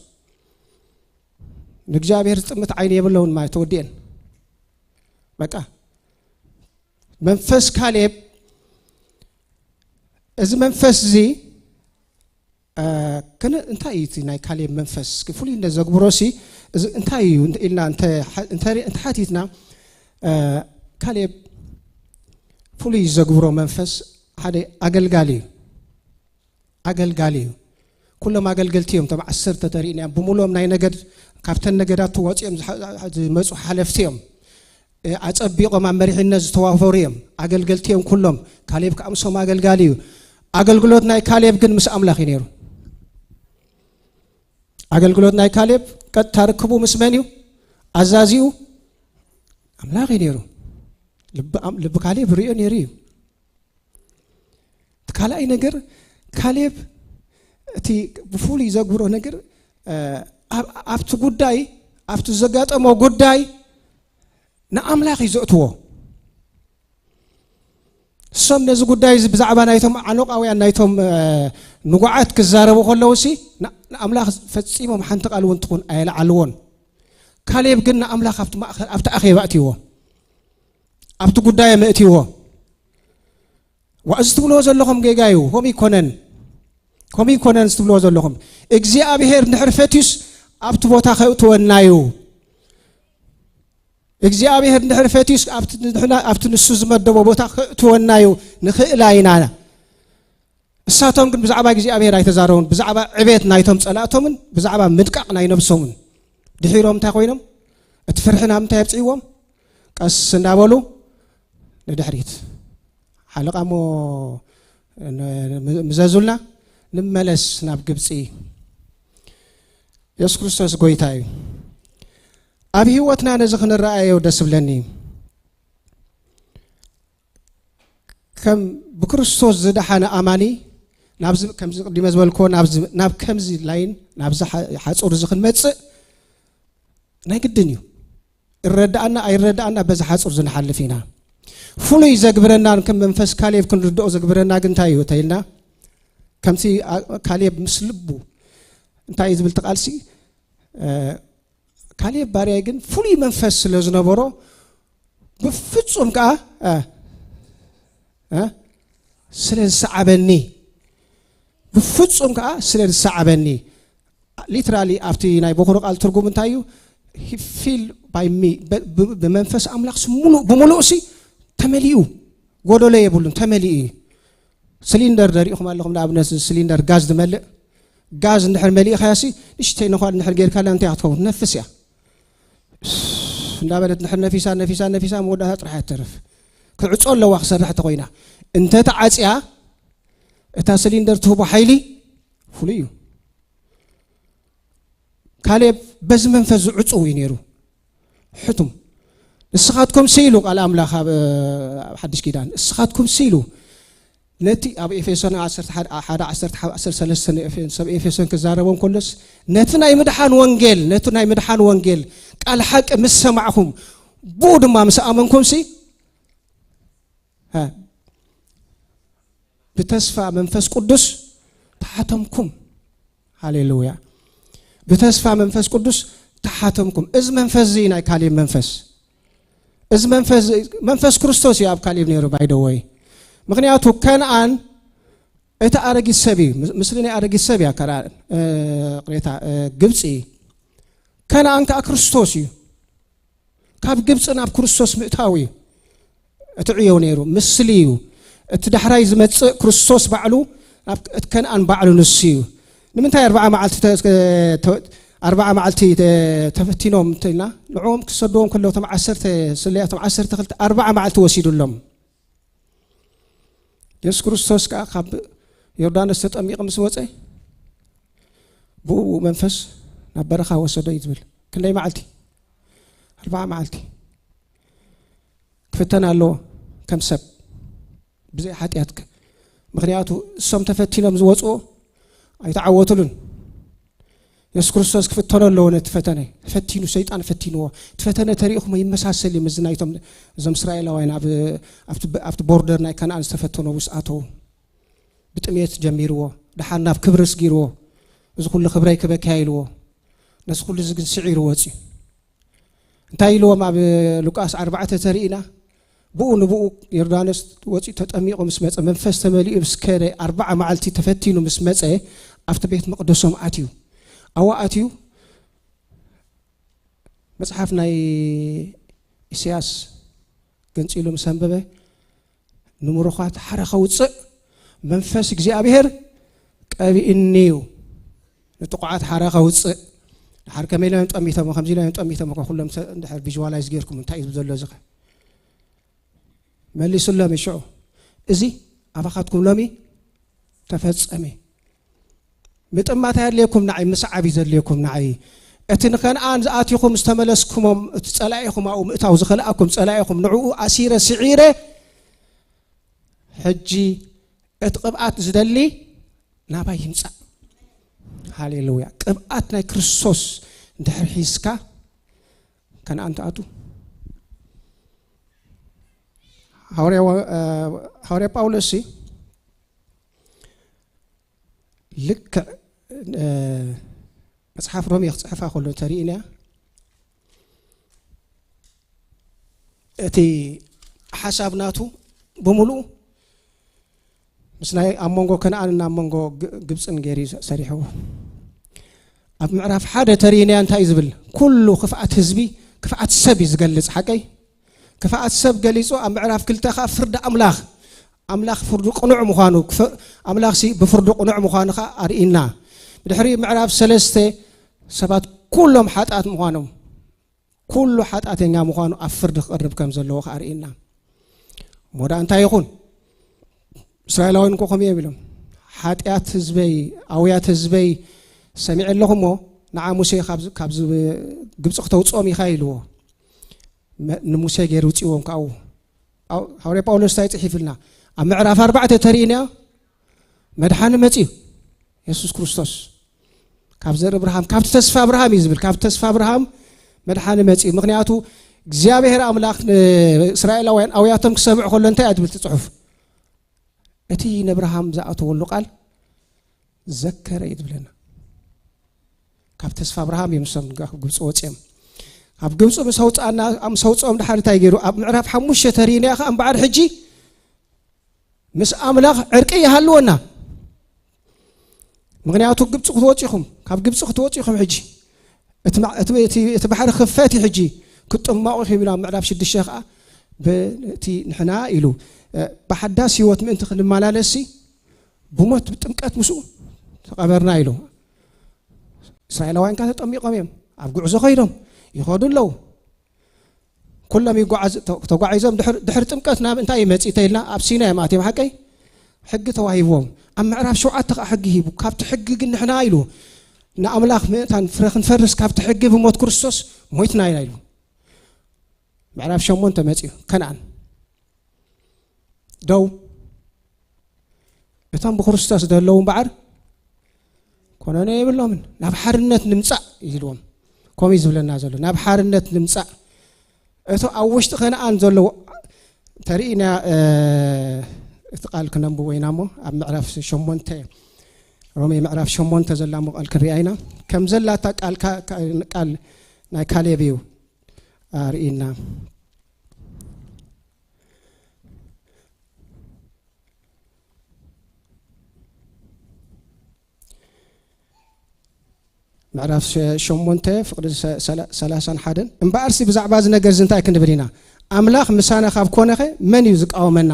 ንእግዚኣብሔር ዝጥምት ዓይኒ የብለውን ማለት ተወዲኤን። በቃ። መንፈስ ካሌብ፣ እዚ መንፈስ እዚ፣ እ፣ ክን-፣ እንታይ እዩ እቲ ናይ ካሌብ መንፈስ? እስኪ ፍሉይ እንደ ዘግብሮ ሲ፣ እዚ እንታይ እዩ እንተ ኢልና እንተ ሓ-፣ እንተ ሪ-፣ እንተ ሓቲትና፣ እ፣ ካሌብ ፍሉይ ዘግብሮ መንፈስ ሓደ ኣገልጋሊ እዩ። ኣገልጋሊ እዩ። ኩሎም ኣገልገልቲ እዮም። እቶም ዓሰርተ ተሪእና እዮም። ብምሉኦም ናይ ነገድ፣ ካብተን ነገዳት ተዋፂኦም ዝሓ-፣ ዝመፁ ሓለፍቲ እዮም። እ፣ ኣጸቢቖም ኣብ መሪሕነት ዝተዋፈሩ እዮም። ኣገልገልቲ እዮም ኩሎም። ካሌብ ከኣ ምስኦም ኣገልጋሊ እዩ። ኣገልግሎት ናይ ካሌብ ግን ምስ ኣምላኽ እዩ ነይሩ። ኣገልግሎት ናይ ካሌብ ቀጥታ ርክቡ ምስ መን እዩ? ኣዛዚኡ ኣምላኽ እዩ ነይሩ። ልቢ ኣም-፣ ልቢ ካሌብ ርእዮ ነይሩ እዩ። እቲ ካልኣይ ነገር፣ ካሌብ እቲ ብፍሉይ ዘግብሮ ነገር፣ እ፣ ኣብ-፣ ኣብቲ ጉዳይ፣ ኣብቲ ዘጋጠሞ ጉዳይ ንኣምላኽ እዩ ዘእትዎ። እሶም ነዚ ጉዳይ እዚ ብዛዕባ ናይቶም ዓኖቃውያን፣ ናይቶም ንጉዓት ክዛረቡ ከለዉ ሲ ንኣምላኽ ፈጺሞም ሓንቲ ቃል እውን ትኹን ኣየለዓልዎን። ካሌብ ግን ንኣምላኽ ኣብቲ ማእኸል ኣብቲ ኣኼባ እትዎ ኣብቲ ጉዳይ መእትዎ። ዋእዚ ትብልዎ ዘለኹም ጌጋ እዩ። ከምኡ ይኮነን፣ ከምኡ ይኮነን እዚ ትብልዎ ዘለኹም። እግዚኣብሔር እንድሕር ፈትዩስ ኣብቲ ቦታ ከእትወና እዩ። እግዚኣብሔር እንድሕር ፈትዩስ ኣብቲ ንሱ ዝመደቦ ቦታ ከእትወና እዩ። ንኽእላ ኢና። እሳቶም ግን ብዛዕባ እግዚኣብሔር ኣይተዛረቡን። ብዛዕባ ዕቤት ናይቶም ጸላእቶምን ብዛዕባ ምድቃቕ ናይ ነብሶምን ድሒሮም እንታይ ኮይኖም? እቲ ፍርሒ ናብ ምንታይ ኣብጽእዎም? ቀስ እንዳበሉ ንድሕሪት። ሓለቓ እሞ ምዘዙልና፣ ንመለስ ናብ ግብፂ። የሱስ ክርስቶስ ጎይታ እዩ። ኣብ ህይወትና ነዚ ክንረኣዮ ደስ ብለኒ። ከም ብክርስቶስ ዝደሓነ ኣማኒ ናብዚ፣ ከምዚ ቅዲመ ዝበልኮ፣ ናብዚ፣ ናብ ከምዚ ላይን ናብዚ ሓ-፣ ሓፁር እዚ ክንመፅእ ናይ ግድን እዩ። ይረዳኣና ኣይረዳኣና በዚ ሓፁር ዝንሓልፍ ኢና። ፍሉይ ዘግብረና ከም መንፈስ ካሌብ ክንርድኦ ዘግብረና ግን እንታይ እዩ ተይልና? ከምቲ ኣ-፣ ካሌብ ምስ ልቡ እንታይ እዩ ዝብል እቲ ቃልሲ? እ፣ ካሌብ ባርያይ ግን ፍሉይ መንፈስ ስለ ዝነበሮ ብፍጹም ከኣ፣ እ፣ እ፣ ስለ ዝሰዓበኒ፣ ብፍጹም ከኣ ስለ ዝሰዓበኒ፣ ሊትራሊ ኣብቲ ናይ በኹሪ ቃል ትርጉም እንታይ እዩ? He feel by me፣ ብ-፣ ብ-፣ ብመንፈስ ኣምላኽ ሲ ሙሉእ፣ ብምሉእ ሲ ተመሊኡ፣ ጎደሎ የብሉን፣ ተመሊኡ እዩ። ስሊንደር ደሪእኹም ኣለኹም፣ ንኣብነት ስሊንደር ጋዝ ዝመልእ፣ ጋዝ እንድሕር መሊእኻያ ሲ ንእሽተይ ነዃል እንድሕር ጌርካላ እንታይ እያ ክትኸውን? ነፍስ እያ። እንዳበለት እንድሕር ነፊሳ፣ ነፊሳ፣ ነፊሳ መወዳእታ ጥራሕ እያ ትተርፍ። ክዕጾ ኣለዋ ክሰርሕ ተኾይና። እንተ ተዓጽያ፣ እታ ስሊንደር ትህቦ ሓይሊ ፍሉይ እዩ። ካሌብ በዚ መንፈስ ዝዕጽው እዩ ነይሩ። ሕቱም። ንስኻትኩም ሲ ኢሉ ቃል ኣምላኽ ኣብ፣ ኣብ ሓድሽ ኪዳን፣ ንስኻትኩም ሲ ኢሉ ነቲ ኣብ ኤፌሶን ዓሰርተ ሓደ፣ ሓደ ዓሰርተ ሓደ፣ ዓሰርተ ሰለስተ ንኤፌ-፣ ሰብ ኤፌሶን ክዛረቦም ከሎስ፣ ነቲ ናይ ምድሓን ወንጌል፣ ነቲ ናይ ምድሓን ወንጌል ቃል ሓቂ ምስ ሰማዕኹም፣ ብኡ ድማ ምስ ኣመንኩም ሲ፣ ሀ፣ ብተስፋ መንፈስ ቅዱስ ተሓተምኩም። ሃሌሉያ። ብተስፋ መንፈስ ቅዱስ ተሓተምኩም። እዚ መንፈስ እዚ ናይ ካሌብ መንፈስ። እዚ መንፈስ፣ መንፈስ ክርስቶስ እዩ ኣብ ካሌብ ነይሩ፣ ባይ ደ ወይ። ምኽንያቱ ከነኣን እቲ ኣረጊት ሰብ እዩ። ምስ-፣ ምስሊ ናይ ኣረጊት ሰብ እያ ከነኣን፣ እ፣ ቅሬታ፣ እ፣ ግብፂ። ከነኣን ከኣ ክርስቶስ እዩ። ካብ ግብፂ ናብ ክርስቶስ ምእታው እዩ። እቲ ዕዮ ነይሩ፣ ምስሊ እዩ። እቲ ዳሕራይ ዝመጽእ ክርስቶስ ባዕሉ፣ ናብ እቲ ከነኣን ባዕሉ ንሱ እዩ። ንምንታይ ኣርብዓ መዓልቲ ተ-፣ ተ-፣ ኣርብዓ መዓልቲ ተ-፣ ተፈቲኖም እንተኢልና፣ ንዕኦም ክሰድዎም ከለዉ እቶም ዓሰርተ ስለያ፣ እቶም ዓሰርተ ክልተ ኣርብዓ መዓልቲ ወሲዱሎም። የሱስ ክርስቶስ ከኣ ካብ ዮርዳኖስ ተጠሚቑ ምስ ወጸ፣ ብኡ መንፈስ ናብ በረኻ ወሰዶ እዩ ዝብል። ክንደይ መዓልቲ? ኣርብዓ መዓልቲ። ክፍተን ኣለዎ ከም ሰብ፣ ብዘይ ሓጢኣት ከ-፣ ምኽንያቱ እሶም ተፈቲኖም ዝወፅዎ ኣይተዓወቱሉን። የሱስ ክርስቶስ ክፍተኖ ኣለዎ ነቲ ፈተነ። ፈቲኑ፣ ሰይጣን ፈቲንዎ። እቲ ፈተነ ተሪእኹሞ ይመሳሰል እዩ ምስዚ ናይቶም፣ እዞም እስራኤላውያን ኣብ፣ ኣብቲ፣ ኣብቲ ቦርደር ናይ ከነኣን ዝተፈተኑ ኣብኡ ዝኣተዉ። ብጥሜት ጀሚርዎ፣ ደሓር ናብ ክብሪ ኣስጊርዎ። እዚ ኩሉ ክብረይ ክበኪያ ኢልዎ። ነዚ ኩሉ እዚ ግን ስዒሩ ወፅዩ። እንታይ ኢልዎም ኣብ ሉቃስ ኣርባዕተ ተሪእና? ብኡ ንብኡ ዮርዳኖስ ወፂኡ ተጠሚቑ ምስ መፀ፣ መንፈስ ተመሊኡ ምስ ከደ፣ ኣርብዓ መዓልቲ ተፈቲኑ ምስ መፀ፣ ኣብቲ ቤት መቕደሶም ኣትዩ። ኣብኡ ኣትዩ መጽሓፍ ናይ ኢሳያስ ገንጺሉ ምስ ኣንበበ፣ ንምሩኻት ሓራ ከውጽእ መንፈስ እግዚኣብሔር ቀቢእኒ እዩ። ንጥቑዓት ሓራ ከውጽእ። ድሓር ከመይ ኢሎም እዮም ጠሚቶሞ? ከምዚ ኢሎም እዮም ጠሚቶሞ። ኩሎም ሰ-፣ እንድሕር ቪዥዋላይዝ ጌርኩም እንታይ እዩ ዘሎ እዚ ኸ? መሊሱሎም እዩ ሽዑ። እዚ ኣባኻትኩም ሎሚ ተፈጸመ። ምጥማት ኣየድልየኩም ንዓይ፣ ምስዓብ እዩ ዘድልየኩም ንዓይ። እቲ ንከነኣን ዝኣቲኹም ዝተመለስኩሞም፣ እቲ ጸላኢኹም ኣብኡ ምእታው ዝኸልኣኩም ጸላኢኹም፣ ንዕኡ ኣሲረ ስዒረ፣ ሕጂ እቲ ቅብኣት ዝደሊ ናባይ ይምጻእ። ሃሌሉያ። ቅብኣት ናይ ክርስቶስ እንድሕር ሒዝካ ከነኣን ትኣቱ። ሃዋርያ ዋ- እ፣ ሃዋርያ ጳውሎስ ሲ ልክዕ እ፣ መጽሓፍ ሮሜ ክጽሕፋ ከሎ ተርእይና እቲ ሓሳብ ናቱ ብምሉኡ ምስ ናይ ኣብ መንጎ ከነኣንን ኣብ መንጎ ግ- ግብፅን ገይሩ እዩ ሰሪሕዎ። ኣብ ምዕራፍ ሓደ ተርእይናያ እንታይ እዩ ዝብል? ኩሉ ክፍኣት ህዝቢ፣ ክፍኣት ሰብ እዩ ዝገልጽ። ሓቀይ? ክፍኣት ሰብ ገሊጹ ኣብ ምዕራፍ ክልተ ኸዓ ፍርዲ ኣምላኽ፣ ኣምላኽ ፍርዱ ቅኑዕ ምዃኑ፣ ክፈ- ኣምላኽ ሲ ብፍርዱ ቅኑዕ ምዃኑ ኸዓ ኣርእና። ብድሕሪ ምዕራፍ ሰለስተ ሰባት ኩሎም ሓጣት ምዃኖም፣ ኩሉ ሓጣተኛ ምዃኑ ኣብ ፍርዲ ክቐርብ ከም ዘለዎ ኸዓ ኣርእና። እሞ ደኣ እንታይ ይኹን? እስራኤላውያን እኮ ከምኡ እዮም ኢሎም፣ ሓጢኣት ህዝበይ፣ ኣውያት ህዝበይ ሰሚዐ ኣለኹ እሞ፣ ንዓ ሙሴ ካብዚ ካብዚ ግብፂ ክተውፅኦም ኢኻ ኢልዎ። መ- ንሙሴ ገይሩ ውፅዎም ካብኡ። ኣው- ሃዋርያ ጳውሎስ እንታይ ፅሒፍልና? ኣብ ምዕራፍ ኣርባዕተ ተርእይናዮ፣ መድሓኒ መፅዩ፣ የሱስ ክርስቶስ። ካብ ዘር እብርሃም፣ ካብቲ ተስፋ እብርሃም እዩ ዝብል። ካብ ተስፋ እብርሃም መድሓኒ መፅዩ። ምክንያቱ እግዚኣብሔር ኣምላኽ ንእስራኤላውያን ኣውያቶም ክሰምዕ ከሎ እንታይ እያ ትብል እቲ ፅሑፍ? እቲ ነብርሃም ዝኣተወሉ ቃል ዘከረ እዩ ዝብለና። ካብ ተስፋ እብርሃም እዮም ንሶም ካብ ግብፂ ወፂኦም። ካብ ግብፂ ምስ ኣውፅኣና፣ ምስ ኣውፅኦም ድሓር እንታይ ገይሩ? ኣብ ምዕራፍ ሓሙሽተ ተርእይናያ ከዓ እምበኣር ሕጂ ምስ ኣምላኽ ዕርቂ ይሃልወና። ምክንያቱ ግብፂ ክትወፂኹም፣ ካብ ግብፂ ክትወፂኹም ሕጂ እቲ ማ- እቲ- እቲ- እቲ ባሕሪ ክፈት እዩ ሕጂ፣ ክትጥመቑ ኢኹም ኢሉ ኣብ ምዕራፍ ሽዱሽተ ከዓ በቲ ንሕና ኢሉ እ፣ ብሓዳስ ህይወት ምእንቲ ክንመላለስ ሲ ብሞት ብጥምቀት ምስኡ ተቐበርና ኢሉ። እስራኤላውያን ከ ተጠሚቖም እዮም፣ ኣብ ጉዕዞ ከይዶም ይኸዱ ኣለዉ። ኩሎም ይጓዓዝ ተ- ተጓዒዞም ድሕር ድሕሪ ጥምቀት ናብ እንታይ ይመጽእ ተይልና ኣብ ሲና እዮም ኣትዮም ሓቀይ ሕጊ ተዋሂብዎም። ኣብ ምዕራፍ ሸውዓተ ከዓ ሕጊ ሂቡ። ካብቲ ሕጊ ግን ንሕና ኢሉ ንኣምላኽ ምእንታን ፍረ ክንፈርስ ካብቲ ሕጊ ብሞት ክርስቶስ ሞይትና ኢና ኢሉ። ምዕራፍ ሸሞንተ መጽዩ ከነኣን ደው እቶም ብክርስቶስ ዘለዉ እምበኣር ኮነነ የብሎምን። ናብ ሓርነት ንምጻእ እዩ ኢልዎም። ከምኡ እዩ ዝብለና ዘሎ፣ ናብ ሓርነት ንምጻእ። እቶ ኣብ ውሽጢ ከነኣን ዘለዉ ተርእና እ፣ እቲ ቃል ክነንብቦ ኢና እሞ ኣብ ምዕራፍ ሸሞንተ ሮሜ ምዕራፍ ሸሞንተ ዘላ እሞ ቃል ክንሪኣ ኢና። ከም ዘላታ ቃል ካ- ካ- ቃል ናይ ካሌብ እዩ ኣርእና። ምዕራፍ ሸ- ሸሞንተ ፍቕዲ ሰ- ሰላ- ሰላሳን ሓደን እምበኣርሲ ብዛዕባ እዚ ነገር እዚ እንታይ ክንብል ኢና? ኣምላኽ ምሳና ካብ ኮነኸ መን እዩ ዝቃወመና?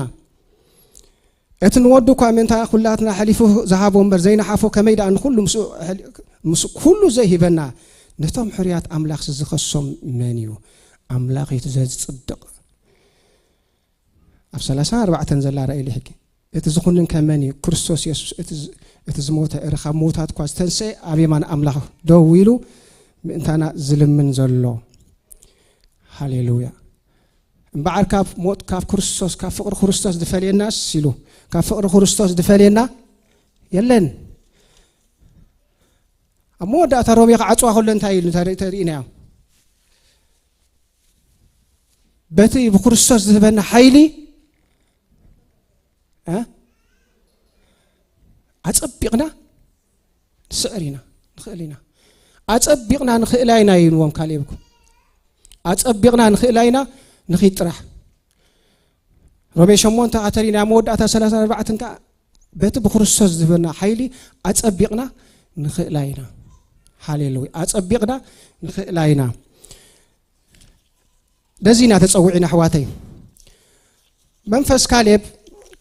እቲ ንወዱ እኳ ምእንታ ኩላትና ኣሕሊፉ ዝሃቦ እምበር ዘይነሓፎ ከመይ ደኣ ንኹሉ ምስኡ ኣሕሊ- ምስ ኩሉ ዘይሂበና? ነቶም ሕርያት ኣምላኽ ዝኸሶም መን እዩ? ኣምላኽ እዩ እቲ ዘጽድቕ። ኣብ ሰላሳን ኣርባዕተን ዘላ ራእይ ሕጊ እቲ ዝኹንን ከመን እዩ? ክርስቶስ የሱስ እቲ ዝ- እቲ ዝሞተ እረ ካብ ምውታት እኳ ዝተንስአ ኣብ የማን ኣምላኽ ደው ኢሉ ምእንታና ዝልምን ዘሎ። ሃሌሉያ። እምበዓር ካብ ሞት ካብ ክርስቶስ ካብ ፍቕሪ ክርስቶስ ዝፈልየናስ ኢሉ ካብ ፍቕሪ ክርስቶስ ዝፈልየና የለን። ኣብ መወዳእታ ሮሜ ክዓፅዋ ከሎ እንታይ ኢሉ ተሪ- ተሪእናዮ? በቲ ብክርስቶስ ዝህበና ሓይሊ እ? ኣፀቢቕና ንስዕር ኢና ንኽእል ኢና። ኣፀቢቕና ንኽእላ ኢና ይንዎም ካሌብኩም። ኣፀቢቕና ንኽእላ ኢና ንኺድ ጥራሕ። ሮሜ ሸሞንተ ካተሪና መወዳእታ ሰላሳ ኣርባዕተን ከዓ በቲ ብክርስቶስ ዝህበና ሓይሊ ኣፀቢቕና ንኽእላ ኢና። ሃሌሉያ። ኣፀቢቕና ንኽእላ ኢና። ደዚ ኢና ተፀዊዕና ኣሕዋተይ። መንፈስ ካሌብ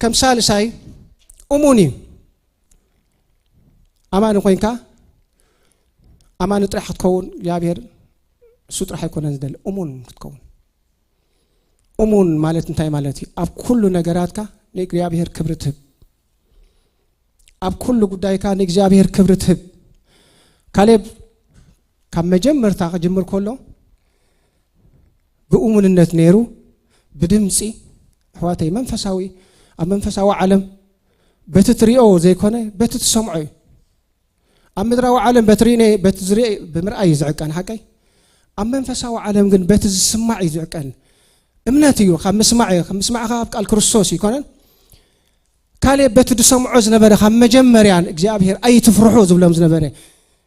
ከም ሳልሳይ እሙን እዩ። ኣማኒ ኮይንካ ኣማኒ ጥራሕ ክትከውን እግዚኣብሔር እሱ ጥራሕ ኣይኮነን ዝደሊ፣ እሙን ክትከውን። እሙን ማለት እንታይ ማለት እዩ? ኣብ ኩሉ ነገራትካ ንእግዚኣብሔር ክብሪ ትህብ። ኣብ ኩሉ ጉዳይካ ንእግዚኣብሔር ክብሪ ትህብ። ካሌብ ካብ መጀመርታ ክጅምር ከሎ ብእሙንነት ነይሩ። ብድምፂ ኣሕዋተይ መንፈሳዊ ኣብ መንፈሳዊ ዓለም በቲ ትሪኦ ዘይኮነ በቲ ትሰምዖ እዩ። ኣብ ምድራዊ ዓለም በቲ ርኢነ በቲ ዝርኢ ብምርኣይ እዩ ዝዕቀን ሓቀይ። ኣብ መንፈሳዊ ዓለም ግን በቲ ዝስማዕ እዩ ዝዕቀን። እምነት እዩ፣ ካብ ምስማዕ እዩ። ካብ ምስማዕኻ ኣብ ቃል ክርስቶስ ይኮነን። ካሌብ በቲ ዝሰምዖ ዝነበረ ካብ መጀመርያን እግዚኣብሔር ኣይትፍርሑ ዝብሎም ዝነበረ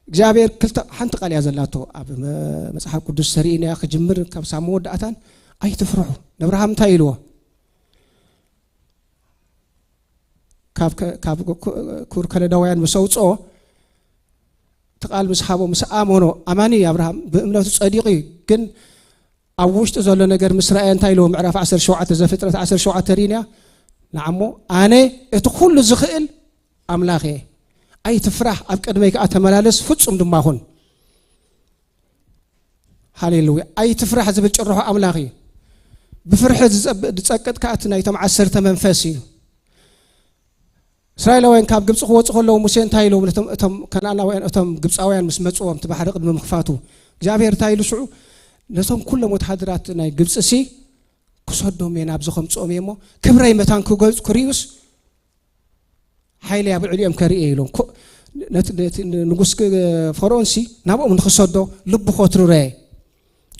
እግዚኣብሔር ክልተ ሓንቲ ቃል እያ ዘላቶ ኣብ መ- መጽሓፍ ቅዱስ ተርእይና ክጅምር ካብ ሳብ መወዳእታን ኣይትፍርሑ። ንኣብርሃም እንታይ ኢልዎ? ካብ ከ- ካብ ኩ- ኩር ከለዳውያን ምስ ኣውፅኦ እቲ ቃል ምስ ሃቦ ምስ ኣመኖ ኣማኒ ኣብርሃም ብእምነቱ ጸዲቑ እዩ። ግን ኣብ ውሽጢ ዘሎ ነገር ምስ ረኣየ እንታይ ኢልዎ? ምዕራፍ ዓሰርተ ሸውዓተ ዘፍጥረት ዓሰርተ ሸውዓተ ርኢና ንዓሞ ኣነ እቲ ኩሉ ዝኽእል ኣምላኽ እየ፣ ኣይትፍራህ፣ ኣብ ቅድመይ ከዓ ተመላለስ፣ ፍጹም ድማ ኩን። ሃሌሉያ። ኣይትፍራህ ዝብል ጭርሖ ኣምላኽ እዩ። ብፍርሒ ዝጸብ- ዝጸቅጥ ከዓ እቲ ናይቶም ዓሰርተ መንፈስ እዩ። እስራኤላውያን ካብ ግብፂ ክወፁ ከለዉ ሙሴ እንታይ ኢሎም ነቶም እቶም ከነኣናውያን እቶም ግብፃውያን ምስ መፅዎም እቲ ባሕሪ ቅድሚ ምኽፋቱ እግዚኣብሔር እንታይ ኢሉ ሽዑ ነቶም ኩሎም ወተሃደራት ናይ ግብፂ ሲ ክሰዶም እየ ናብዚ ከምፅኦም እየ እሞ ክብረይ መታን ክገልፁ ክርእዩስ ሓይለይ ኣብ ልዕሊኦም ከርኢ እየ ኢሎም ኮ- ነቲ ነቲ ንጉስ ክ- ፈርኦን ሲ ናብኦም ንክሰዶ ልቡ ከትርረ እየ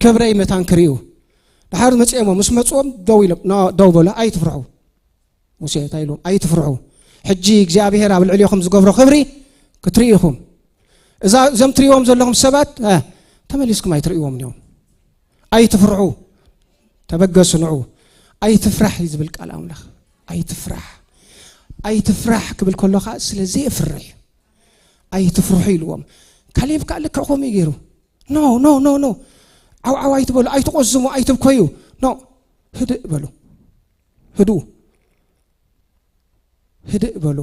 ክብረይ መታን ክርእዩ ድሓር መፅኦሞ ምስ መፅኦም ደው ኢሎም "ና- ደው በሉ ኣይትፍርሑ ሙሴ እንታይ ኢሎም ኣይትፍርሑ ሕጂ እግዚኣብሔር ኣብ ልዕሊኹም ዝገብሮ ክብሪ ክትርኢ ኢኹም እዛ እዞም ትርእዎም ዘለኹም ሰባት እ፣ ተመሊስኩም ኣይትርእዎም እዮም ኣይትፍርሑ ተበገሱ ንዑ ኣይትፍራሕ እዩ ዝብል ቃል ኣምላኽ ኣይትፍራሕ ኣይትፍራሕ ክብል ከሎ ከዓ ስለ ዘየፍርሕ እዩ ኣይትፍርሑ ኢልዎም ካሌብ ከዓ ልክዕ ከምኡ እዩ ገይሩ ኖ ኖ ኖ ኖ ዓው ዓው ኣይትበሉ ኣይትቆዝሙ ኣይትብከዩ ኖ ህድእ በሉ ህድኡ ህድእ በሉ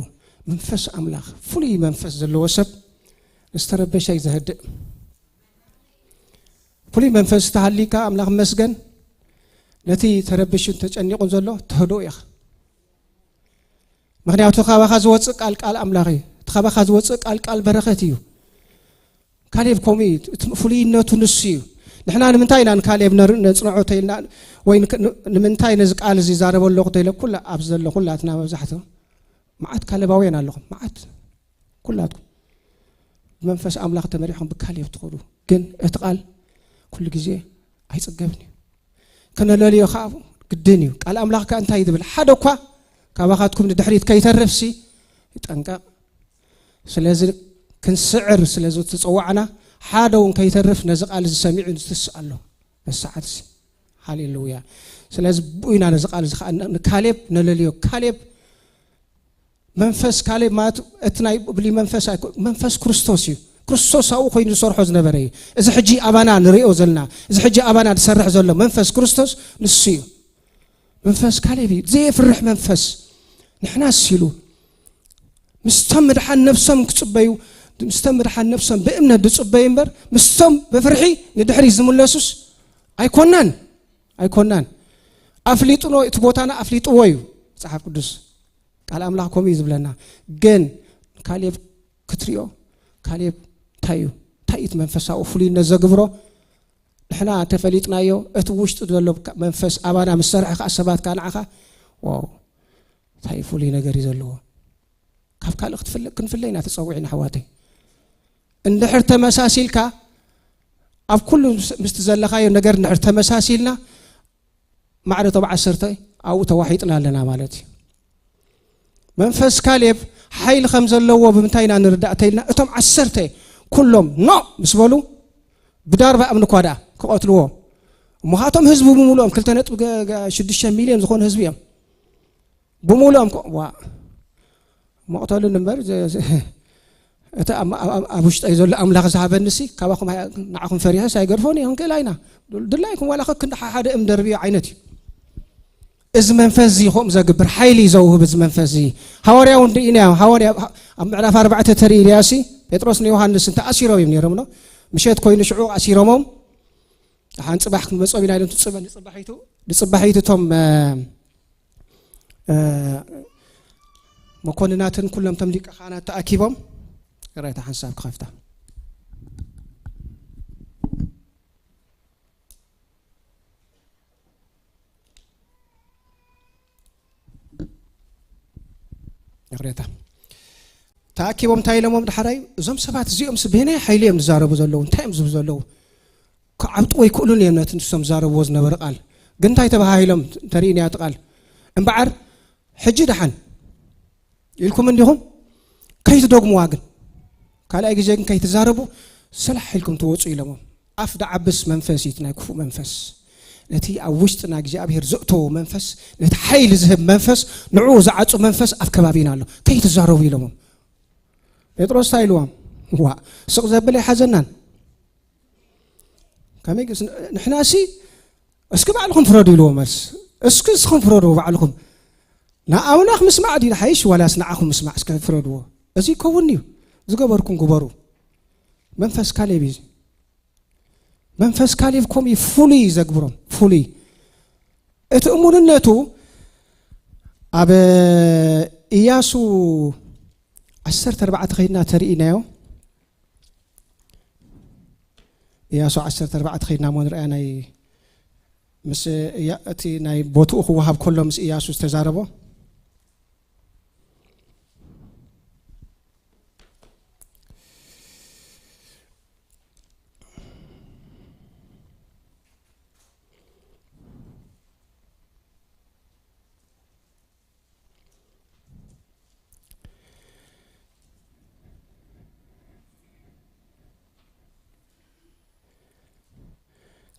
መንፈስ ኣምላኽ ፍሉይ መንፈስ ዘለዎ ሰብ ዝተረበሸ እዩ ዘህድእ ፍሉይ መንፈስ ተሃሊካ ኣምላኽ መስገን ነቲ ተረብሽን ተጨኒቑን ዘሎ ተህዶ ኢኻ ምክንያቱ ካባኻ ዝወፅእ ቃል ቃል ኣምላኽ እዩ እቲ ካባኻ ዝወፅእ ቃል ቃል በረኸት እዩ ካሌብ ከምኡ እዩ እቲ ፍሉይነቱ ንሱ እዩ ንሕና ንምንታይ ኢና ንካሌብ ነር- ነፅንዖ ተይልና ወይ ንክ- ን- ንምንታይ ነዚ ቃል እዚ ዛረበ ኣለኹ ተይለ ኩላ ኣብ ዘሎ ኩላትና መብዛሕትኡ መዓት ካለባውያን ኣለኹም መዓት ኩላትኩም ብመንፈስ ኣምላኽ ተመሪሕኩም ብካሌብ ትኸዱ ግን እቲ ቃል ኩሉ ግዜ ኣይፅገብን እዩ ክነለልዮ ከዓ ግድን እዩ ቃል ኣምላኽ ከዓ እንታይ ዝብል ሓደ እኳ ካባኻትኩም ንድሕሪት ከይተርፍሲ ይጠንቀቕ ስለዚ ክንስዕር ስለዚ ትፅዋዕና ሓደ እውን ከይተርፍ ነዚ ቃል ዝሰሚዑ ንትስ ኣሎ መሰዓትሲ ሃሌሉያ ስለዚ ብኡ ኢና ነዚ ቃል እዚ ከዓ ንካሌብ ነለልዮ ካሌብ መንፈስ ካሌብ ማለት እቲ ናይ ብሊ መንፈስ ኣይኮ- መንፈስ ክርስቶስ እዩ ክርስቶስ ኣብኡ ኮይኑ ዝሰርሖ ዝነበረ እዩ እዚ ሕጂ ኣባና ንሪኦ ዘለና እዚ ሕጂ ኣባና ዝሰርሕ ዘሎ መንፈስ ክርስቶስ ንሱ እዩ መንፈስ ካሌብ እዩ ዘየፍርሕ መንፈስ ንሕናስ ኢሉ ምስቶም ምድሓን ነብሶም ክፅበዩ ምስቶም ምድሓን ነብሶም ብእምነት ዝፅበዩ እምበር ምስቶም ብፍርሒ ንድሕሪ ዝምለሱስ ኣይኮናን ኣይኮናን ኣፍሊጥኖ እቲ ቦታና ኣፍሊጥዎ እዩ መፅሓፍ ቅዱስ ቃል ኣምላኽ ከምኡ እዩ ዝብለና ግን ካሌብ ክትሪኦ ካሌብ እንታይ እዩ እንታይ እቲ መንፈሳዊ ፍሉይነት ዘግብሮ ንሕና ተፈሊጥናዮ እቲ ውሽጢ ዘሎ መንፈስ ኣባና ምስ ሰርሐ ከዓ ሰባት ከዓ ንዓኻ ዋው እንታይ ፍሉይ ነገር እዩ ዘለዎ ካብ ካልእ ክትፍለ- ክንፍለ ኢና ተፀዊዕና ኣሕዋተይ እንድሕር ተመሳሲልካ ኣብ ኩሉ ምስ- ምስቲ ዘለኻዮ ነገር እንድሕር ተመሳሲልና ማዕረ ቶም ዓሰርተ ኣብኡ ተዋሒጥና ኣለና ማለት እዩ መንፈስ ካሌብ ሓይሊ ከም ዘለዎ ብምንታይ ኢና ንርዳእ ተይልና እቶም ዓሰርተ ኩሎም ኖ ምስ በሉ ብዳርባ እምኒ እኳ ደኣ ክቐትልዎ እሞ ኻቶም ህዝቢ ብምሉኦም ክልተ ነጥቢ ገ- ገ- ሽዱሽተ ሚልዮን ዝኾኑ ህዝቢ እዮም ብምሉኦም ኮ- ዋ መቕተሉን እምበር ዘ- ዘ- እቲ ኣብ- ኣብ- ኣብ- ኣብ ውሽጠይ ዘሎ ኣምላኽ ዝሃበኒ ሲ ካባኹም ኣይ- ንዓኹም ፈሪሐስ ኣይገድፎን እየ ክንክእል ኣይና ድላይኩም ዋላ ከክንዲ ሓደ እም ደርብዮ ዓይነት እዩ እዚ መንፈስ እዚ ከምኡ ዘግብር ሓይሊ እዩ ዘውህብ እዚ መንፈስ እዚ ሃዋርያ እውን ርኢና ሃዋርያ ኣብ ምዕራፍ ኣርባዕተ ተርኢ ኢልያሲ ጴጥሮስ ንዮሃንስ እንተ ኣሲሮም እዮም ነይሮም ኖ ምሸት ኮይኑ ሽዑ ኣሲሮሞም ደሓን ፅባሕ ክንመፆም ኢና ኢሎም ትፅበ ንፅባሒቱ ንፅባሒቱ እቶም እ፣ እ፣ መኮንናትን ኩሎም እቶም ሊቀ ካህናት ተኣኪቦም ቅሬታ ሓንሳብ ክኸፍታ ይቕሬታ ተኣኪቦም እንታይ ኢሎሞም ድሓራይ እዞም ሰባት እዚኦም ስበናይ ሓይሊ እዮም ዝዛረቡ ዘለዉ እንታይ እዮም ዝብሉ ዘለዉ ክዓብጥዎ ይክእሉን እዮም ነቲ ንሶም ዝዛረብዎ ዝነበረ ቃል ግን እንታይ ተባሃሂሎም ተርእይንያ ትቓል እምበዓር ሕጂ ደሓን ኢልኩም እንዲኹም ከይትደግሙዋ ግን ካልኣይ ግዜ ግን ከይትዛረቡ ሰላሕ ኢልኩም ትወፁ ኢሎሞም። ኣፍ ደዓብስ መንፈስ እዩ ናይ ክፉእ መንፈስ። ነቲ ኣብ ውሽጥና እግዚኣብሔር ዘእተዎ መንፈስ፣ ነቲ ሓይሊ ዝህብ መንፈስ፣ ንዕኡ ዝዓፁ መንፈስ ኣብ ከባቢና ኣሎ። ከይትዛረቡ ኢሎሞም። ጴጥሮስ እንታይ ኢልዎም? ዋ ስቕ ዘብል ኣይሓዘናን። ከመይ ንሕናሲ እስኪ ባዕልኹም ፍረዱ ኢልዎ መልስ። እስኪ እስኹም ፍረዱ ባዕልኹም። ንኣምላኽ ምስማዕ ድዩ ሓይሽ ዋላስ ንዓኹም ምስማዕ? እስከ ፍረድዎ። እዚ ይከውን እዩ። ዝገበርኩም ግበሩ። መንፈስ ካሌብ እዩ። መንፈስ ካሌብ ከምኡ እዩ ፍሉይ ዘግብሮም። ፍሉይ እቲ እሙንነቱ ኣብ ኢያሱ ዓሰርተ ኣርባዕተ ከይድና ተርእይናዮ። ኢያሱ ዓሰርተ ኣርባዕተ ከይድና እሞ ንርኣያ ናይ ምስ እቲ ናይ ቦትኡ ክወሃብ ከሎ ምስ ኢያሱ ዝተዛረቦ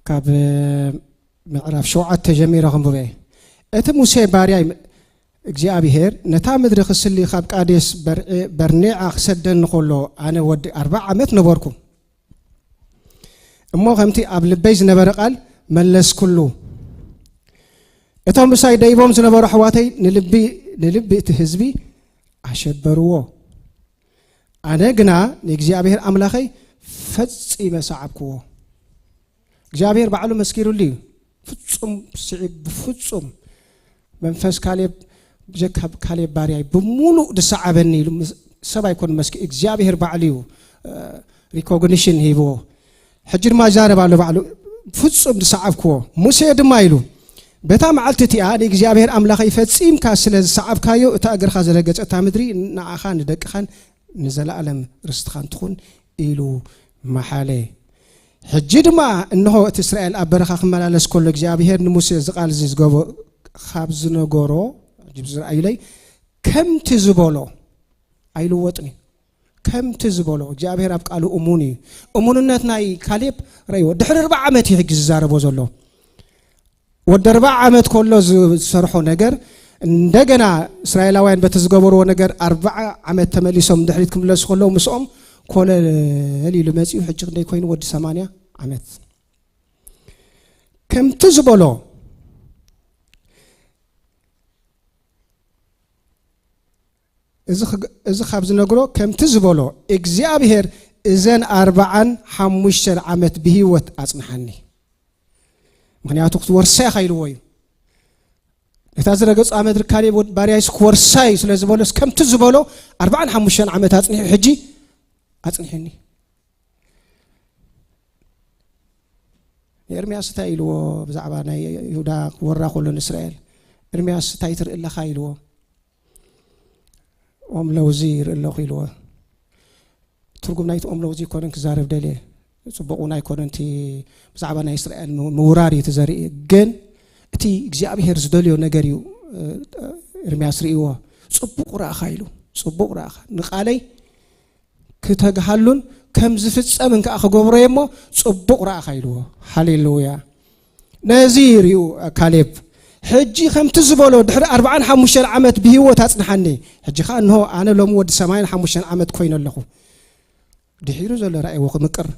ካብ ምዕራፍ ሸውዓተ ጀሚረ ክንብበ። እቲ ሙሴ ባርያይ እግዚኣብሔር ነታ ምድሪ ክስሊ ካብ ቃዴስ በርኔዓ ክሰደኒ ከሎ ኣነ ወዲ ኣርባዓ ዓመት ነበርኩ። እሞ ከምቲ ኣብ ልበይ ዝነበረ ቃል መለስኩሉ። እቶም ምሳይ ደይቦም ዝነበሩ ኣሕዋተይ ንልቢ ንልቢ እቲ ህዝቢ ኣሸበርዎ። ኣነ ግና ንእግዚኣብሔር ኣምላኸይ ፈጺመ ሰዓብክዎ። እግዚኣብሔር ባዕሉ መስኪሩሉ እዩ። ፍጹም ስዒብ ብፍጹም መንፈስ ካሌብ ብጀካ ካሌብ ባርያይ ብምሉእ ዝሰዓበኒ ኢሉ ሰብ ኣይኮን መስኪ እግዚኣብሔር ባዕሉ እዩ ሪኮግኒሽን ሂብዎ። ሕጂ ድማ ይዛረብ ኣሎ ባዕሉ። ፍጹም ዝሰዓብክዎ ሙሴ ድማ ኢሉ በታ መዓልቲ እቲኣ ንእግዚኣብሔር ኣምላኸይ ፈጺምካ ስለ ዝሰዓብካዮ እታ እግርኻ ዝረገጸታ ምድሪ ንዓኻ ንደቅኻን ንዘለኣለም ርስትኻን ትኹን ኢሉ መሓለ። ሕጂ ድማ እንሆ እቲ እስራኤል ኣብ በረኻ ክመላለስ ከሎ እግዚኣብሔር ንሙሴ እዚ ቃል እዚ ዝገበ ካብ ዝነገሮ ዝረኣዩለይ ከምቲ ዝበሎ ኣይልወጥን እዩ። ከምቲ ዝበሎ እግዚኣብሔር ኣብ ቃሉ እሙን እዩ። እሙንነት ናይ ካሌብ ረእይዎ። ድሕሪ ኣርባዓ ዓመት እዩ ሕጂ ዝዛረቦ ዘሎ። ወዲ ኣርባዓ ዓመት ከሎ ዝሰርሖ ነገር እንደገና እስራኤላውያን በቲ ዝገበርዎ ነገር ኣርባዓ ዓመት ተመሊሶም ድሕሪት ክምለሱ ከለዉ ምስኦም ኮለል ኢሉ መጺኡ። ሕጂ ክንደይ ኮይኑ? ወዲ ሰማንያ ዓመት። ከምቲ ዝበሎ እዚ ካብ ዝነግሮ ከምቲ ዝበሎ እግዚኣብሔር እዘን ኣርባዓን ሓሙሽተን ዓመት ብህይወት ኣጽንሓኒ። ምክንያቱ ክትወርሳ ኢኻ ኢልዎ እዩ። ነታ ዝረገጻ ምድሪ ካሌብ ወድ ባርያይስ ክወርሳ እዩ ስለ ዝበሎስ ከምቲ ዝበሎ ኣርባዓን ሓሙሽተን ዓመት ኣጽኒሑ ሕጂ ኣጽኒሕኒ። ንኤርምያስ እንታይ ኢልዎ ብዛዕባ ናይ ይሁዳ ክወራ ከሎ ንእስራኤል? ኤርምያስ እንታይ ትርኢ ኣለኻ ኢልዎ። ኦም ለውዚ ይርኢ ኣለኹ ኢልዎ። ትርጉም ናይቲ ኦም ለውዚ ይኮነን ክዛረብ ደልየ። ጽቡቕ እውን ኣይኮነን እቲ ብዛዕባ ናይ እስራኤል ምውራር እዩ እቲ ዘርኢ። ግን እቲ እግዚኣብሄር ዝደልዮ ነገር እዩ። ኤርምያስ ርእይዎ። ጽቡቕ ረኣኻ ኢሉ። ጽቡቕ ረኣኻ። ንቓለይ ክተግሃሉን ከም ዝፍጸምን ከኣ ክገብሮ እየ እሞ ጽቡቕ ረኣኻ ኢልዎ። ሃሌሉያ። ነዚ ርእዩ ካሌብ። ሕጂ ከምቲ ዝበሎ ድሕሪ ኣርባዓን ሓሙሽተን ዓመት ብህይወት ኣጽንሓኒ። ሕጂ ከኣ እንሆ ኣነ ሎሚ ወዲ ሰማንያን ሓሙሽተን ዓመት ኮይነ ኣለኹ። ድሒሩ ዘሎ ራእይዎ ክምቅር።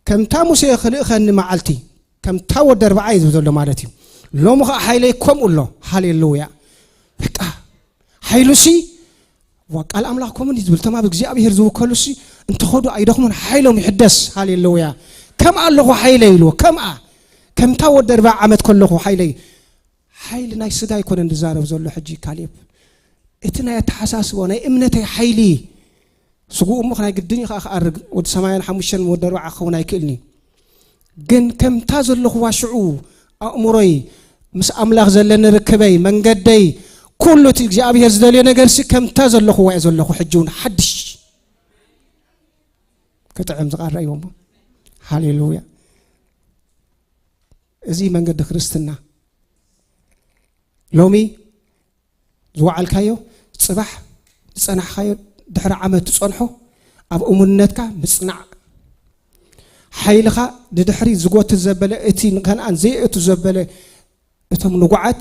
ከምታ ሙሴ ክልእኸኒ መዓልቲ ከምታ ወዲ ኣርባዓ እዩ ዝብል ዘሎ ማለት እዩ። ሎሚ ከኣ ሓይለይ ከምኡ ኣሎ። ሃሌሉያ። በቃ ሓይሉሲ ዋ ቃል ኣምላኽ ከምኡ እዩ ዝብል። እቶም ኣብ እግዚኣብሄር ዝውከሉሲ እንተኸዱ ኣይደኽሙን፣ ሓይሎም ይሕደስ። ሃሌሉያ። ከምኣ ኣለኹ ሓይለይ ኢልዎ። ከምኣ ከምታ ወዲ ኣርባዓ ዓመት ከለኹ ሓይለይ። ሓይሊ ናይ ስጋ ኣይኮነን ዝዛረብ ዘሎ ሕጂ ካሌብ። እቲ ናይ ኣተሓሳስቦ ናይ እምነተይ ሓይሊ ስጉኡ እሞ ናይ ግድን እዩ ከዓ ክኣርግ። ወዲ ሰማንያን ሓሙሽተን ወዲ ኣርባዓ ክኸውን ኣይክእልን እዩ። ግን ከምታ ዘለኹዋ ሽዑ ኣእምሮይ ምስ ኣምላኽ ዘለኒ ርክበይ መንገደይ ኩሉ እቲ እግዚኣብሄር ዝደልዮ ነገርሲ ከምታ ዘለኹዋ እየ ዘለኹ። ሕጂ እውን ሓድሽ ክጥዕም ዝቃረ እዩ እሞ። ሃሌሉያ። እዚ መንገዲ ክርስትና። ሎሚ ዝወዓልካዮ፣ ጽባሕ ዝጸናሕካዮ፣ ድሕሪ ዓመት ትጸንሖ፣ ኣብ እሙንነትካ ምጽናዕ። ሓይልኻ ንድሕሪ ዝጎትት ዘበለ፣ እቲ ንከነኣን ዘየእቱ ዘበለ፣ እቶም ንጉዓት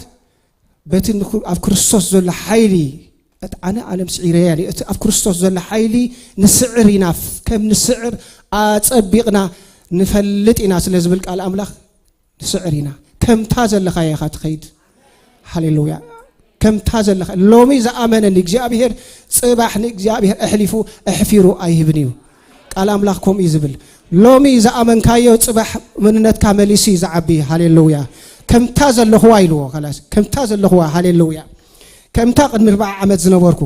በቲ ንኩ-፣ ኣብ ክርስቶስ ዘሎ ሓይሊ፣ እቲ ኣነ ዓለም ስዒረያ እየ፣ እቲ ኣብ ክርስቶስ ዘሎ ሓይሊ ንስዕር ኢና፣ ከም ንስዕር ኣጸቢቕና ንፈልጥ ኢና ስለ ዝብል ቃል ኣምላኽ፣ ንስዕር ኢና። ከምታ ዘለኻያ ኢኻ ትኸይድ። ሃሌሉያ። ከምታ ዘለኻ፣ ሎሚ ዝኣመነ ንእግዚኣብሔር፣ ጽባሕ ንእግዚኣብሔር ኣሕሊፉ ኣሕፊሩ ኣይህብን እዩ። ቃል ኣምላኽ ከምኡ እዩ ዝብል። ሎሚ ዝኣመንካዮ ጽባሕ መንነትካ መሊሱ እዩ ዝዓቢ። ሃሌሉያ። ከምታ ዘለኽዋ ኢልዎ፣ ከላስ። ከምታ ዘለኽዋ፣ ሃሌሉያ። ከምታ ቅድሚ ኣርብዓ ዓመት ዝነበርኩ።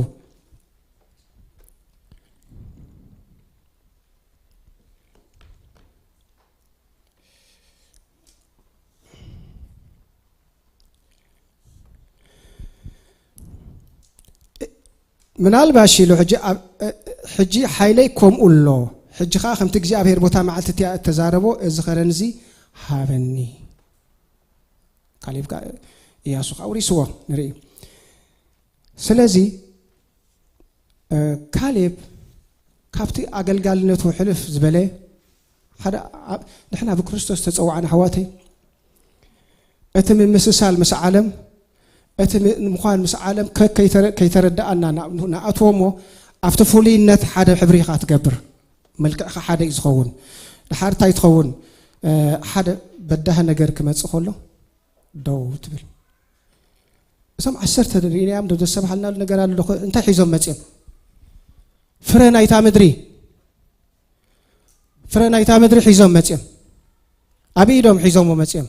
ምናልባሽ ኢሉ ሕጂ ኣብ-፣ ሕጂ ሓይለይ ከምኡ ኣሎ። ሕጂ ኸኣ ከምቲ እግዚኣብሔር ቦታ መዓልቲ እቲኣ እተዛረቦ፣ እዚ ኸረን እዚ ሃበኒ። ካሌብ ከኣ፣ እያሱ ከኣ ውሪስዎ ንርኢ። ስለዚ፣ እ፣ ካሌብ ካብቲ ኣገልጋልነቱ ሕልፍ ዝበለ፣ ሓደ፣ ኣ-፣ ንሕና ብክርስቶስ ተጸዋዕና፣ ኣሕዋተይ፣ እቲ ምምስሳል ምስ ዓለም፣ እቲ ም-፣ ምዃን ምስ ዓለም ከ-፣ ከይተረ-፣ ከይተረድኣና ና-፣ ንኣትዎ እሞ፣ ኣብቲ ፍሉይነት ሓደ ሕብሪ ኢኻ ትገብር። መልክዕኻ ሓደ እዩ ዝኸውን። ደሓር እንታይ ትኸውን? እ፣ ሓደ በዳሂ ነገር ክመጽእ ከሎ፣ ደው ትብል። እዞም ዓሰርተ ርኢናዮም ዶ ዘሰብሃልናሉ ነገር ኣሎ ዶ? እንታይ ሒዞም መጺኦም? ፍረ ናይታ ምድሪ፣ ፍረ ናይታ ምድሪ ሒዞም መጺኦም። ኣብ ኢዶም ሒዞምዎ መጺኦም።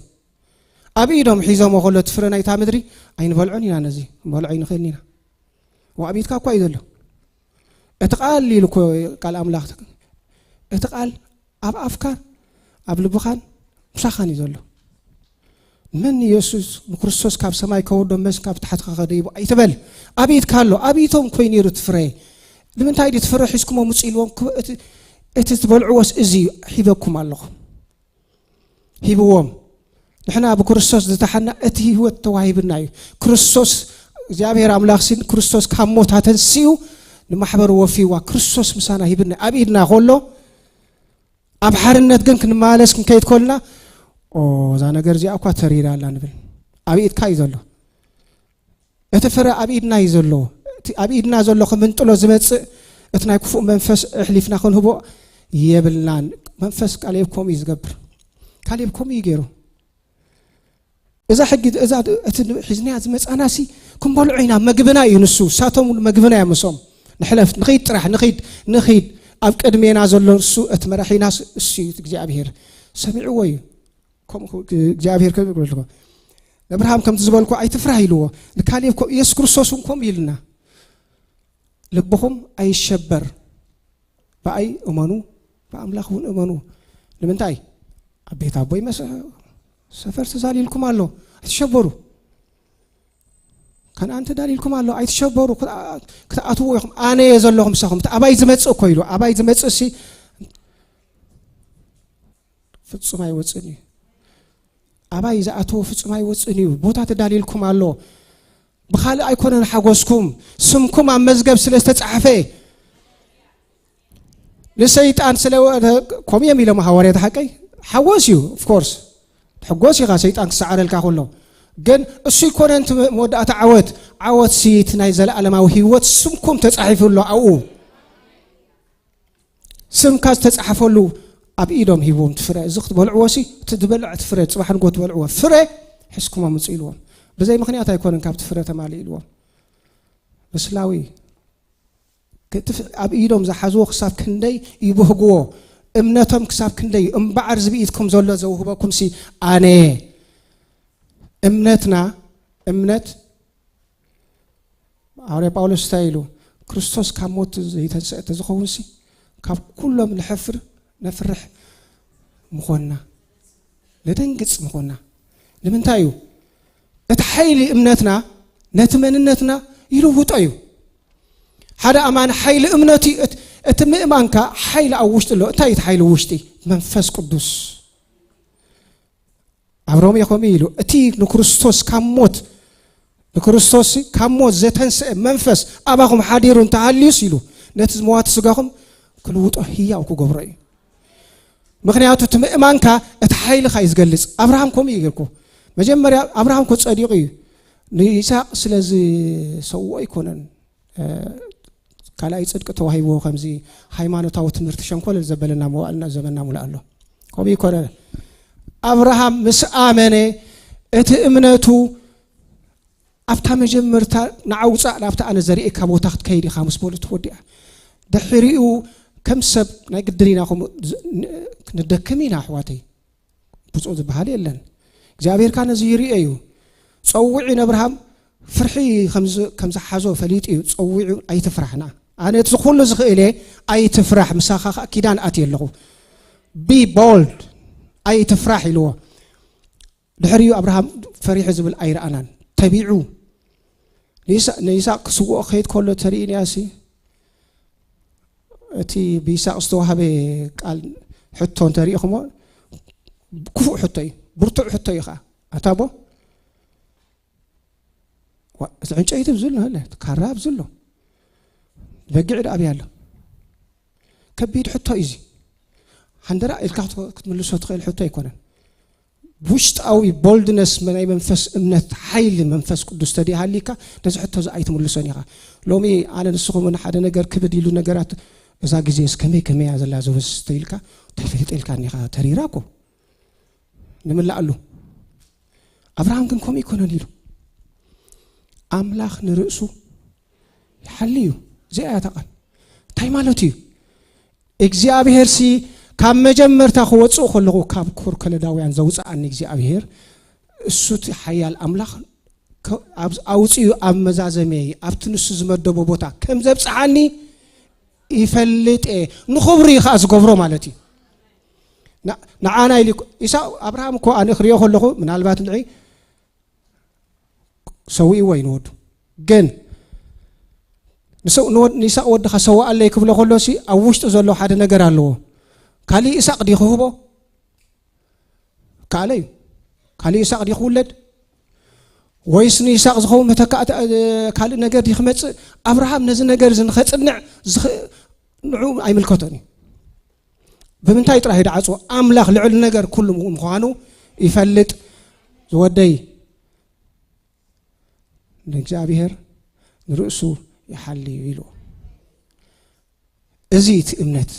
ኣብ ኢዶም ሒዞምዎ ከሎ፣ እቲ ፍረ ናይታ ምድሪ፣ "ኣይንበልዖን ኢና፣ ነዚ ክንበልዖ ኣይንኽእልን ኢና። ዋእ፣ ኣብ ኢድካ እኳ እዩ ዘሎ። እቲ ቃል" ኢሉ እኮ ቃል ኣምላኽ፣ እቲ ቃል ኣብ ኣፍካን ኣብ ልብኻን ምሳኻን እዩ ዘሎ። መን ኢየሱስ ንክርስቶስ ካብ ሰማይ ከወርዶ መስ ካብ ታሕቲ ከደይቦ ኣይትበል። ኣብ ኢድካ ኣሎ። ኣብ ኢዶም እኮ እዩ ነይሩ እቲ ፍረ። ንምንታይ ድዩ እቲ ፍረ ሒዝኩሞ ምጹ ኢልዎም? ክብ-፣ እቲ፣ እቲ ትበልዕዎስ እዚ እዩ፣ ሂበኩም ኣለኹ። ሂብዎም። ንሕና ብክርስቶስ ዝተሓና እቲ ህይወት ተዋሂብና እዩ። ክርስቶስ፣ እግዚኣብሔር ኣምላኽ ሲን ክርስቶስ ካብ ሞት ኣተንሲኡ ንማሕበሩ ወፊዋ። ክርስቶስ ምሳና ሂብና፣ ኣብ ኢድና ከሎ፣ ኣብ ሓርነት ግን ክንመላለስ ክንከይድ ከልና፣ "ኦ፣ እዛ ነገር እዚኣ እኳ ተሪራ ኣላ" ንብል። ኣብ ኢድካ እዩ ዘሎ። እቲ ፍረ ኣብ ኢድና እዩ ዘሎ። እቲ ኣብ ኢድና ዘሎ ክምንጥሎ ዝመጽእ እቲ ናይ ክፉእ መንፈስ ኣሕሊፍና ክንህቦ የብልናን። መንፈስ ካሌብ ከምኡ እዩ ዝገብር። ካሌብ ከምኡ እዩ ገይሩ። እዛ ሕጊ፣ እዛ፣ እቲ ሒዝናያ ዝመጻናሲ ክንበልዖ ኢና፣ መግብና እዩ ንሱ። እሳቶም እውን መግብና እዮም ንሶም። ንሕለፍ፣ ንኺድ ጥራሕ፣ ንኺድ፣ ንኺድ። ኣብ ቅድሜና ዘሎ እሱ፣ እቲ መራሒናስ እሱ እዩ፣ እቲ እግዚኣብሔር። ሰሚዕዎ እዩ። ከምኡ እግዚኣብሔር ክብል ይብለልኩ። ንኣብርሃም ከምቲ ዝበልኩ ኣይትፍራህ ኢልዎ። ንካሌብ ኮ-፣ ኢየሱስ ክርስቶስ እውን ከምኡ ኢልና። ልብኹም ኣይሸበር። ብኣይ እመኑ፣ ብኣምላኽ እውን እመኑ። ንምንታይ? ኣብ ቤት ኣቦይ መስ-፣ ሰፈር ተዛሊልኩም ኣሎ። ኣይትሸበሩ። ከነኣን ተዳሊልኩም ኣሎ። ኣይትሸበሩ። ክኣ-፣ ክትኣትዉ ኢኹም። ኣነ እየ ዘለኹ ምሳኹም። እቲ ኣባይ ዝመጽእ እኮ ኢሉ። ኣባይ ዝመጽእ ሲ ፍጹም ኣይወጽእን እዩ። ኣባይ ዝኣተወ ፍጹም ኣይወጽእን እዩ። ቦታ ተዳሊልኩም ኣሎ። ብኻልእ ኣይኮነን ሓጎስኩም፣ ስምኩም ኣብ መዝገብ ስለ ዝተጻሕፈ። ንሰይጣን ስለ ወ-፣ ከምኡ እዮም ኢሎም ሃዋርያት ሓቀይ። ሓጎስ እዩ፣ of course። ትሕጎስ ኢኻ ሰይጣን ክሰዓረልካ ከሎ። ግን እሱ ኣይኮነን እቲ መወዳእታ ዓወት። ዓወት ሲ እቲ ናይ ዘለኣለማዊ ህይወት ስምኩም ተጻሒፉ ኣሎ ኣብኡ። ስምካ ዝተጻሕፈሉ ኣብ ኢዶም ሂብዎም እቲ ፍረ። እዚ ክትበልዕዎ ሲ፣ እቲ ዝበልዕ እቲ ፍረ፣ ጽባሕ ንግሆ ትበልዕዎ ፍረ ሒዝኩም ኣምጹ ኢልዎም። ብዘይ ምኽንያት ኣይኮነን ካብቲ ፍረ ተማልእ ኢልዎም። ምስላዊ፣ እቲ ፍ-፣ ኣብ ኢዶም ዝሓዝዎ ክሳብ ክንደይ ይብህግዎ፣ እምነቶም ክሳብ ክንደይ እዩ። እምበኣር እዚ ብኢድኩም ዘሎ ዘውህበኩም ሲ ኣነ እየ። እምነትና፣ እምነት ሃዋርያ ጳውሎስ እንታይ ኢሉ? ክርስቶስ ካብ ሞት ዘይተንስአ እንተዝኸውን ሲ፣ ካብ ኩሎም ንሐፍር፣ ነፍርሕ ምኾንና፣ ነደንግጽ ምኾንና። ንምንታይ እዩ? እቲ ሓይሊ እምነትና ነቲ መንነትና ይልውጦ እዩ። ሓደ ኣማኒ ሓይሊ እምነቱ እዩ። እቲ፣ እቲ ምእማንካ ሓይሊ ኣብ ውሽጢ ኣሎ። እንታይ እዩ እቲ ሓይሊ ውሽጢ? መንፈስ ቅዱስ። ኣብ ሮሜ ከምኡ ኢሉ፣ እቲ ንክርስቶስ ካብ ሞት ንክርስቶስ ካብ ሞት ዘተንስአ መንፈስ ኣባኹም ሓዲሩ እንተሃልዩስ ኢሉ፣ ነቲ ዝመዋቲ ስጋኹም ክልውጦ ህያው ክገብሮ እዩ። ምኽንያቱ እቲ ምእማንካ እቲ ሓይልኻ እዩ ዝገልጽ። ኣብርሃም ከምኡ እዩ ጌርኩ። መጀመርያ ኣብርሃም እኮ ጸዲቑ እዩ። ንይስሐቅ ስለ ዝሰውኦ ኣይኮነን፣ እ፣ ካልኣይ ጽድቂ ተዋሂብዎ ከምዚ ሃይማኖታዊ ትምህርቲ ሸንኮለል ዘበለና መዋእልና ዘመንና ሙሉእ ኣሎ። ከምኡ ይኮነ። ኣብርሃም ምስ ኣመነ እቲ እምነቱ ኣብታ መጀመርታ ንዓ ውጻእ ናብታ ኣነ ዘርእየካ ቦታ ክትከይድ ኢኻ ምስ በሉ ተወዲኣ። ድሕሪኡ ከም ሰብ ናይ ግድን ኢና ከምኡ ዝ-፣ ን-፣ ክንደክም ኢና ኣሕዋተይ። ብፁዕ ዝበሃል የለን። እግዚኣብሔር ከኣ ነዚ ይርእዮ እዩ። ጸዊዑ ንኣብርሃም ፍርሒ ከም ዝ-፣ ከም ዝሓዞ ፈሊጡ እዩ። ጸዊዑ ኣይትፍራሕ ንዓ። ኣነ እቲ ኩሉ ዝኽእል እየ፣ ኣይትፍራሕ፣ ምሳኻ ከኣ ኪዳን ኣትየ ኣለኹ። Be bold፣ ኣይትፍራሕ ኢልዎ። ድሕሪኡ ኣብርሃም ፈሪሑ ዝብል ኣይረኣናን። ተቢዑ ንይስሐቅ፣ ንይስሐቅ ክስውኦ ክኸይድ ከሎ ተርእዩ ንያሲ እቲ ብይስሐቅ ዝተዋህበ ቃል ሕቶ እንተሪእኹሞ ክፉእ ሕቶ እዩ፣ ብርቱዕ ሕቶ እዩ ኸዓ። ኣታ ኣቦ፣ ዋ፣ እዚ ዕንጨይቲ ኣብዚ ኣሎ፣ ኣለ፣ እቲ ካራ ኣብዚ ኣሎ፣ በጊዕ ደኣ ኣበይ ኣሎ? ከቢድ ሕቶ እዩ እዚ። ሃንደራ ኢልካ ክት-፣ ክትምልሶ ትኽእል ሕቶ ኣይኮነን። ውሽጣዊ ቦልድነስ ናይ መንፈስ እምነት፣ ሓይሊ መንፈስ ቅዱስ ተደይሃሊካ ነዚ ሕቶ እዚ ኣይትምልሶን ኢኻ። ሎሚ ኣነ ንስኹም ሓደ ነገር ክብድ ኢሉ ነገራት፣ እዛ ግዜ ከመይ ከመይ እያ ዘላ ዘውስ ተይልካ እንታይ ፈሊጠ ኢልካ እኒኻ ተሪራ እኮ ንምልኣሉ። ኣብርሃም ግን ከምኡ ኣይኮነን ኢሉ። ኣምላኽ ንርእሱ ይሓሊ እዩ። እዚኣ እያ እታ ቃል። እንታይ ማለት እዩ? እግዚኣብሄርሲ ካብ መጀመርታ ክወጽእ ከለኹ ካብ ኩር ከለዳውያን ዘውጽኣኒ እግዚኣብሄር እሱ እቲ ሓያል ኣምላኽ ከ-፣ ኣብ-፣ ኣውጺኡ ኣብ መዛዘመይ ኣብቲ ንሱ ዝመደቦ ቦታ ከም ዘብጽሓኒ ይፈልጥ እየ። ንኽብሩ እዩ ኸዓ ዝገብሮ ማለት እዩ። ን-፣ ንዓና ኢሉ እኮ፣ ኢሳቅ፣ ኣብርሃም እኮ ኣነ ክሪኦ ከለኹ ምናልባት ንዒ ሰዊእዎ እዩ ንወዱ። ግን ንሰው-፣ ንወድ-፣ ንይስሐቅ ወድኻ ሰዋኣለይ ክብሎ ከሎሲ ኣብ ውሽጡ ዘሎ ሓደ ነገር ኣለዎ። ካሊእ ይስሐቅ ድዩ ክህቦ? ከኣለ እዩ። ካሊእ ይስሐቅ ድዩ ክውለድ? ወይስ ንይስሐቅ ዝኸውን መተካእታ፣ እ፣ ካልእ ነገር ድዩ ክመጽእ? ኣብርሃም ነዚ ነገር እዚ ንኸጽንዕ ዝኽ-፣ ንዑ ኣይምልከቶን እዩ። ብምንታይ ጥራሕ እዩ ድዓጽዎ? ኣምላኽ ልዕሊ ነገር ኩሉ ምዃኑ ይፈልጥ። ዝወደይ፣ ንእግዚኣብሔር ንርእሱ ይሓሊ እዩ ኢሉ። እዚ እቲ እምነት፣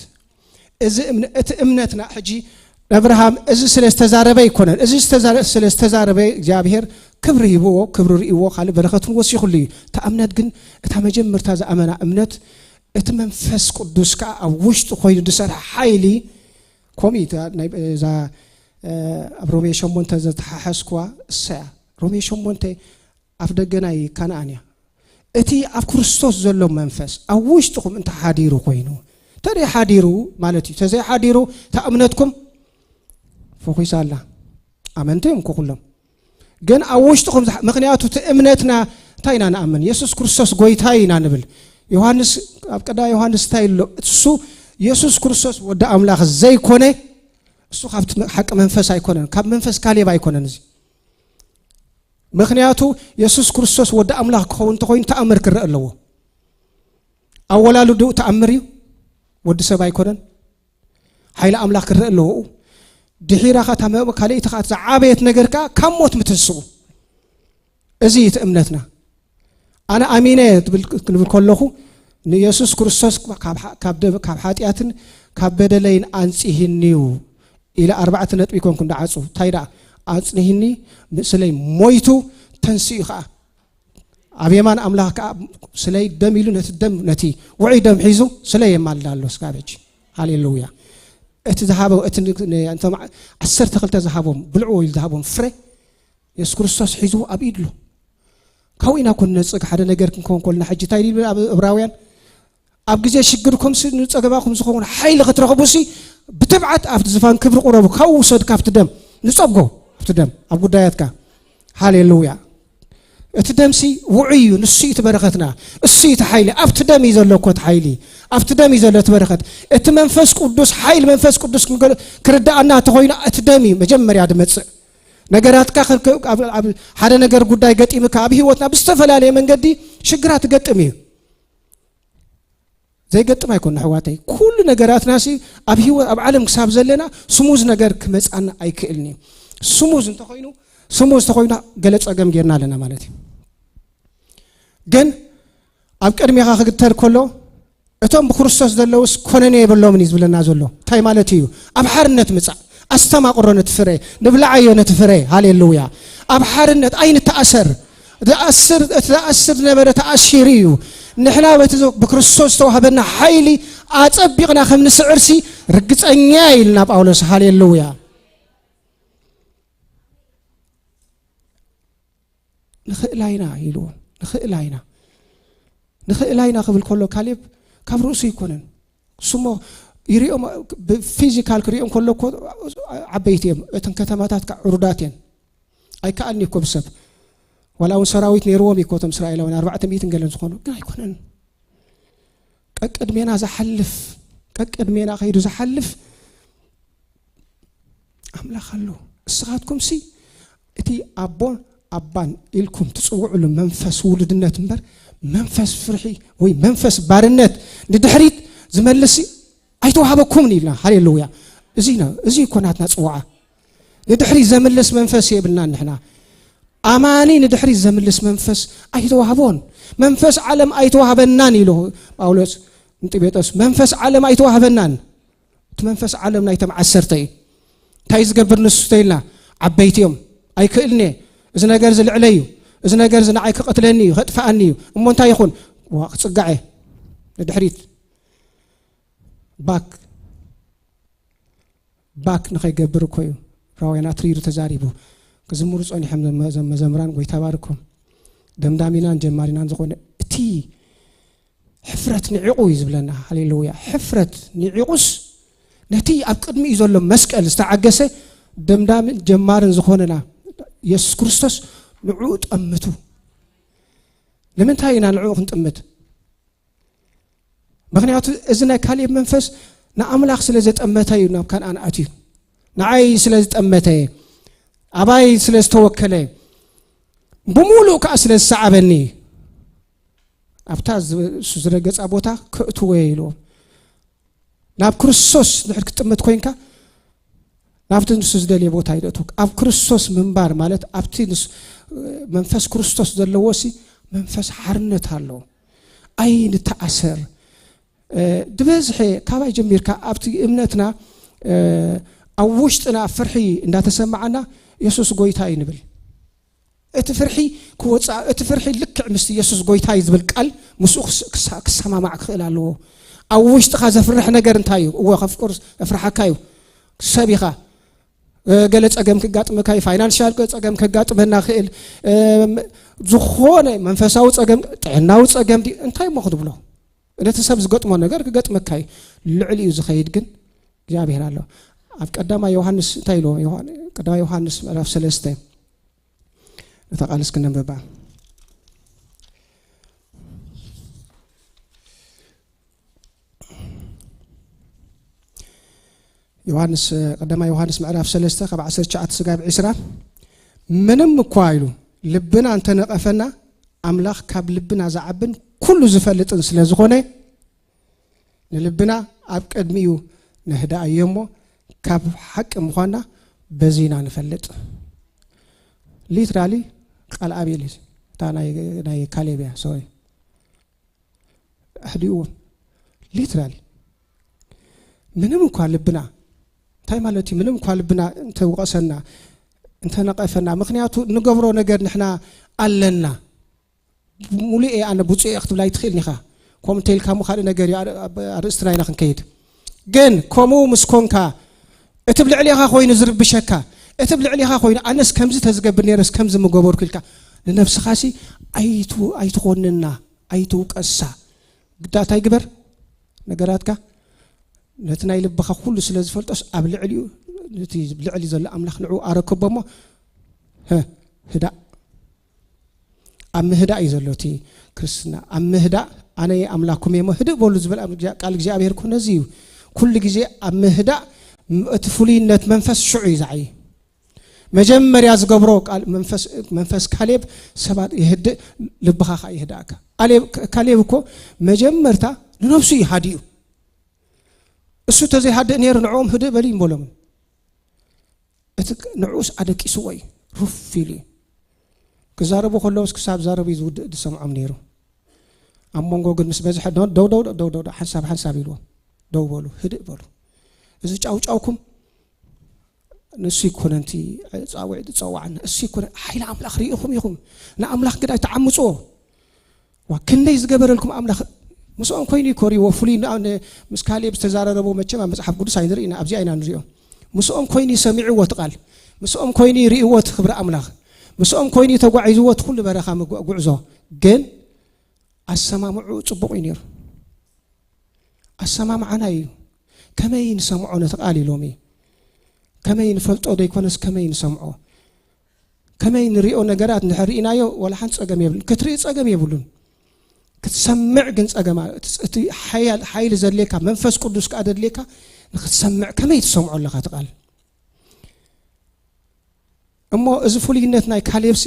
እዚ እምነ-፣ እቲ እምነትና ሕጂ እብርሃም እዚ ስለ ዝተዛረበ ኣይኮነን። እዚ ዝተዛረ-፣ ስለ ዝተዛረበ እግዚኣብሔር ክብሪ ሂብዎ፣ ክብሪ ርእይዎ፣ ካልእ በረኸት እውን ወሲኹሉ እዩ። እታ እምነት ግን፣ እታ መጀመርታ ዝኣመና እምነት፣ እቲ መንፈስ ቅዱስ ከኣ ኣብ ውሽጡ ኮይኑ ዝሰርሕ ሓይሊ፣ ከምኡ እዩ። እታ ናይ፣ እዛ፣ እ፣ ኣብ ሮሜ ሸሞንተ ዘተሓሓዝኩዋ እሳ እያ። ሮሜ ሸሞንተ ኣፍ ደገ ናይ ካንኣን እያ። እቲ ኣብ ክርስቶስ ዘሎ መንፈስ ኣብ ውሽጥኹም እንተ ሓዲሩ ኮይኑ፣ እንተ ሓዲሩ ማለት እዩ። እንተ ዘይሓዲሩ እታ እምነትኩም ፈኺሳ ኣላ። ኣመንቲ እዮም እኮ ኩሎም። ግን ኣብ ውሽጥኹም ዝሓ-፣ ምኽንያቱ እቲ እምነትና እንታይ ኢና ንኣምን? የሱስ ክርስቶስ ጎይታ ኢና ንብል። ዮሃንስ፣ ኣብ ቀዳማይ ዮሃንስ እንታይ ኣሎ? እሱ የሱስ ክርስቶስ ወዲ ኣምላኽ ዘይኮነ፣ እሱ ካብቲ ሓቂ መንፈስ ኣይኮነን፣ ካብ መንፈስ ካሌብ ኣይኮነን እዚ። ምኽንያቱ የሱስ ክርስቶስ ወዲ ኣምላኽ ክኸውን እንተኾይኑ ተኣምር ክረአ ኣለዎ። ኣወላልድኡ ተኣምር እዩ፣ ወዲ ሰብ ኣይኮነን። ሓይሊ ኣምላኽ ክረአ ኣለዎ። ድሒራ ኸኣ እታ መ-፣ ካልኣይቲ ኸኣ እታ ዝዓበየት ነገር ከኣ ካብ ሞት ምትንስኡ። እዚ እዩ እቲ እምነትና። ኣነ ኣሚነ ትብል፣ ክንብል ከለኹ፣ ንየሱስ ክርስቶስ ካብ ሓ-፣ ካብ ደ-፣ ካብ ሓጢኣትን ካብ በደለይን ኣንጺህኒ እዩ ኢለ ኣርባዕተ ነጥቢ ይኮንኩ እንዳዓጹ። እንታይ ደኣ? ኣጽኒህኒ፣ ምስለይ ሞይቱ ተንሲኡ ከኣ። ኣብ የማን ኣምላኽ ከኣ ስለይ ደም ኢሉ ነቲ ደም፣ ነቲ ውዑይ ደም ሒዙ ስለይ የማልድ ኣሎ እስካብ ሕጂ። ሃሌሉያ። እቲ ዝሃበ፣ እቲ ን-፣ ን-፣ እንቶም ዓሰርተ ክልተ ዝሃቦም፣ ብልዕዎ ኢሉ ዝሃቦም ፍረ፣ የሱስ ክርስቶስ ሒዝዎ ኣብ ኢዱ ኣሎ። ካብኡ ኢና እኮ ንነጽግ። ሓደ ነገር ክንከውን ከለና፣ ሕጂ እንታይ ይብል ኣብ ዕብራውያን? ኣብ ግዜ ሽግርኩምሲ ንጸገባኹም ዝኸውን ሓይሊ ክትረኽቡሲ፣ ብትብዓት ኣብቲ ዝፋን ክብሪ ቁረቡ። ካብኡ ውሰድ፣ ካብቲ ደም ንጸጎ፣ ኣብቲ ደም፣ ኣብ ጉዳያትካ። ሃሌሉያ። እቲ ደምሲ ውዑይ እዩ፣ ንሱ እዩ እቲ በረኸትና፣ እሱ እዩ እቲ ሓይሊ። ኣብቲ ደም እዩ ዘሎ እኮ እቲ ሓይሊ፣ ኣብቲ ደም እዩ ዘሎ እቲ በረኸት። እቲ መንፈስ ቅዱስ፣ ሓይሊ መንፈስ ቅዱስ ክንገ-፣ ክርድኣና እንተኾይኑ፣ እቲ ደም እዩ መጀመርያ ዝመጽእ። ነገራትካ ክርከብ ኣብ ኣብ ሓደ ነገር ጉዳይ ገጢምካ ኣብ ህይወትና ብዝተፈላለየ መንገዲ ሽግራት ትገጥም እዩ። ዘይገጥም ኣይኮን ኣሕዋተይ። ኩሉ ነገራትና ሲ ኣብ ህይወት ኣብ ዓለም ክሳብ ዘለና ስሙዝ ነገር ክመጻና ኣይክእልን እዩ። ስሙዝ እንተኾይኑ ስሙዝ ተኾይና ገለ ጸገም ጌርና ኣለና ማለት እዩ። ግን ኣብ ቅድሜኻ ክግተር ከሎ እቶም ብክርስቶስ ዘለውስ ኮነነ የብሎምን እዩ ዝብለና ዘሎ። እንታይ ማለት እዩ? ኣብ ሓርነት ምጻእ፣ ኣስተማቕሮ ነቲ ፍረ፣ ንብላዓዮ ነቲ ፍረ። ሃሌሉያ። ኣብ ሓርነት ኣይንተኣሰር። ዝኣስር እቲ ዝኣስር ዝነበረ ተኣሲሩ እዩ። ንሕና በቲ ዝ- ብክርስቶስ ዝተዋህበና ሓይሊ ኣጸቢቕና ከም ንስዕርሲ ርግጸኛ ኢልና ጳውሎስ። ሃሌሉያ። ንኽእላ ኢና ኢልዎ። ንኽእላ ኢና ንኽእላ ኢና ክብል ከሎ ካሌብ ካብ ርእሱ ኣይኮነን። ስሞ ይሪኦም ብፊዚካል ክሪኦም ከሎ እኮ ዓበይቲ እዮም። እተን ከተማታት ከዓ ዕሩዳት እየን። ኣይከኣልን እኮ ብሰብ ዋላ እውን ሰራዊት ነይርዎም እዩ እኮ እቶም እስራኤላውያን ኣርባዕተ ሚእትን ገለን ዝኾኑ ግን ኣይኮነን። ቀቅድሜና ዝሓልፍ ቀቅድሜና ከይዱ ዝሓልፍ ኣምላኽ ኣሎ። እስኻትኩም ሲ እቲ ኣቦን ኣባን ኢልኩም ትጽውዕሉ መንፈስ ውሉድነት እምበር መንፈስ ፍርሒ ወይ መንፈስ ባርነት ንድሕሪት ዝመልስ ኣይተዋህበኩምን ኢልና። ሃሌሉያ። እዚ ነው፣ እዚ እኮ ናትና ጽዋዓ። ንድሕሪት ዘምልስ መንፈስ የብልናን ንሕና። ኣማኒ ንድሕሪት ዘምልስ መንፈስ ኣይተዋህቦን። መንፈስ ዓለም ኣይተዋህበናን ኢሉ ጳውሎስ ንጢሞቴዎስ። መንፈስ ዓለም ኣይተዋህበናን። እቲ መንፈስ ዓለም ናይቶም ዓሰርተ እዩ። እንታይ ዝገብር ንሱ ተይልና? ዓበይቲ እዮም። ኣይክእልን እየ። እዚ ነገር እዚ ልዕለይ እዩ። እዚ ነገር እዚ ንዓይ ክቐትለኒ እዩ፣ ከጥፍኣኒ እዩ። እሞ እንታይ ይኹን? ዋ፣ ክጽጋዕ እየ። ንድሕሪት ባክ ባክ ንኸይገብር እኮ እዩ። ራውያን ኣትሪሩ ተዛሪቡ። ክዝምሩ ጸኒሖም ዘመ- ዘመ- መዘምራን ጎይታ ባርኮም። ደምዳሚናን ጀማሪናን ዝኾነ እቲ ሕፍረት ንዒቑ እዩ ዝብለና። ሃሌሉያ። ሕፍረት ንዒቑስ ነቲ ኣብ ቅድሚኡ ዘሎ መስቀል ዝተዓገሰ ደምዳምን ጀማርን ዝኾነና የሱስ ክርስቶስ ንዕኡ ጠምቱ። ንምንታይ ኢና ንዕኡ ክንጥምት? ምኽንያቱ እዚ ናይ ካሌብ መንፈስ ንኣምላኽ ስለ ዘጠመተ እዩ ናብ ካንኣን ኣትዩ። ንዓይ ስለ ዝጠመተ፣ ኣባይ ስለ ዝተወከለ፣ ብምሉእ ከኣ ስለ ዝሰዓበኒ፣ ኣብታ ዝ- እሱ ዝረገጻ ቦታ ከእትዎ እየ ኢልዎም። ናብ ክርስቶስ ድሕር ክትጥምት ኮይንካ፣ ናብቲ ንሱ ዝደልየ ቦታ ይደእቱክ። ኣብ ክርስቶስ ምንባር ማለት ኣብቲ ንስ- መንፈስ ክርስቶስ ዘለዎ ሲ መንፈስ ሓርነት ኣሎ። ኣይንተኣሰር። እ፣ ዝበዝሐ ካባይ ጀሚርካ ኣብቲ እምነትና፣ እ፣ ኣብ ውሽጥና ፍርሒ እንዳተሰማዓና የሱስ ጎይታ እዩ ንብል። እቲ ፍርሒ ክወጻ፣ እቲ ፍርሒ ልክዕ ምስቲ የሱስ ጎይታ እዩ ዝብል ቃል ምስኡ ክስ- ክሳ- ክሰማማዕ ክኽእል ኣለዎ። ኣብ ውሽጥኻ ዘፍርሕ ነገር እንታይ እዩ? እወ፣ ከፍቁር ዘፍርሓካ እዩ። ሰብ ኢኻ። እ፣ ገለ ጸገም ክጋጥመካ እዩ። ፋይናንሻል ጸገም ከጋጥመና ክእል። እ፣ ዝኾነ መንፈሳዊ ጸገም፣ ጥዕናዊ ጸገም ድዩ? እንታይ እሞ ክትብሎ? ነቲ ሰብ ዝገጥሞ ነገር ክገጥመካ እዩ። ልዕሊኡ ዝኸይድ ግን እግዚኣብሔር ኣሎ። ኣብ ቀዳማይ ዮሃንስ እንታይ ኢልዎ? ዮሃን- ቀዳማይ ዮሃንስ ምዕራፍ ሰለስተ ነታ ቃል እስኪ ነንብባ። ዮሃንስ፣ ቀዳማይ ዮሃንስ ምዕራፍ ሰለስተ ካብ ዓሰርተ ትሽዓተ ስጋብ ዕስራ፣ ምንም እኳ ኢሉ ልብና እንተነቐፈና፣ ኣምላኽ ካብ ልብና ዝዓብን ኩሉ ዝፈልጥን ስለ ዝኾነ፣ ንልብና ኣብ ቅድሚኡ ነህድኣዮ እሞ፣ ካብ ሓቂ ምዃንና በዚ ኢና ንፈልጥ። ሊትራሊ ቃል ኣቤል እዩ። እታ ናይ- ናይ ካሌብ እያ፣ ሶሪ። ኣህድእዎ። ሊትራሊ ምንም እኳ ልብና፣ እንታይ ማለት እዩ? ምንም እኳ ልብና እንተውቐሰና፣ እንተነቐፈና፣ ምኽንያቱ እንገብሮ ነገር ንሕና ኣለና። ሙሉእ እየ ኣነ፣ ብፁዕ እየ ክትብል ኣይትኽእልን ኢኻ። ከምኡ እንተኢልካ እሞ ካልእ ነገር እዩ፣ ኣር- ኣብ ኣርእስትና ኢና ክንከይድ። ግን ከምኡ ምስ ኮንካ፣ እቲ ብልዕሊኻ ኮይኑ ዝርብሸካ፣ እቲ ብልዕሊኻ ኮይኑ፣ ኣነስ ከምዚ ተዝገብር ነይረስ ከምዚ ምገበርኩ ኢልካ፣ ንነብስኻሲ ኣይቱ- ኣይትኾንና፣ ኣይትውቀሳ። ግዳ እንታይ ግበር? ነገራትካ ነቲ ናይ ልብኻ ኩሉ ስለ ዝፈልጦስ፣ ኣብ ልዕሊኡ፣ ነቲ ልዕሊ ዘሎ ኣምላኽ ንዕኡ ኣረክቦ እሞ፣ ህ- ህዳእ። ኣብ ምህዳእ እዩ ዘሎ እቲ ክርስትና። ኣብ ምህዳእ፣ ኣነ ኣምላኩም እየ እሞ ህድእ በሉ ዝበል ኣብ እግዚኣብ- ቃል እግዚኣብሔር እኮ ነዚ እዩ። ኩሉ ግዜ ኣብ ምህዳእ፣ ም- እቲ ፍሉይነት መንፈስ ሽዑ እዩ ዝዓይ። መጀመርያ ዝገብሮ ቃል መንፈስ መንፈስ ካሌብ ሰባት ይህድእ፣ ልብኻ ኸኣ ይህድኣካ። ካሌብ ካሌብ እኮ መጀመርታ ንነብሱ እዩ ሃዲኡ። እሱ ተዘይሃድእ ነይሩ ንዕኦም ህድእ በሉ ይምበሎም። እቲ ንዕኡስ ኣደቂስዎ እዩ፣ ሩፍ ኢሉ እዩ። ክዛረቡ ከለውስ ክሳብ ዛረቡ እዩ ዝውድእ ዝሰምዖም ነይሩ። ኣብ መንጎ ግን ምስ በዝሐ ደው ደው ደው ደው ደው ሓንሳብ ሓንሳብ ኢልዎም፣ ደው በሉ፣ ህድእ በሉ። እዚ ጫውጫውኩም ንሱ ይኮነን እቲ ጻውዒት ዝጸዋዓና፣ እሱ ይኮነ። ሓይሊ ኣምላኽ ርኢኹም ኢኹም። ንኣምላኽ ግዳ ኣይትዓምጽዎ። ዋ ክንደይ ዝገበረልኩም ኣምላኽ። ምስኦም ኮይኑ ይኮርይዎ። ፍሉይ ን- ን- ምስ ካሌብ ዝተዛረረቡ መቸም ኣብ መጽሓፍ ቅዱስ ኣይንርኢ ኢና፣ ኣብዚ ኣይና ንሪኦ። ምስኦም ኮይኑ ሰሚዕዎ እቲ ቃል፣ ምስኦም ኮይኑ ርእይዎ እቲ ክብሪ ኣምላኽ፣ ምስኦም ኮይኑ ተጓዒዝዎ እቲ ኩሉ በረኻ ምጉ- ጉዕዞ። ግን ኣሰማምዑ ጽቡቕ እዩ ነይሩ። ኣሰማምዓና እዩ። ከመይ ንሰምዖ ነቲ ቃል ኢሎም እዩ። ከመይ ንፈልጦ ዘይኮነስ ከመይ ንሰምዖ፣ ከመይ ንሪኦ ነገራት እንድሕር ርኢናዮ ዋላ ሓንቲ ጸገም የብሉን። ክትርኢ ጸገም የብሉን። ክትሰምዕ ግን ጸገማ። እቲ ሓያል ሓይሊ ዘድልየካ መንፈስ ቅዱስ ከኣ ዘድልየካ ንክትሰምዕ ከመይ ትሰምዖ ኣለኻ እቲ ቃል? እሞ እዚ ፍሉይነት ናይ ካሌብሲ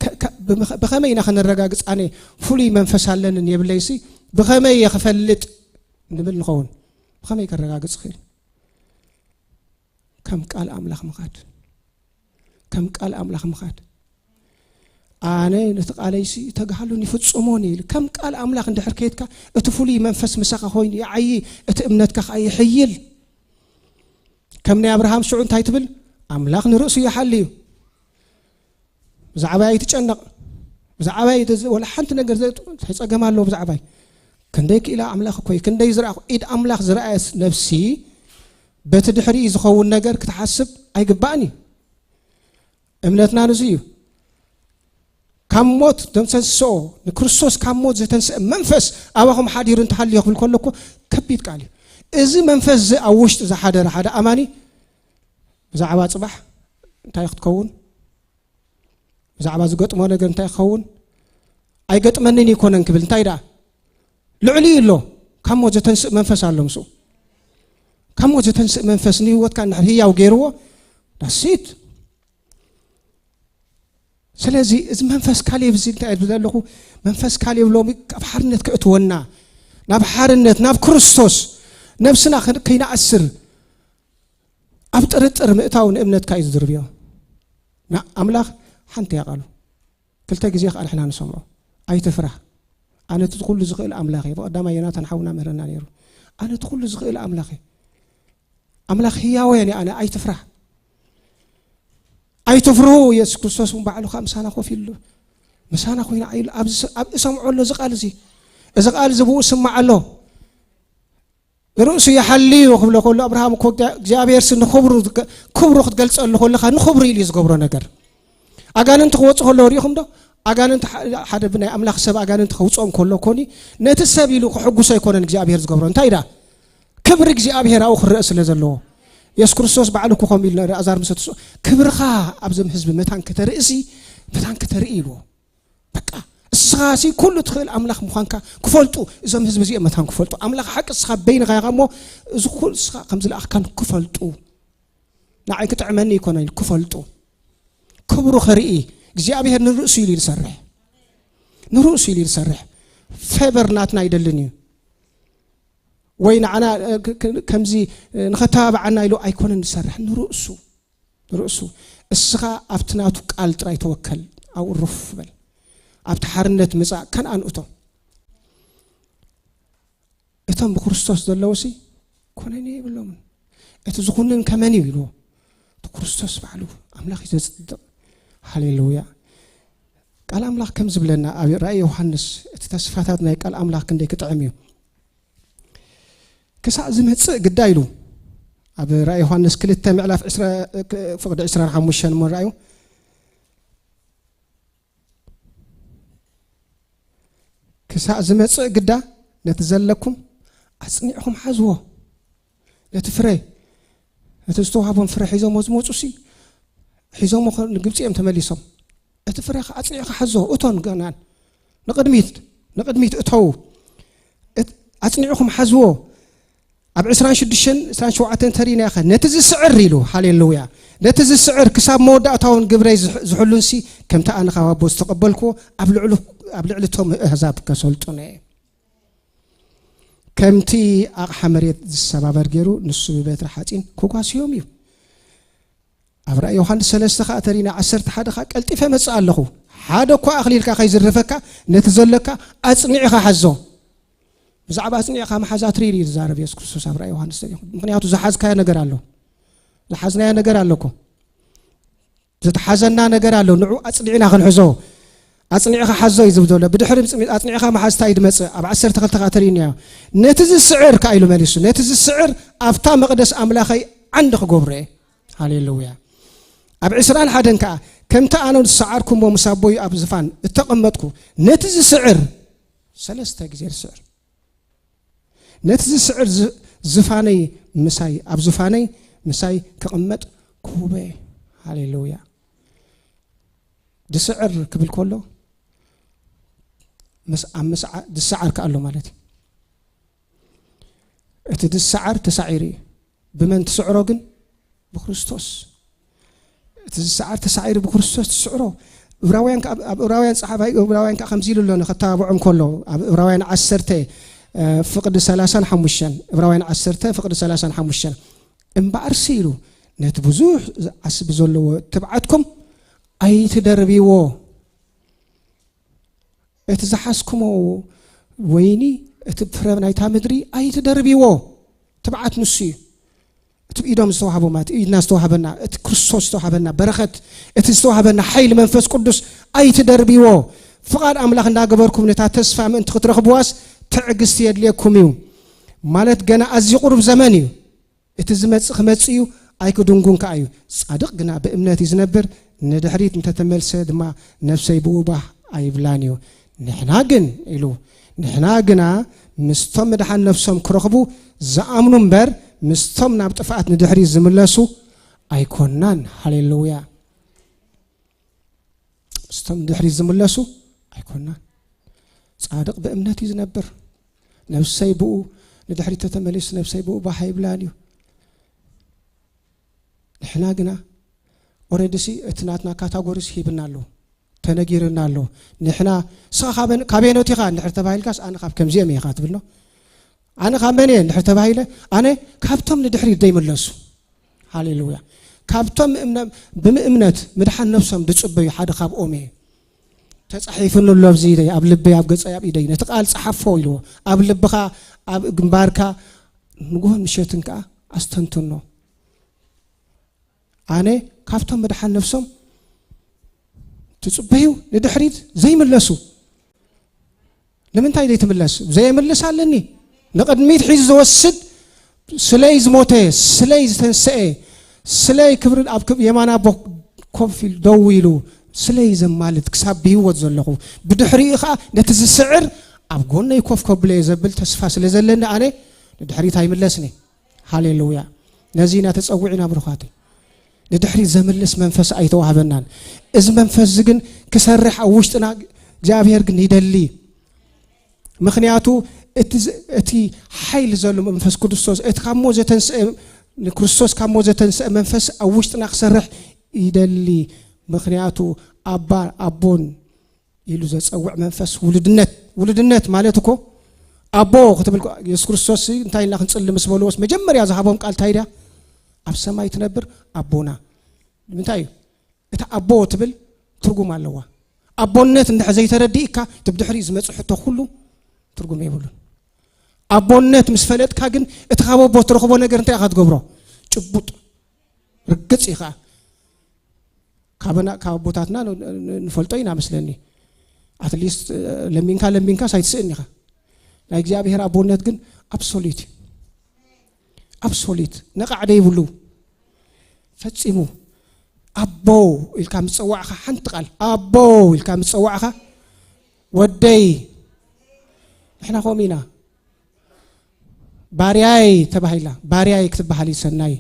ከ- ከ- ብምኸ- ብኸመይ ኢና ከነረጋግጽ? ኣነ ፍሉይ መንፈስ ኣለንን የብለይሲ ብኸመይ እየ ክፈልጥ ንብል ንኸውን። ብኸመይ ከረጋግጽ ይኽእል? ከም ቃል ኣምላኽ ምኻድ። ከም ቃል ኣምላኽ ምኻድ። ኣነ ነቲ ቃለይሲ ተግሃሉን ይፍጽሞን ኢል። ከም ቃል ኣምላኽ እንድሕር ከይድካ እቲ ፍሉይ መንፈስ ምሳኻ ኮይኑ ይዓዪ፣ እቲ እምነትካ ከኣ ይሕይል። ከም ናይ ኣብርሃም ሽዑ እንታይ ትብል? ኣምላኽ ንርእሱ ይሓሊ እዩ። ብዛዕባይ ኣይትጨነቕ። ብዛዕባይ ወላ ሓንቲ ነገር እንታይ ጸገም ኣለዎ ብዛዕባይ? ክንደይ ክኢላ ኣምላኽ እኮ እዩ። ክንደይ ዝረኣኹ ኢድ ኣምላኽ ዝረኣየስ ነብሲ በቲ ድሕሪኡ ዝኸውን ነገር ክትሓስብ ኣይግባእን እዩ። እምነትና ንዙ እዩ። ካብ ሞት ዘተንስኦ ንክርስቶስ ካብ ሞት ዘተንስአ መንፈስ ኣባኹም ሓዲሩ እንተሃልዮ ክብል ከሎ እኮ ከቢድ ቃል እዩ። እዚ መንፈስ እዚ ኣብ ውሽጢ ዝሓደረ ሓደ ኣማኒ ብዛዕባ ጽባሕ እንታይ ክትከውን፣ ብዛዕባ ዝገጥሞ ነገር እንታይ ክኸውን፣ ኣይገጥመንን ይኮነን ክብል እንታይ ደኣ ልዕሊ ኣሎ። ካብ ሞት ዘተንስእ መንፈስ ኣሎ ምስኡ። ካብ ሞት ዘተንስእ መንፈስ ንህይወትካ እንድሕር ህያው ገይርዎ ዳሲት። ስለዚ እዚ መንፈስ ካሌብ እዚ እንታይ እብል ዘለኹ? መንፈስ ካሌብ ሎሚ ካብ ሓርነት ከእትወና፣ ናብ ሓርነት፣ ናብ ክርስቶስ ነብስና ከይንኣስር፣ ኣብ ጥርጥር ምእታው ንእምነትካ እዩ ዝድርብዮ። ንኣምላኽ ሓንቲ እያ ቃሉ። ክልተ ግዜ ከኣ ንሕና ንሰምዖ። ኣይትፍራህ። ኣነ እቲ ኩሉ ዝኽእል ኣምላኽ እየ። ብቐዳማይ ዮናታን ሓውና ምህረና ነይሩ። ኣነ እቲ ኩሉ ዝኽእል ኣምላኽ እየ። ኣምላኽ ህያወ እየ ኣነ፣ ኣይትፍራህ። ኣይትፍርሁ፣ የሱስ ክርስቶስ እውን ባዕሉ ከኣ ምሳና ኮፍ ኢሉ፣ ምሳና ኮይና ኢሉ ኣብዚ ስ- ኣብ እሰምዖ ኣሎ እዚ ቃል እዚ። እዚ ቃል እዚ ብኡ ስማዕ ኣሎ። ንርእሱ ይሓልዩ ክብሎ ከሎ ኣብርሃም እኮ እግዚኣብሔር ሲ ንክብሩ ክብሩ ክትገልጸሉ ከለኻ ንክብሩ ኢሉ እዩ ዝገብሮ ነገር። ኣጋንንቲ ክወፁ ከለዉ ሪኢኹም ዶ? ኣጋንንቲ ሓደ ብናይ ኣምላኽ ሰብ ኣጋንንቲ ከውፅኦም ከሎ ኮኒ ነቲ ሰብ ኢሉ ክሕጉሶ ኣይኮነን እግዚኣብሔር ዝገብሮ። እንታይ ዳ ክብሪ እግዚኣብሔር ኣብኡ ክረአ ስለ ዘለዎ የሱስ ክርስቶስ ባዕሉ እኮ ከምኡ ኢሉ ንኣልኣዛር ምስ ኣተስኦ ክብርኻ ኣብዞም ህዝቢ መታን ከተርኢ ሲ መታን ከተርኢ ኢልዎ። በቃ እስኻ ሲ ኩሉ ትኽእል ኣምላኽ ምዃንካ ክፈልጡ እዞም ህዝቢ እዚኦም መታን ክፈልጡ ኣምላኽ ሓቂ እስኻ በይንኻ ኢኻ እሞ እዚ ኩሉ እስኻ ከም ዝለኣኽካን ክፈልጡ ንዓይ ክጥዕመኒ ይኮነ ኢሉ ክፈልጡ ክብሩ ከርኢ እግዚኣብሔር ንርእሱ ኢሉ ይሰርሕ ንርእሱ ኢሉ ይሰርሕ ፌቨር ናትና ኣይደልን እዩ ወይ ንዓና ከምዚ ንኸተባብዓና ኢሉ ኣይኮነን ዝሰርሕ ንርእሱ ንርእሱ እስኻ ኣብቲ ናቱ ቃል ጥራይ ተወከል ኣብኡ ሩፍ በል ኣብቲ ሓርነት ምጻእ ከነኣን እቶም እቶም ብክርስቶስ ዘለውሲ ኮነኒ የብሎምን እቲ ዝኹንን ከመን እዩ ኢልዎ እቲ ክርስቶስ ባዕሉ ኣምላኽ እዩ ዘጽድቕ ሃሌሉያ ቃል ኣምላኽ ከም ዝብለና ኣብ ራእይ ዮሃንስ እቲ ተስፋታት ናይ ቃል ኣምላኽ ክንደይ ክጥዕም እዩ ክሳዕ ዝመጽእ ግዳ ኢሉ ኣብ ራእይ ዮሃንስ ክልተ ምዕላፍ ፍቕዲ ዕስራን ሓሙሽተን እሞ ራእዩ ክሳዕ ዝመጽእ ግዳ ነቲ ዘለኩም ኣጽኒዕኹም ሓዝዎ ነቲ ፍረ ነቲ ዝተዋህቦም ፍረ ሒዞሞ ዝመጹ ሲ ሒዞሞ ንግብጺ እዮም ተመሊሶም እቲ ፍረ ኣጽኒዕካ ሓዞ እቶን ገናን ንቕድሚት ንቕድሚት እተው ኣጽኒዕኹም ሓዝዎ ኣብ ዕስራን ሽዱሽተን፣ ዕስራን ሸውዓተን ተሪናዮ ኸ፣ ነቲ ዝስዕር ኢሉ፣ ሃሌሉያ፣ ነቲ ዝስዕር ክሳብ መወዳእታውን ግብረይ ዝሕ-፣ ዝሕሉንሲ፣ ከምቲ ኣነ ካብ ኣቦ ዝተቐበልክዎ፣ ኣብ ልዕሉ-፣ ኣብ ልዕሊ እቶም ኣህዛብ ከሰልጥኖ እየ። ከምቲ ኣቕሓ መሬት ዝሰባበር ገይሩ፣ ንሱ ብበትሪ ሓጺን ክጓስዮም እዩ። ኣብ ራእይ ዮሃንስ ሰለስተ ኸኣ ተሪና ዓሰርተ ሓደ ኸኣ ቀልጢፈ መጽእ ኣለኹ። ሓደ እኳ ኣኽሊልካ ከይዝርፈካ፣ ነቲ ዘሎካ ኣጽኒዕኻ ሓዞ። ብዛዕባ ኣጽኒዕኻ ምሓዝ ኣትሪር እዩ ዝዛረብ የሱስ ክርስቶስ ኣብ ራእይ ዮሃንስ ተሪኹ። ምኽንያቱ ዝሓዝካዮ ነገር ኣሎ። ዝሓዝናዮ ነገር ኣሎ እኮ። ዝተሓዘና ነገር ኣሎ። ንዑ ኣጽኒዕና ክንሕዞ። ኣጽኒዕኻ ሓዞ እዩ ዝብል ዘሎ። ብድሕሪ ምጽ-፣ ኣጽኒዕኻ ምሓዝ እንታይ እዩ ዝመጽእ? ኣብ ዓሰርተ ክልተ ኸኣ ተሪእናዮ። ነቲ ዝስዕር ከኣ ኢሉ መሊሱ። ነቲ ዝስዕር ኣብታ መቕደስ ኣምላኸይ ዓንዲ ክገብሮ እየ። ሃሌሉያ። ኣብ ዕስራን ሓደን ከኣ፣ ከምቲ ኣነ ዝሰዓርኩሞ ምስ ኣቦይ ኣብ ዝፋን እተቐመጥኩ፣ ነቲ ዝስዕር፣ ሰለስተ ግዜ ዝስዕር፣ ነቲ ዝስዕር ዝ-፣ ዝፋነይ ምሳይ፣ ኣብ ዝፋነይ ምሳይ ክቕመጥ ክህቦ እየ። ሃሌሉያ። ዝስዕር ክብል ከሎ፣ ምስ-፣ ኣብ ምስዓ-፣ ዝሰዓር ከኣ ኣሎ ማለት እዩ። እቲ ዝሰዓር ተሳዒሩ እዩ። ብመን ትስዕሮ ግን? ብክርስቶስ። እቲ ዝሰዓር ተሳዒሩ ብክርስቶስ ትስዕሮ። ዕብራውያን ከኣ፣ ኣብ ዕብራውያን ጸሓፋይ ዕብራውያን ከኣ ከምዚ ኢሉ ኣሎ፣ ንኸተባብዖም ከሎ፣ ኣብ ዕብራውያን ዓሰርተ፣ እ፣ ፍቕዲ ሰላሳን ሓሙሽተን፣ ዕብራውያን ዓሰርተ ፍቕዲ ሰላሳን ሓሙሽተን፣ እምበኣርሲ ኢሉ፣ ነቲ ብዙሕ ዓስቢ ዘለዎ ትብዓትኩም ኣይትደርብይዎ። እቲ ዝሓዝኩሞ ወይኒ፣ እቲ ፍረ ናይታ ምድሪ ኣይትደርብይዎ። ትብዓት ንሱ እዩ። እቲ ብኢዶም ዝተዋህቦ ማለት፣ ኢድና ዝተዋህበና፣ እቲ ክርስቶስ ዝተዋህበና በረኸት፣ እቲ ዝተዋህበና ሓይሊ መንፈስ ቅዱስ ኣይትደርብይዎ። ፍቓድ ኣምላኽ እንዳገበርኩም ነታ ተስፋ ምእንቲ ክትረኽብዋስ ትዕግስቲ የድልየኩም እዩ። ማለት ገና ኣዝዩ ቁሩብ ዘመን እዩ። እቲ ዝመጽእ ክመጽእ እዩ፣ ኣይክድንጉን ከኣ እዩ። ጻድቕ ግና ብእምነት እዩ ዝነብር፣ ንድሕሪት እንተተመልሰ ድማ ነፍሰይ ብኡ ባህ ኣይብላን እዩ። ንሕና ግን፣ ኢሉ፣ ንሕና ግና ምስቶም ምድሓን ነፍሶም ክረኽቡ ዝኣምኑ እምበር፣ ምስቶም ናብ ጥፍኣት ንድሕሪት ዝምለሱ ኣይኮናን። ሃሌሉያ። ምስቶም ንድሕሪት ዝምለሱ ኣይኮናን። ጻድቕ ብእምነት እዩ ዝነብር። ነፍሰይ ብኡ ንድሕሪት ተተመሊሱ፣ ነፍሰይ ብኡ ባህ ኣይብላን እዩ። ንሕና ግና ኦረዲ ሲ እቲ ናትና ካታጎሪስ ሂብና ኣሎ፣ ተነጊርና ኣሎ። ንሕና ስኻ ካበን-፣ ካበይኖት ኢኻ እንድሕር ተባሂልካስ፣ ኣነ ካብ ከምዚኦም እየ ኢኻ ትብል ነው። ኣነ ካብ መን እየ እንድሕር ተባሂለ፣ ኣነ ካብቶም ንድሕሪት ዘይምለሱ። ሃሌሉያ። ካብቶም እምነ-፣ ብምእምነት ምድሓን ነፍሶም ዝጽበዩ ሓደ ካብኦም እየ። ተጻሒፉኒ ኣሎ ኣብዚ ኢደይ፣ ኣብ ልበይ፣ ኣብ ገጸይ፣ ኣብ ኢደይ። ነቲ ቃል ጸሓፎ ኢልዎ። ኣብ ልብኻ፣ ኣብ ግንባርካ፣ ንግሆን ምሸትን ከኣ ኣስተንትኖ። ኣነ ካብቶም ምድሓን ነፍሶም ትጽበዩ ንድሕሪት ዘይምለሱ። ንምንታይ ዘይትምለስ? ዘየምልስ ኣለኒ። ንቕድሚት ሒዙ ዝወስድ፣ ስለይ ዝሞተ፣ ስለይ ዝተንስአ፣ ስለይ ክብሪ ኣብ ክብ-፣ የማን ኣቦ ኮፍ ኢሉ፣ ደው ኢሉ፣ ስለይ ዘማልድ ክሳብ ብህይወት ዘለኹ፣ ብድሕሪኡ ኸኣ ነቲ ዝስዕር ኣብ ጎነይ ኮፍ ከብሎ እየ ዘብል ተስፋ ስለ ዘለኒ፣ ኣነ ንድሕሪት ኣይምለስን እየ። ሃሌሉያ። ነዚ ኢና ተጸዊዕና ብሩኻት። ንድሕሪት ዘምልስ መንፈስ ኣይተዋህበናን። እዚ መንፈስ እዚ ግን ክሰርሕ ኣብ ውሽጥና እግዚኣብሔር ግን ይደሊ። ምኽንያቱ እቲ ዝ-፣ እቲ ሓይሊ ዘሎ መንፈስ ክርስቶስ፣ እቲ ካብ ሞት ዘተንስአ፣ ንክርስቶስ ካብ ሞት ዘተንስአ መንፈስ ኣብ ውሽጥና ክሰርሕ ይደሊ። ምኽንያቱ ኣባ፣ ኣቦን ኢሉ ዘጸውዕ መንፈስ ውሉድነት። ውሉድነት ማለት እኮ ኣቦ ክትብል እኮ፣ የሱስ ክርስቶስ እንታይ ኢልና ክንጽሊ ምስ በልዎስ መጀመርያ ዝሃቦም ቃል እንታይ ድያ? ኣብ ሰማይ ትነብር ኣቦና። ንምንታይ እዩ? እታ ኣቦ ትብል ትርጉም ኣለዋ። ኣቦነት እንድሕር ዘይተረዲእካ፣ እቲ ብድሕሪኡ ዝመጽእ ሕቶ ኩሉ ትርጉም የብሉን። ኣቦነት ምስ ፈለጥካ ግን፣ እቲ ካብ ኣቦ ትረኽቦ ነገር እንታይ ኢኻ ትገብሮ? ጭቡጥ፣ ርግጽ ኢኻ። ካበና፣ ካብ ኣቦታትና ን-፣ ን-፣ ንፈልጦ ኢና መስለኒ። ኣትሊስት፣ ለሚንካ ለሚንካስ ኣይትስእን ኢኻ። ናይ እግዚኣብሔር ኣቦነት ግን ኣብሶሉት እዩ። ኣብሶሉት፣ ነቓዕ ደይብሉ። ፈጺሙ። ኣቦ ኢልካ ምስ ጸዋዕኻ፣ ሓንቲ ቃል፣ ኣቦ ኢልካ ምስ ጸዋዕኻ፣ ወደይ፣ ንሕና ከምኡ ኢና። ባርያይ ተባሂላ፣ ባርያይ ክትበሃል እዩ ሰናይ።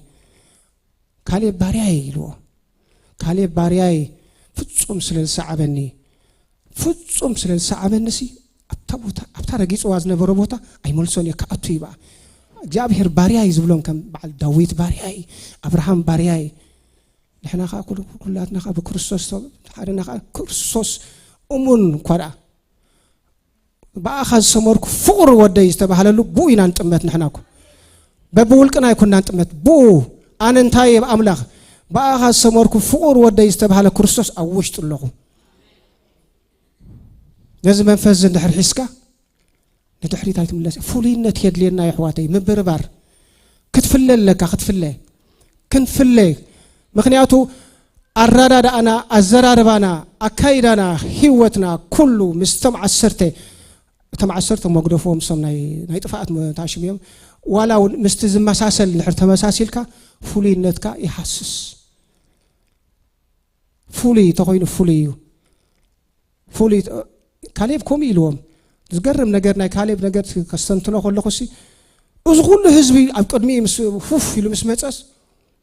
ካሌብ ባርያይ ኢልዎ። ካሌብ ባርያይ ፍጹም ስለ ዝሰዓበኒ፣ ፍጹም ስለ ዝሰዓበኒ ሲ፣ ኣብታ ቦታ፣ ኣብታ ረጊጽዋ ዝነበረ ቦታ ኣይመልሶን እየ፣ ክኣቱ እዩ በኣ። እግዚኣብሔር ባርያይ ዝብሎም ከም በዓል ዳዊት ባርያይ፣ ኣብርሃም ባርያይ። ንሕና ከዓ ኩሉ-፣ ኩላትና ከዓ ብክርስቶስ ተው-፣ ሓደ ኢና ከዓ ክርስቶስ እሙን እኳ ደኣ። ብኣኻ ዝሰመርኩ ፍቑር ወደይ ዝተባህለሉ ብኡ ኢና ንጥመት። ንሕና እኮ በብውልቅና ኣይኮንና ንጥመት። ብኡ ኣነ እንታይ እየ? ኣምላኽ ብኣኻ ዝሰመርኩ ፍቑር ወደይ ዝተባህለ ክርስቶስ ኣብ ውሽጡ ኣለኹ። ነዚ መንፈስ እዚ እንድሕር ሒዝካ ንድሕሪት ኣይትምለስ። ፍሉይነት የድልየና የሕዋተይ፣ ምብርባር ክትፍለ ኣለካ፣ ክትፍለ ክንፍለ። ምክንያቱ ኣረዳድኣና፣ ኣዘራርባና፣ ኣካይዳና፣ ህይወትና ኩሉ ምስቶም ዓሰርተ፣ እቶም ዓሰርተ መግደፎም፣ ምስቶም ናይ፣ ናይ ጥፍኣት መታሽም እዮም። ዋላ እውን ምስቲ ዝመሳሰል እንድሕር ተመሳሲልካ ፍሉይነትካ ይሃስስ። ፍሉይ ተኾይኑ ፍሉይ እዩ። ፍሉይ፣ ካሌብ ከምኡ ኢልዎም። ዝገርም ነገር፣ ናይ ካሌብ ነገር ከስተንትኖ ከለኹ ሲ፣ እዚ ኩሉ ህዝቢ ኣብ ቅድሚኡ ምስ፣ ፉፍ ኢሉ ምስ መጸስ፣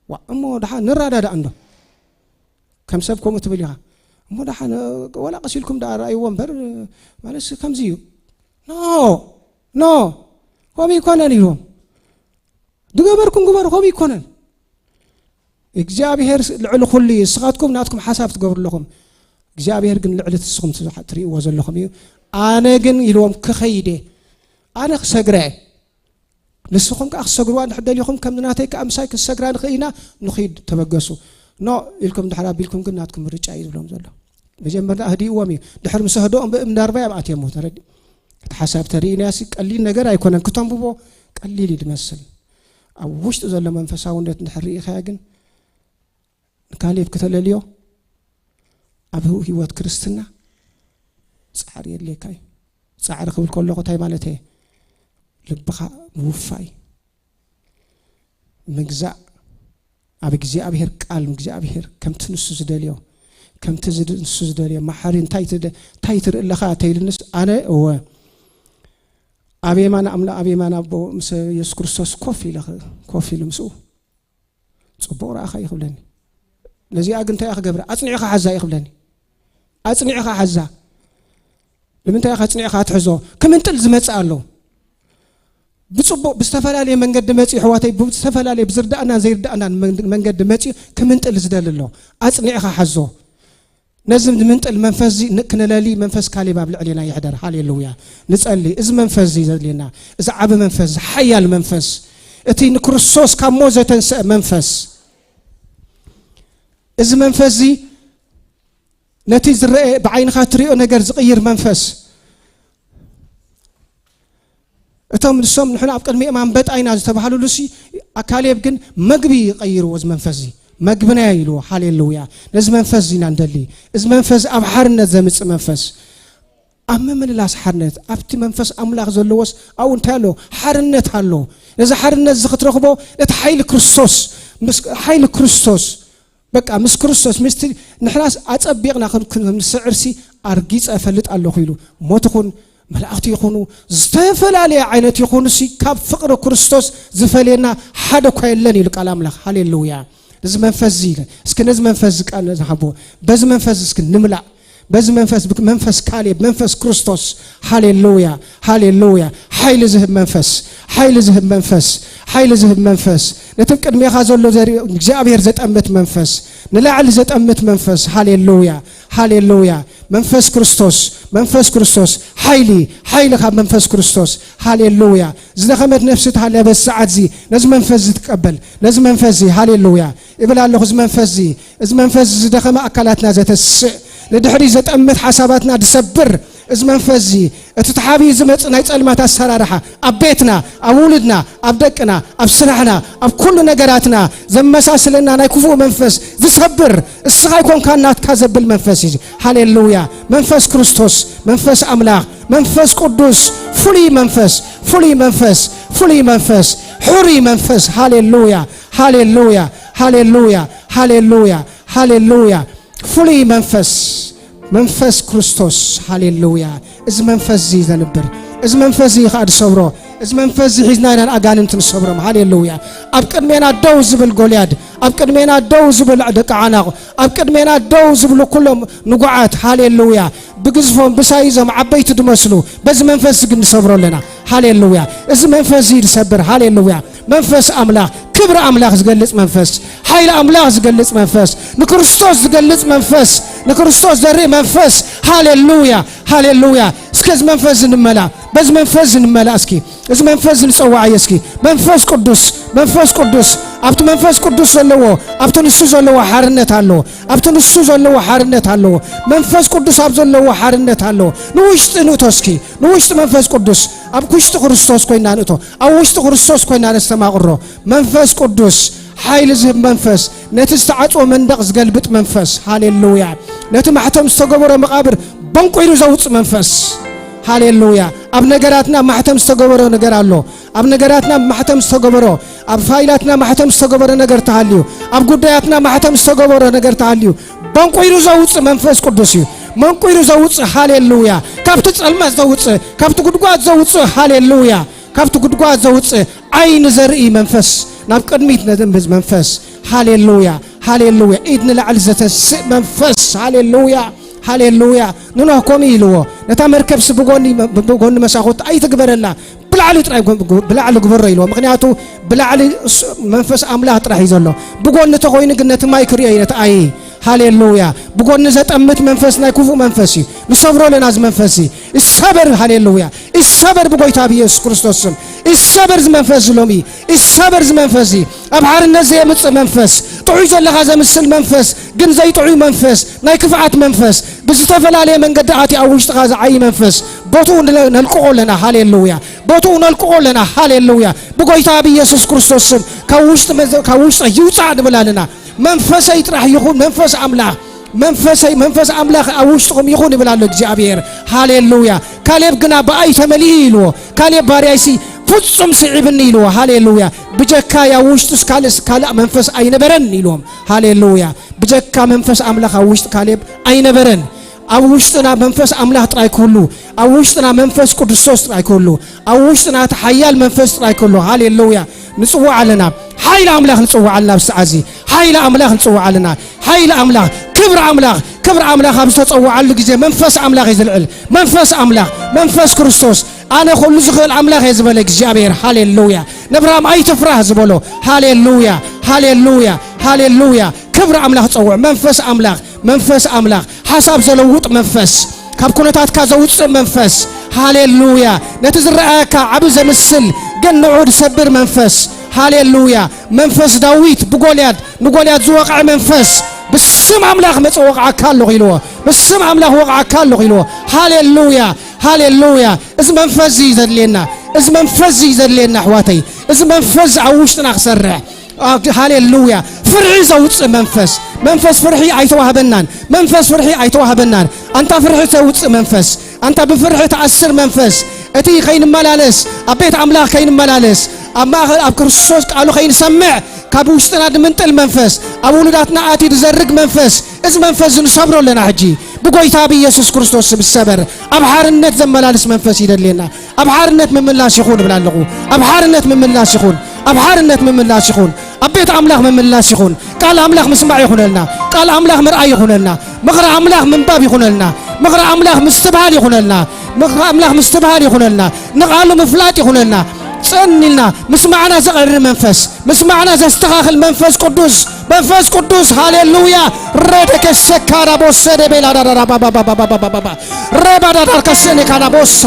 ዋ፣ እሞ ደሓን ንረዳዳእ እንዶ። ከም ሰብ ከምኡ ትብል ኢኻ። እሞ ደሓን፣ ወላ ቀስ ኢልኩም ደኣ ረኣይዎ እምበር፣ ማለትስ ከምዚ እዩ። ኖ፣ ኖ፣ ከምኡ ኣይኮነን ኢልዎም። ዝገበርኩም ግበሩ፣ ከምኡ ኣይኮነን። እግዚኣብሔር ልዕሊ ኩሉ እዩ። ንስኻትኩም ናትኩም ሓሳብ ትገብሩ ኣለኹም። እግዚኣብሔር ግን ልዕሊ እቲ ንስኹም ትዛ-፣ ትርእይዎ ዘለኹም እዩ። ኣነ ግን ኢልዎም ክኸይድ እየ። ኣነ ክሰግራ እየ። ንስኹም ከኣ ክሰግርዋ እንድሕር ደሊኹም፣ ከም ናተይ ከኣ ምሳይ ክንሰግራ ንኽእል ኢና፣ ንኺድ ተበገሱ። ኖ ኢልኩም እንድሕር ኣቢልኩም ግን ናትኩም ምርጫ እዩ ዝብሎም ዘሎ። መጀመርታ ኣህዲእዎም እዩ። ድሕሪ ምስ ኣህደኦም ብእምኒ ኣርባዮም ኣትየሞ። ተረዲ-፣ እቲ ሓሳብ ተርእዩናሲ ቀሊል ነገር ኣይኮነን። ክተንብቦ ቀሊል እዩ ዝመስል። ኣብ ውሽጡ ዘሎ መንፈሳውነት እንድሕር ርኢኻያ ግን፣ ንካሌብ ክተለልዮ ኣብ ህይወት ክርስትና ጻዕሪ የድልየካ እዩ። ጻዕሪ ክብል ከለኹ እንታይ ማለት እየ? ልብኻ ምውፋይ፣ ምግዛእ፣ ኣብ እግዚኣብሔር ቃል እግዚኣብሔር ከምቲ ንሱ ዝደልዮ፣ ከምቲ ዝድ-፣ ንሱ ዝደልዮ፣ መሓሪ እንታይ ትደ-፣ እንታይ ትርኢ ኣለኻ ተይልንስ፣ ኣነ እወ ኣብ የማን ኣምላ-፣ ኣብ የማን ኣቦ ምስ የሱስ ክርስቶስ ኮፍ ኢለ ኽ-፣ ኮፍ ኢሉ ምስኡ ጽቡቕ ረኣኻ እዩ ክብለኒ። ነዚኣ ግን እንታይ እያ ክገብራ? ኣጽኒዕኻ ሓዛ እዩ ክብለኒ። ኣጽኒዕኻ ሓዛ። ንምንታይ ኢኻ ኣጽኒዕኻ ትሕዞ? ክምንጥል ዝመጽእ ኣሎ። ብጽቡቕ፣ ብዝተፈላለየ መንገዲ መጺኡ፣ ኣሕዋተይ፣ ብዝተፈላለየ፣ ብዝርዳእናን ዘይርዳእናን መን-፣ መንገዲ መጺኡ ክምንጥል ዝደሊ ኣሎ። ኣጽኒዕኻ ሓዞ። ነዚ ንምንጥል መንፈስ እዚ ን-፣ ክነለሊ መንፈስ ካሌብ ኣብ ልዕሌና ይሕደር። ሃሌሉያ። ንጸሊ። እዚ መንፈስ እዚ ዘድልየና፣ እዚ ዓቢ መንፈስ፣ እዚ ሓያል መንፈስ፣ እቲ ንክርስቶስ ካብ ሞት ዘተንስአ መንፈስ፣ እዚ መንፈስ እዚ ነቲ ዝረአ ብዓይንኻ ትሪኦ ነገር ዝቕይር መንፈስ። እቶም ንሶም ንሕና ኣብ ቅድሚ ኣንበጣ ኢና ዝተባህሉሉ ሲ፣ ኣካሌብ ግን መግቢ ይቐይርዎ። እዚ መንፈስ እዚ መግብና ኢልዎ። ሃሌሉያ። ነዚ መንፈስ እዚ ኢና ንደሊ። እዚ መንፈስ ኣብ ሓርነት ዘምጽእ መንፈስ፣ ኣብ ምምልላስ ሓርነት፣ ኣብቲ መንፈስ ኣምላኽ ዘለዎስ ኣብኡ እንታይ ኣሎ? ሓርነት ኣሎ። ነዚ ሓርነት እዚ ክትረኽቦ ነቲ ሓይሊ ክርስቶስ፣ ምስ ሓይሊ ክርስቶስ፣ በቃ ምስ ክርስቶስ፣ ምስቲ ንሕናስ ኣጸቢቕና ክን-፣ ክን-፣ ክንስዕርሲ ኣርጊጸ እፈልጥ ኣለኹ ኢሉ። ሞት ይኹን፣ መላእኽቲ ይኹኑ፣ ዝተፈላለየ ዓይነት ይኹኑሲ፣ ካብ ፍቕሪ ክርስቶስ ዝፈልየና ሓደ እኳ የለን ኢሉ ቃል ኣምላኽ። ሃሌሉያ። እዚ መንፈስ እዚ ኢለ፣ እስኪ ነዚ መንፈስ እዚ ቃል ንሃቦ። በዚ መንፈስ እዚ እስኪ ንምላእ። በዚ መንፈስ፣ ብመንፈስ ካሌብ፣ መንፈስ ክርስቶስ። ሃሌሉያ፣ ሃሌሉያ። ሓይሊ ዝህብ መንፈስ፣ ሓይሊ ዝህብ መንፈስ፣ ሓይሊ ዝህብ መንፈስ። ነቲ ኣብ ቅድሜኻ ዘሎ ዘርኢ እግዚኣብሔር ዘጠምት መንፈስ፣ ንላዕሊ ዘጠምት መንፈስ። ሃሌሉያ፣ ሃሌሉያ። መንፈስ ክርስቶስ፣ መንፈስ ክርስቶስ፣ ሓይሊ፣ ሓይሊ ካብ መንፈስ ክርስቶስ። ሃሌሉያ። ዝደኸመት ነፍሲ ተሃልያ በዚ ሰዓት እዚ ነዚ መንፈስ እዚ ትቀበል። ነዚ መንፈስ እዚ፣ ሃሌሉያ፣ ይብል ኣለኹ። እዚ መንፈስ እዚ፣ እዚ መንፈስ እዚ ዝደኸመ ኣካላትና ዘተስእ፣ ንድሕሪ ዘጠምት ሓሳባትና ዝሰብር፣ እዚ መንፈስ እዚ፣ እቲ ተሓቢኡ ዝመጽእ ናይ ጸልማት ኣሰራርሓ፣ ኣብ ቤትና፣ ኣብ ውሉድና፣ ኣብ ደቅና፣ ኣብ ስራሕና፣ ኣብ ኩሉ ነገራትና ዘመሳስለና ናይ ክፉእ መንፈስ ዝሰብር፣ እስኻ ኣይኮንካን ናትካ ዘብል መንፈስ እዩ። ሃሌሉያ። መንፈስ ክርስቶስ፣ መንፈስ ኣምላኽ፣ መንፈስ ቅዱስ፣ ፍሉይ መንፈስ፣ ፍሉይ መንፈስ፣ ፍሉይ መንፈስ፣ ሕሩይ መንፈስ። ሃሌሉያ፣ ሃሌሉያ፣ ሃሌሉያ፣ ሃሌሉያ፣ ሃሌሉያ። ፍሉይ መንፈስ፣ መንፈስ ክርስቶስ። ሃሌሉያ። እዚ መንፈስ እዚ ዘንብር፣ እዚ መንፈስ እዚ ኸኣ ዝሰብሮ፣ እዚ መንፈስ እዚ ሒዝና ኢና ንኣጋንንቲ ንሰብሮም። ሃሌሉያ። ኣብ ቅድሜና ደው ዝብል ጎልያድ፣ ኣብ ቅድሜና ደው ዝብል ደቂ ዓናቑ፣ ኣብ ቅድሜና ደው ዝብሉ ኩሎም ንጉዓት፣ ሃሌሉያ፣ ብግዝፎም ብሳይዞም ዓበይቲ ዝመስሉ፣ በዚ መንፈስ እዚ ግን ንሰብሮ ኣለና። ሃሌሉያ። እዚ መንፈስ እዚ ዝሰብር፣ ሃሌሉያ፣ መንፈስ ኣምላኽ፣ ክብሪ ኣምላኽ ዝገልጽ መንፈስ፣ ሓይሊ ኣምላኽ ዝገልጽ መንፈስ፣ ንክርስቶስ ዝገልጽ መንፈስ፣ ንክርስቶስ ዘርኢ መንፈስ። ሃሌሉያ፣ ሃሌሉያ። እስከ እዚ መንፈስ እዚ ንመላ፣ በዚ መንፈስ እዚ ንመላ እስኪ። እዚ መንፈስ እዚ ንጸዋዓዮ እስኪ። መንፈስ ቅዱስ፣ መንፈስ ቅዱስ፣ ኣብቲ መንፈስ ቅዱስ ዘለዎ፣ ኣብቲ ንሱ ዘለዎ ሓርነት ኣለዎ። ኣብቲ ንሱ ዘለዎ ሓርነት ኣለዎ። መንፈስ ቅዱስ ኣብ ዘለዎ ሓርነት ኣለዎ። ንውሽጢ ንእቶ እስኪ። ንውሽጢ መንፈስ ቅዱስ፣ ኣብ ውሽጢ ክርስቶስ ኮይና ንእቶ። ኣብ ውሽጢ ክርስቶስ ኮይና ነስተማቕሮ። መንፈስ ቅዱስ፣ ሓይሊ ዝህብ መንፈስ፣ ነቲ ዝተዓጽወ መንደቕ ዝገልብጥ መንፈስ። ሃሌሉያ። ነቲ ማሕተም ዝተገበሮ መቓብር በንቂሩ ዘውጽእ መንፈስ። ሃሌሉያ። ኣብ ነገራትና ማሕተም ዝተገበሮ ነገር ኣሎ። ኣብ ነገራትና ማሕተም ዝተገበሮ፣ ኣብ ፋይላትና ማሕተም ዝተገበረ ነገር ተሃልዩ፣ ኣብ ጉዳያትና ማሕተም ዝተገበረ ነገር ተሃልዩ፣ በንቂሩ ዘውጽእ መንፈስ ቅዱስ እዩ። መንቂሩ ዘውጽእ፣ ሃሌሉያ። ካብቲ ጸልማት ዘውጽእ፣ ካብቲ ጉድጓድ ዘውጽእ፣ ሃሌሉያ። ካብቲ ጉድጓድ ዘውጽእ ዓይኒ ዘርኢ መንፈስ፣ ናብ ቅድሚት ነድምዝ መንፈስ፣ ሃሌሉያ፣ ሃሌሉያ። ኢድ ንላዕሊ ዘተስእ መንፈስ፣ ሃሌሉያ፣ ሃሌሉያ። ንኖህ ከምኡ ኢልዎ፣ ነታ መርከብሲ ብጎኒ፣ ብጎኒ መሳኹት ኣይትግበረላ፣ ብላዕሊ ጥራይ፣ ብላዕሊ ግበሮ ኢልዎ። ምኽንያቱ ብላዕሊ እሱ መንፈስ ኣምላኽ ጥራሕ እዩ ዘሎ። ብጎኒ ተኾይኑ ግን ነቲ ማይ ክርእዮ እዩ፣ ነቲ ኣይ። ሃሌሉያ። ብጎኒ ዘጠምት መንፈስ ናይ ክፉእ መንፈስ እዩ። ንሰብሮ ኣለና እዚ መንፈስ እዚ። ይሰበር፣ ሃሌሉያ። ይሰበር ብጎይታ ብኢየሱስ ክርስቶስ ስም። ይሰበር እዚ መንፈስ እዚ ሎሚ። ይሰበር እዚ መንፈስ እዚ። ኣብ ሓርነት ዘየምጽእ መንፈስ፣ ጥዑይ ዘለኻ ዘምስል መንፈስ፣ ግን ዘይጥዑይ መንፈስ፣ ናይ ክፍኣት መንፈስ፣ ብዝተፈላለየ መንገዲ ኣትዩ ኣብ ውሽጥኻ ዝዓዪ መንፈስ፣ ቦትኡ ንለ-፣ ነልቅቖ ኣለና። ሃሌሉያ። ቦትኡ ነልቅቖ ኣለና። ሃሌሉያ። ብጎይታ ብኢየሱስ ክርስቶስ ስም ካብ ውሽጢ መዘ-፣ ካብ ውሽጢ ይውጻእ ንብል ኣለና። መንፈሰይ ጥራሕ ይኹን መንፈስ ኣምላኽ፣ መንፈሰይ፣ መንፈስ ኣምላኽ ኣብ ውሽጥኹም ይኹን ይብል ኣሎ እግዚኣብሔር። ሃሌሉያ። ካሌብ ግና ብኣይ ተመሊኡ ኢልዎ። ካሌብ ባርያይሲ ፍጹም ስዒብኒ ኢልዎ። ሃሌሉያ። ብጀካይ ኣብ ውሽጡስ ካልእስ ካልእ መንፈስ ኣይነበረን ኢልዎም። ሃሌሉያ። ብጀካ መንፈስ ኣምላኽ ኣብ ውሽጢ ካሌብ ኣይነበረን። ኣብ ውሽጥና መንፈስ ኣምላኽ ጥራይ ክህሉ፣ ኣብ ውሽጥና መንፈስ ቅዱስቶስ ጥራይ ክህሉ፣ ኣብ ውሽጥና እቲ ሓያል መንፈስ ጥራይ ክህሉ። ሃሌሉያ። ንጽውዕ ኣለና። ሓይሊ ኣምላኽ ንጽውዕ ኣለና። ኣብ ሰዓት እዚ ሓይሊ ኣምላኽ ንጽውዕ ኣለና። ሓይሊ ኣምላኽ፣ ክብሪ ኣምላኽ፣ ክብሪ ኣምላኽ ኣብ ዝተጸውዓሉ ግዜ መንፈስ ኣምላኽ እዩ ዝልዕል። መንፈስ ኣምላኽ፣ መንፈስ ክርስቶስ፣ ኣነ ኩሉ ዝኽእል ኣምላኽ እየ ዝበለ እግዚኣብሔር። ሃሌሉያ። ነብራም ኣይትፍራህ ዝበሎ። ሃሌሉያ፣ ሃሌሉያ፣ ሃሌሉያ። ክብሪ ኣምላኽ ጸውዕ። መንፈስ ኣምላኽ፣ መንፈስ ኣምላኽ፣ ሓሳብ ዘለውጥ መንፈስ፣ ካብ ኩነታትካ ዘውጽእ መንፈስ። ሃሌሉያ። ነቲ ዝረኣየካ ዓቢ ዘምስል ግን ንዑ ዝሰብር መንፈስ። ሃሌሉያ። መንፈስ ዳዊት ብጎልያድ፣ ንጎልያድ ዝወቕዐ መንፈስ፣ ብስም ኣምላኽ መጸ ወቕዓካ ኣለኹ ኢልዎ። ብስም ኣምላኽ ወቕዓካ ኣለኹ ኢልዎ። ሃሌሉያ፣ ሃሌሉያ። እዚ መንፈስ እዚ ዘድልየና፣ እዚ መንፈስ እዚ ዘድልየና ኣሕዋተይ፣ እዚ መንፈስ እዚ ኣብ ውሽጥና ክሰርሕ። ኣ-፣ ሃሌሉያ። ፍርሒ ዘውጽእ መንፈስ፣ መንፈስ ፍርሒ ኣይተዋህበናን፣ መንፈስ ፍርሒ ኣይተዋህበናን። ኣንታ ፍርሒ ተውጽእ መንፈስ፣ ኣንታ ብፍርሒ ተኣስር መንፈስ፣ እቲ ከይንመላለስ፣ ኣብ ቤት ኣምላኽ ከይንመላለስ፣ ኣብ ማእኸል ኣብ ክርስቶስ ቃሉ ከይንሰምዕ፣ ካብ ውሽጥና ድምንጥል መንፈስ፣ ኣብ ውሉዳትና ኣትዩ ድዘርግ መንፈስ፣ እዚ መንፈስ እዚ ንሰብሮ ኣለና ሕጂ። ብጎይታ ብኢየሱስ ክርስቶስ ስም ይሰበር። ኣብ ሓርነት ዘመላልስ መንፈስ ይደልየና። ኣብ ሓርነት ምምላስ ይኹን እብል ኣለኹ። ኣብ ሓርነት ምምላስ ይኹን። ኣብ ሓርነት ምምላስ ይኹን። ኣብ ቤት ኣምላኽ ምምላስ ይኹን። ቃል ኣምላኽ ምስማዕ ይኹነልና። ቃል ኣምላኽ ምርኣይ ይኹነልና። ምኽሪ ኣምላኽ ምንባብ ይኹነልና። ምኽሪ ኣምላኽ ምስትብሃል ይኹነልና። ምኽሪ ኣምላኽ ምስትብሃል ይኹነልና። ንቓሉ ምፍላጥ ይኹነልና። ጽን ኢልና ምስማዕና ዘቕሪ መንፈስ፣ ምስማዕና ዘስተኻኽል መንፈስ ቅዱስ፣ መንፈስ ቅዱስ፣ ሃሌሉያ። ረደከ ሸካራ ቦሰ ደቤላ ዳዳራ ባባባባባባባ። ረባዳዳር ከሸኔ ካና ቦሳ።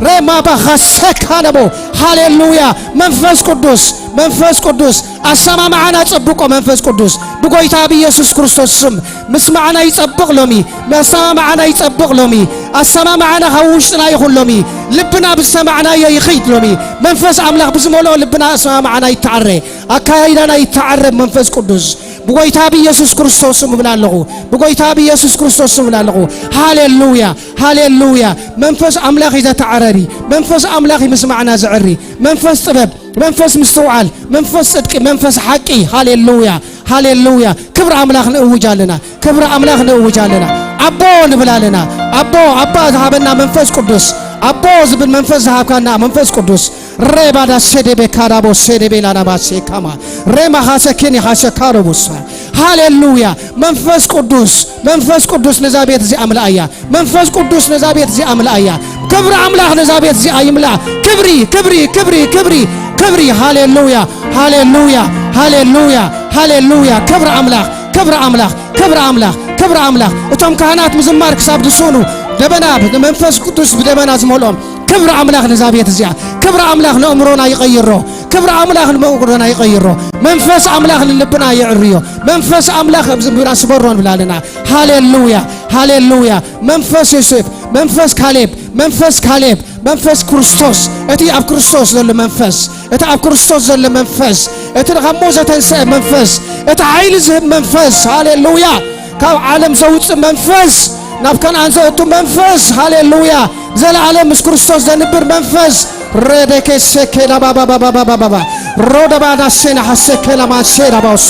ረማባኻ ሸካነቦ። ሃሌሉያ። መንፈስ ቅዱስ፣ መንፈስ ቅዱስ፣ ኣሰማምዓና ጸብቆ መንፈስ ቅዱስ። ብጎይታ ብኢየሱስ ክርስቶስ ስም ምስማዕና ይጸብቕ ሎሚ። ኣሰማምዓና ይጸብቕ ሎሚ። ኣሰማምዓና ካብ ውሽጥና ይኹን ሎሚ። ልብና ብዝሰማዕናዮ ይኽይድ ሎሚ። መንፈስ ኣምላኽ ብዝመልኦ ልብና ኣሰማምዓና ይተዓረ። ኣካያይዳና ይተዓረ መንፈስ ቅዱስ። ብጎይታ ብኢየሱስ ክርስቶስ ስም እብል ኣለኹ። ብጎይታ ብኢየሱስ ክርስቶስ ስም እብል ኣለኹ። ሃሌሉያ፣ ሃሌሉያ። መንፈስ ኣምላኽ እዩ ዘተዓረሪ። መንፈስ ኣምላኽ እዩ ምስማዕና ዘዕሪ። መንፈስ ጥበብ፣ መንፈስ ምስትውዓል፣ መንፈስ ጽድቂ፣ መንፈስ ሓቂ። ሃሌሉያ፣ ሃሌሉያ። ክብሪ ኣምላኽ ንእውጅ ኣለና። ክብሪ ኣምላኽ ነእውጅ ኣለና። ኣቦ ንብል ኣለና። ኣቦ፣ ኣባ ዝሃበና መንፈስ ቅዱስ፣ ኣቦ ዝብል መንፈስ ዝሃብካና መንፈስ ቅዱስ። ሬባዳ ሴዴቤ ካዳቦ ሴዴቤ ላናባ ሴካማ ሬማ ኻሰኬን የኻሸካሮቡሳ። ሃሌሉያ። መንፈስ ቅዱስ፣ መንፈስ ቅዱስ ነዛ ቤት እዚኣ ምልኣያ። መንፈስ ቅዱስ ነዛ ቤት እዚኣ ምልኣያ። ክብሪ ኣምላኽ ነዛ ቤት እዚኣ ይምልኣ። ክብሪ፣ ክብሪ፣ ክብሪ፣ ክብሪ፣ ክብሪ። ሃሌሉያ፣ ሃሌሉያ፣ ሃሌሉያ፣ ሃሌሉያ። ክብሪ ኣምላኽ፣ ክብሪ ኣምላኽ፣ ክብሪ ኣምላኽ፣ ክብሪ ኣምላኽ። እቶም ካህናት ምዝማር ክሳብ ዝስእኑ፣ ደበና፣ መንፈስ ቅዱስ ብደበና ዝመልኦም። ክብሪ ኣምላኽ ነዛ ቤት እዚኣ። ክብሪ ኣምላኽ ነእምሮና ይቐይሮ። ክብሪ ኣምላኽ ንመእምሮና ይቐይሮ። መንፈስ ኣምላኽ ንልብና የዕርዮ። መንፈስ ኣምላኽ ኣብዚ ልብና ስበሮ ንብል ኣለና። ሃሌሉያ፣ ሃሌሉያ። መንፈስ ዮሴፍ፣ መንፈስ ካሌብ፣ መንፈስ ካሌብ፣ መንፈስ ክርስቶስ፣ እቲ ኣብ ክርስቶስ ዘሎ መንፈስ፣ እቲ ኣብ ክርስቶስ ዘሎ መንፈስ፣ እቲ ካብ ሞት ዘተንስአ መንፈስ፣ እቲ ሓይሊ ዝህብ መንፈስ፣ ሃሌሉያ። ካብ ዓለም ዘውፅእ መንፈስ፣ ናብ ከነኣን ዘእቱ መንፈስ፣ ሃሌሉያ። ዘለዓለም ምስ ክርስቶስ ዘንብር መንፈስ፣ ረደኬ ሸኬላ ባባባባባባ፣ ሮደባዳ ሴና ሐሴኬላ ማንሴዳ ባውሶ፣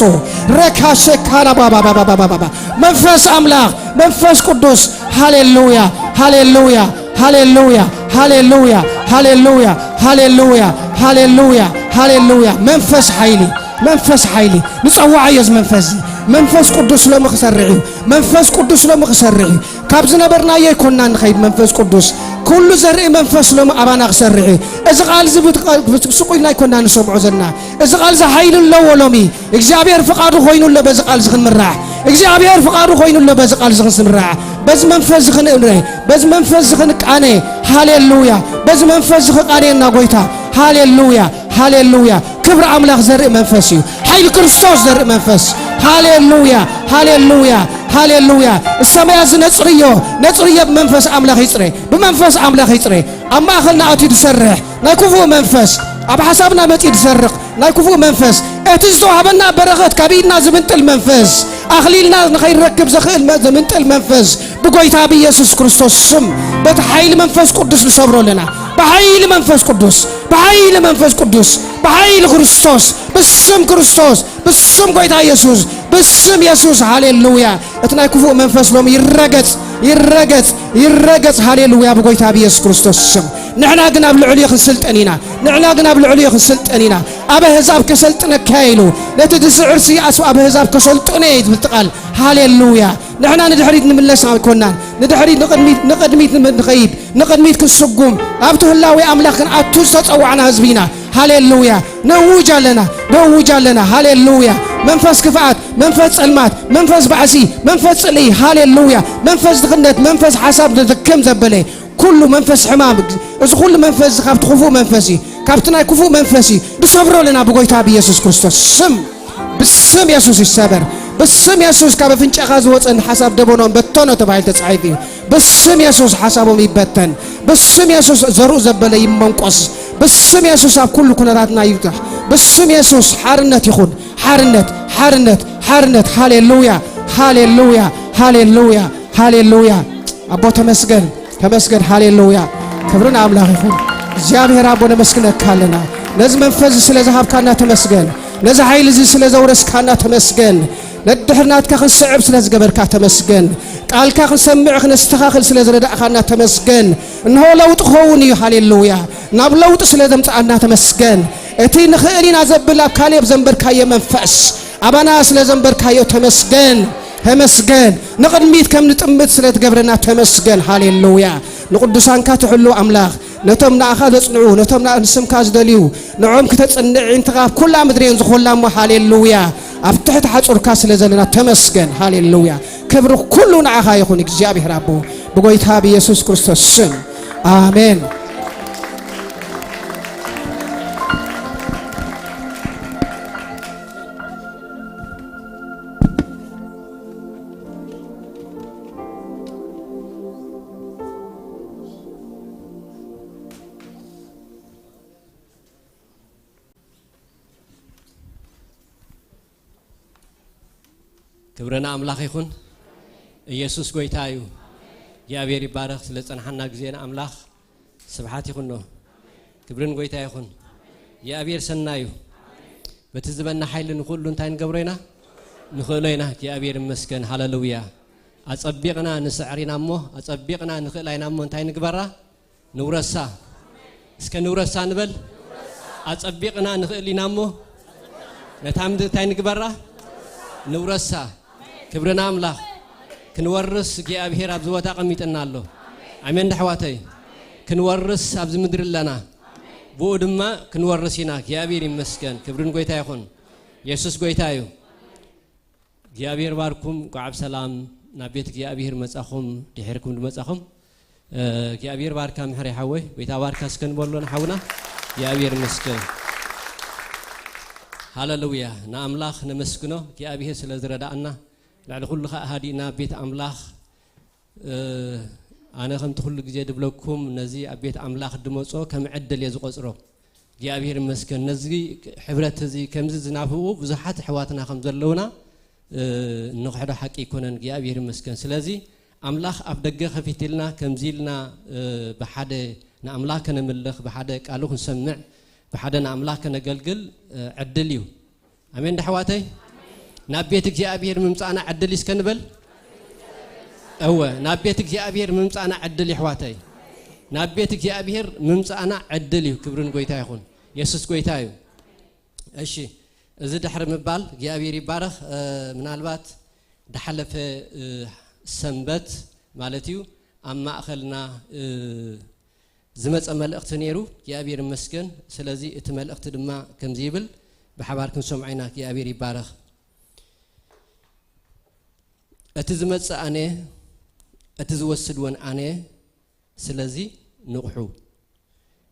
ረካ ሸካላ ባባባባባባ። መንፈስ ኣምላኽ፣ መንፈስ ቅዱስ፣ ሃሌሉያ፣ ሃሌሉያ፣ ሃሌሉያ፣ ሃሌሉያ፣ ሃሌሉያ፣ ሃሌሉያ፣ ሃሌሉያ፣ ሃሌሉያ። መንፈስ ሓይሊ፣ መንፈስ ሓይሊ። ንጸዋዓዮ እዚ መንፈስ እዚ። መንፈስ ቅዱስ ሎሚ ክሰርሕ እዩ። መንፈስ ቅዱስ ሎሚ ክሰርሕ እዩ። ካብ ዝነበርናዮ ኣይኮንና ንኸይድ መንፈስ ቅዱስ። ኩሉ ዘርኢ መንፈስ ሎሚ ኣባና ክሰርሕ እዩ። እዚ ቃል እዚ ብትቐ-፣ ብስቁ ኢልና ኣይኮንና ንሰምዖ ዘለና። እዚ ቃል እዚ ሓይሊ ኣለዎ ሎሚ። እግዚኣብሔር ፍቓዱ ኮይኑ ኣሎ በዚ ቃል እዚ ክንምራሕ። እግዚኣብሔር ፍቓዱ ኮይኑ ኣሎ በዚ ቃል እዚ ክንምራሕ። በዚ መንፈስ እዚ ክንእምረ፣ በዚ መንፈስ እዚ ክንቃነ። ሃሌሉያ። በዚ መንፈስ እዚ ክቃነየና ጎይታ። ሃሌሉያ፣ ሃሌሉያ። ክብሪ ኣምላኽ ዘርኢ መንፈስ እዩ። ሓይሊ ክርስቶስ ዘርኢ መንፈስ። ሃሌሉያ፣ ሃሌሉያ፣ ሃሌሉያ። እሰመያ እዚ ነጽርዮ፣ ነጽርዮ ብመንፈስ ኣምላኽ ይጽረ። ብመንፈስ ኣምላኽ ይጽረ። ኣብ ማእኸልና ኣትዩ ዝሰርሕ ናይ ክፉእ መንፈስ፣ ኣብ ሓሳብና መጺኡ ዝሰርቕ ናይ ክፉእ መንፈስ፣ እቲ ዝተዋህበና በረኸት ካብ ኢድና ዝምንጥል መንፈስ፣ ኣኽሊልና ንኸይንረክብ ዘኽእል መ-፣ ዝምንጥል መንፈስ፣ ብጎይታ ብኢየሱስ ክርስቶስ ስም፣ በቲ ሓይሊ መንፈስ ቅዱስ ንሰብሮ ኣለና። ብሓይሊ መንፈስ ቅዱስ፣ ብሓይሊ መንፈስ ቅዱስ፣ ብሓይሊ ክርስቶስ፣ ብስም ክርስቶስ፣ ብስም ጎይታ ኢየሱስ፣ ብስም ኢየሱስ፣ ሃሌሉያ። እቲ ናይ ክፉእ መንፈስ ሎሚ ይረገጽ፣ ይረገጽ፣ ይረገጽ፣ ሃሌሉያ፣ ብጎይታ ብኢየሱስ ክርስቶስ ስም። ንሕና ግን ኣብ ልዕሊኡ ክንስልጠን ኢና። ንሕና ግን ኣብ ልዕሊኡ ክንስልጠን ኢና። ኣብ ኣህዛብ ከሰልጥነካ ኢሉ፣ ነቲ ዝስዕር ስያሱ ኣብ ኣህዛብ ከሰልጥኖ እየ ዝብል እቲ ቃል። ሃሌሉያ። ንሕና ንድሕሪት ንምለስ ኣይኮናን። ንድሕሪት ንቕድሚት፣ ንቕድሚት ንኸይድ፣ ንቕድሚት ክንስጉም፣ ኣብቲ ህላዌ ኣምላኽ ክንኣቱ ዝተጸዋዕና ህዝቢ ኢና። ሃሌሉያ። ነእውጅ ኣለና፣ ነእውጅ ኣለና። ሃሌሉያ። መንፈስ ክፍኣት፣ መንፈስ ጸልማት፣ መንፈስ ባዕሲ፣ መንፈስ ጽልኢ፣ ሃሌሉያ። መንፈስ ድኽነት፣ መንፈስ ሓሳብ ድክም ዘበለ፣ ኩሉ መንፈስ ሕማም፣ እዚ ኩሉ መንፈስ እዚ ካብቲ ክፉእ መንፈስ እዩ፣ ካብቲ ናይ ክፉእ መንፈስ እዩ። ንሰብሮ ኣለና ብጎይታ ብኢየሱስ ክርስቶስ ስም። ብስም የሱስ ይሰበር። ብስም የሱስ ካብ ኣፍንጫኻ ዝወጸ ሓሳብ ደበኖም በተኖ ተባሂሉ ተጻሒፉ እዩ። ብስም የሱስ ሓሳቦም ይበተን። ብስም የሱስ ዘርኡ ዘበለ ይመንቆስ። ብስም የሱስ ኣብ ኩሉ ኩነታትና ይብዛሕ። ብስም የሱስ ሓርነት ይኹን። ሓርነት፣ ሓርነት፣ ሓርነት። ሃሌሉያ፣ ሃሌሉያ፣ ሃሌሉያ፣ ሃሌሉያ። ኣቦ ተመስገን፣ ተመስገን። ሃሌሉያ፣ ክብሪ ንኣምላኽ ይኹን። እግዚኣብሔር ኣቦ ነመስግነካ ኣለና። ነዚ መንፈስ ስለ ዝሃብካና ተመስገን። ነዚ ሓይሊ እዚ ስለ ዘውረስካና ተመስገን። ነድሕር ናትካ ክንስዕብ ስለ ዝገበርካ ተመስገን። ቃልካ ክንሰምዕ ክነስተኻኽል ስለ ዝረዳእኻና ተመስገን። እንሆ ለውጢ ክኸውን እዩ። ሃሌሉያ፣ ናብ ለውጢ ስለ ዘምጽኣና ተመስገን። እቲ ንኽእል ኢና ዘብል ኣብ ካሌብ ዘንበርካዮ መንፈስ ኣባና ስለ ዘንበርካዮ ተመስገን። ተመስገን። ንቕድሚት ከም ንጥምት ስለ ትገብረና ተመስገን። ሃሌሉያ። ንቅዱሳንካ ትሕሉ ኣምላኽ፣ ነቶም ንኣኻ ዘጽንዑ፣ ነቶም ንኣ-፣ ንስምካ ዝደልዩ፣ ንዖም ክተጽንዕ ኢንትኻ ኣብ ኩላ ምድሪ እየን ዝኾላ እሞ፣ ሃሌሉያ። ኣብ ትሕቲ ሓጹርካ ስለ ዘለና ተመስገን። ሃሌሉያ። ክብሪ ኩሉ ንኣኻ ይኹን እግዚኣብሔር ኣቦ፣ ብጎይታ ብኢየሱስ ክርስቶስ ስም። ኣሜን። ክብሪ ንኣምላኽ ይኹን። ኢየሱስ ጎይታ እዩ። እግዚኣብሔር ይባረኽ ስለ ዝጸንሓና ግዜ ንኣምላኽ ስብሓት ይኹኖ። ክብሪ ንጎይታ ይኹን። እግዚኣብሔር ሰናይ እዩ። በቲ ዝበና ሓይሊ ንኹሉ እንታይ ንገብሮ ኢና? ንኽእሎ ኢና። እግዚኣብሔር ይመስገን። ሃሌሉያ። ኣጸቢቕና ንስዕር ኢና እሞ፣ ኣጸቢቕና ንኽእላ ኢና እሞ እንታይ ንግበራ? ንውረሳ። እስከ ንውረሳ ንበል። ኣጸቢቕና ንኽእል ኢና እሞ፣ ነታ ምድሪ እንታይ ንግበራ? ንውረሳ። ክብሪ ንኣምላኽ። ክንወርስ እግዚኣብሔር ኣብዚ ቦታ ኣቐሚጥና ኣሎ። ኣሜን ዶ ኣሕዋተይ? ክንወርስ ኣብዚ ምድሪ ኣለና። ብኡ ድማ ክንወርስ ኢና። እግዚኣብሔር ይመስገን። ክብርን ጎይታ ይኹን። የሱስ ጎይታ እዩ። እግዚኣብሔር ባርኩም። እንኳዕ ብሰላም ናብ ቤት እግዚኣብሔር መጻኹም። ድሒርኩም ድመጻኹም፣ እ፣ እግዚኣብሔር ባርካ ምሕረ ሓወይ። ጎይታ ባርካ እስከ ንበሎ ንሓውና። እግዚኣብሔር ይመስገን። ሃሌሉያ። ንኣምላኽ ነመስግኖ፣ እግዚኣብሔር ስለ ዝረዳእና። ልዕሊ ኩሉ ኸኣ ሃዲእና ቤት ኣምላኽ፣ እ፣ ኣነ ከምቲ ኩሉ ግዜ ድብለኩም፣ ነዚ ኣብ ቤት ኣምላኽ ድመጾ ከም ዕድል እየ ዝቖጽሮ። እግዚኣብሔር ይመስገን። ነዚ ሕብረት እዚ ከምዚ ዝናፍቑ ብዙሓት ኣሕዋትና ከም ዘለውና፣ እ፣ እንኽሕዶ ሓቂ ኣይኮነን። እግዚኣብሔር ይመስገን። ስለዚ ኣምላኽ ኣብ ደገ ከፊትልና፣ ከምዚ ኢልና፣ እ፣ ብሓደ ንኣምላኽ ከነምልኽ፣ ብሓደ ቃሉ ክንሰምዕ፣ ብሓደ ንኣምላኽ ከነገልግል፣ እ፣ ዕድል እዩ። ኣሜን ዶ ኣሕዋተይ? ናብ ቤት እግዚኣብሔር ምምጻእና ዕድል እዩ እስከ ንበል። እወ፣ ናብ ቤት እግዚኣብሔር ምምጻእና ዕድል እዩ ኣሕዋተይ። ናብ ቤት እግዚኣብሔር ምምጻእና ዕድል እዩ። ክብርን ጎይታ ይኹን። የሱስ ጎይታ እዩ። እሺ፣ እዚ ድሕሪ ምባል እግዚኣብሔር ይባረኽ። እ፣ ምናልባት ድሓለፈ፣ እ፣ ሰንበት ማለት እዩ ኣብ ማእኸልና፣ እ፣ ዝመጸ መልእኽቲ ነይሩ። እግዚኣብሔር ይመስገን። ስለዚ እቲ መልእኽቲ ድማ ከምዚ ይብል፣ ብሓባር ክንሰምዖ ኢና። እግዚኣብሔር ይባረኽ። እቲ ዝመጽእ ኣነ፣ እቲ ዝወስድ እውን ኣነ፣ ስለዚ ንቕሑ።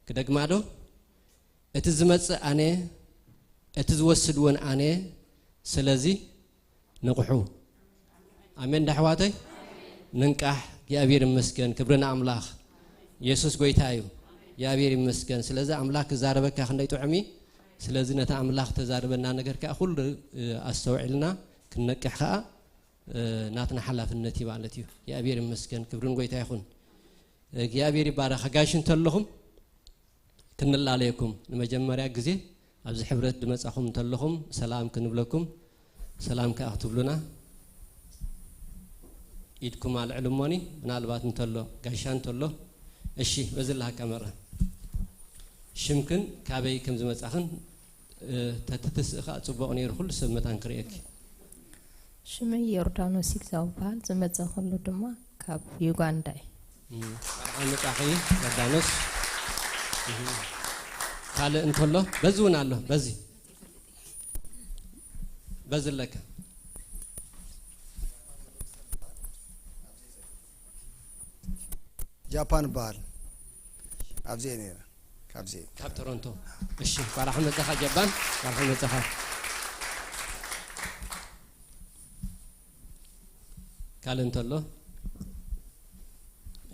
ክደግማ ዶ? እቲ ዝመጽእ ኣነ፣ እቲ ዝወስድ እውን ኣነ፣ ስለዚ ንቕሑ። ኣሜን ዶ ኣሕዋተይ? ንንቃሕ። እግዚኣብሔር ይመስገን። ክብሪ ንኣምላኽ። የሱስ ጎይታ እዩ። እግዚኣብሔር ይመስገን። ስለዚ ኣምላኽ ክዛረበካ ክንደይ ጥዑም እዩ። ስለዚ ነቲ ኣምላኽ ተዛረበና ነገር ከኣ ኩሉ፣ እ፣ ኣስተውዒልና ክንነቅሕ ከኣ፣ እ፣ ናትና ሓላፍነት እዩ ማለት እዩ። እግዚኣብሔር ይመስገን። ክብርን ጎይታ ይኹን። እግዚኣብሔር ይባረኽ። ኣጋይሽ እንተለኹም ክንላለየኩም፣ ንመጀመርያ ግዜ ኣብዚ ሕብረት ድመጻኹም እንተለኹም ሰላም ክንብለኩም፣ ሰላም ከኣ ክትብሉና ኢድኩም ኣልዕሉ እሞኒ፣ ምናልባት እንተሎ፣ ጋሻ እንተሎ። እሺ፣ በዚ ኣለካ መራ። ሽምክን ካበይ ከም ዝመጻኽን፣ እ፣ ተትትስእ ከኣ ጽቡቕ ነይሩ፣ ኩሉ ሰብ መታን ክርእየኪ። ሽመይ ዮርዳኖስ ይግዛው ይበሃል። ዝመጸኹሉ ድማ ካብ ዩጋንዳ እዩ። እም፣ እንኳዕ መጻኺ ዮርዳኖስ። እም፣ ካልእ እንተሎ፣ በዚ እውን ኣሎ፣ በዚ። በዚ ኣለካ። ጃፓን ይበሃል። ኣብዚ እየ ነይረ። ካብዚ እየ። ካብ ቶሮንቶ። እሺ፣ እንኳዕ ደሓን መጻኻ ጃፓን፣ እንኳዕ ደሓን መጻኻ። ካልእ እንተሎ?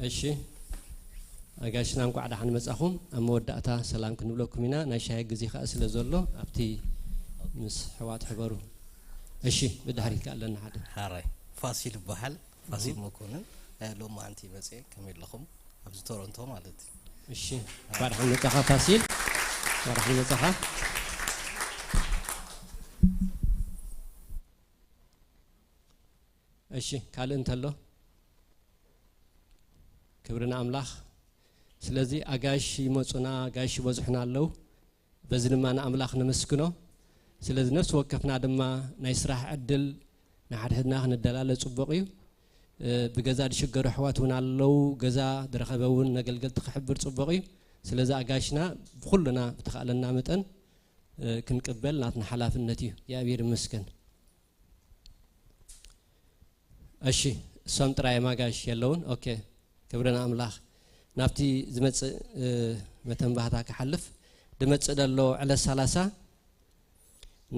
እሺ፣ ኣጋይሽና እንኳዕ ደሓን መጻኹም። ኣብ መወዳእታ ሰላም ክንብለኩም ኢና። ናይ ሻሂ ግዜ ከኣ ስለ ዘሎ ኣብቲ ምስ ኣሕዋት ሕበሩ። እሺ፣ ብድሕሪት ከኣ ኣለና ሓደ። ሓራይ ፋሲል ይበሃል። ፋሲል እሁ። መኮንን፣ እ፣ ሎማዓንቲ መጽየ። ከመይ ኣለኹም? ኣብዚ ቶሮንቶ ማለት እዩ። እሺ፣ እንኳዕ ደሓን መጻኻ ፋሲል። እንኳዕ ደሓን መጻኻ። እሺ፣ ካልእ እንተሎ? ክብሪ ንኣምላኽ። ስለዚ ኣጋይሽ ይመጹና፣ ኣጋይሽ ይበዝሑና ኣለዉ። በዚ ድማ ንኣምላኽ ነመስግኖ። ስለዚ ነፍሲ ወከፍና ድማ ናይ ስራሕ ዕድል ንሓድሕድና ክንደላለ ጽቡቕ እዩ። እ፣ ብገዛ ዝሽገሩ ኣሕዋት እውን ኣለዉ። ገዛ ዝረኸበ እውን ነገልገልቲ ክሕብር ጽቡቕ እዩ። ስለዚ ኣጋይሽና ብኹልና ብተኻእለና መጠን፣ እ፣ ክንቅበል ናትና ሓላፍነት እዩ። እግዚኣብሔር ይመስገን። እሺ፣ እሶም ጥራይ እዮም ኣጋይሽ የለውን። ኦኬ፣ ክብሪ ንኣምላኽ። ናብቲ ዝመጽእ፣ እ፣ መተንባህታ ክሓልፍ፣ ዝመጽእ ዘሎ ዕለት ሰላሳ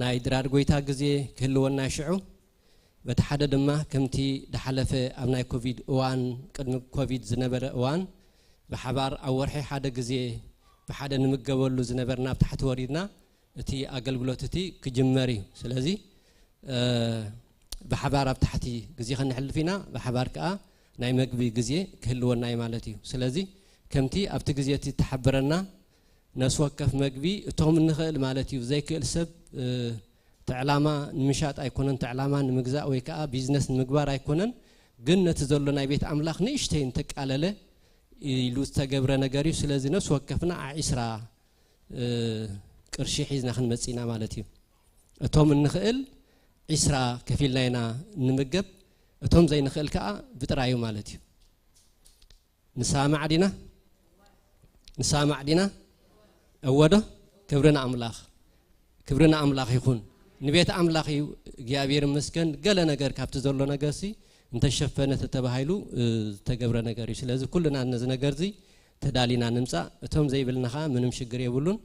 ናይ ድራር ጎይታ ግዜ ክህልወና ሽዑ፣ በቲ ሓደ ድማ ከምቲ ዝሓለፈ ኣብ ናይ ኮቪድ እዋን፣ ቅድሚ ኮቪድ ዝነበረ እዋን፣ ብሓባር ኣብ ወርሒ ሓደ ግዜ ብሓደ ንምገበሉ ዝነበርና ኣብ ታሕቲ ወሪድና፣ እቲ ኣገልግሎት እቲ ክጅመር እዩ። ስለዚ፣ እ፣ ብሓባር ኣብ ታሕቲ ግዜ ከነሕልፍ ኢና፣ ብሓባር ከኣ ናይ መግቢ ግዜ ክህልወና እዩ ማለት እዩ። ስለዚ ከምቲ ኣብቲ ግዜ እቲ እተሓበረና ነፍሲ ወከፍ መግቢ እቶም እንኽእል ማለት እዩ። ዘይክእል ሰብ፣ እ፣ እቲ ዕላማ ንምሻጥ ኣይኮነን፣ እቲ ዕላማ ንምግዛእ ወይ ከኣ ቢዝነስ ንምግባር ኣይኮነን። ግን ነቲ ዘሎ ናይ ቤት ኣምላኽ ንእሽተይ እንተቃለለ ኢሉ ዝተገብረ ነገር እዩ። ስለዚ ነፍሲ ወከፍና ዒስራ እ፣ ቅርሺ ሒዝና ክንመጽእ ኢና ማለት እዩ። እቶም እንኽእል ዒስራ ከፊልና ኢና ንምገብ፣ እቶም ዘይንኽእል ከኣ ብጥራዩ ማለት እዩ። ንሰማማዕ ዲና? ንሰማዕ ዲና? እወ ዶ? ክብሪ ንኣምላኽ። ክብሪ ንኣምላኽ ይኹን። ንቤት ኣምላኽ እዩ። እግዚኣብሔር ይመስገን። ገለ ነገር ካብቲ ዘሎ ነገርሲ እንተሸፈነ ተተባሂሉ፣ እ፣ ዝተገብረ ነገር እዩ። ስለዚ ኩልና ነዚ ነገርዚ ተዳሊና ንምጻእ። እቶም ዘይብልና ኸኣ ምንም ሽግር የብሉን።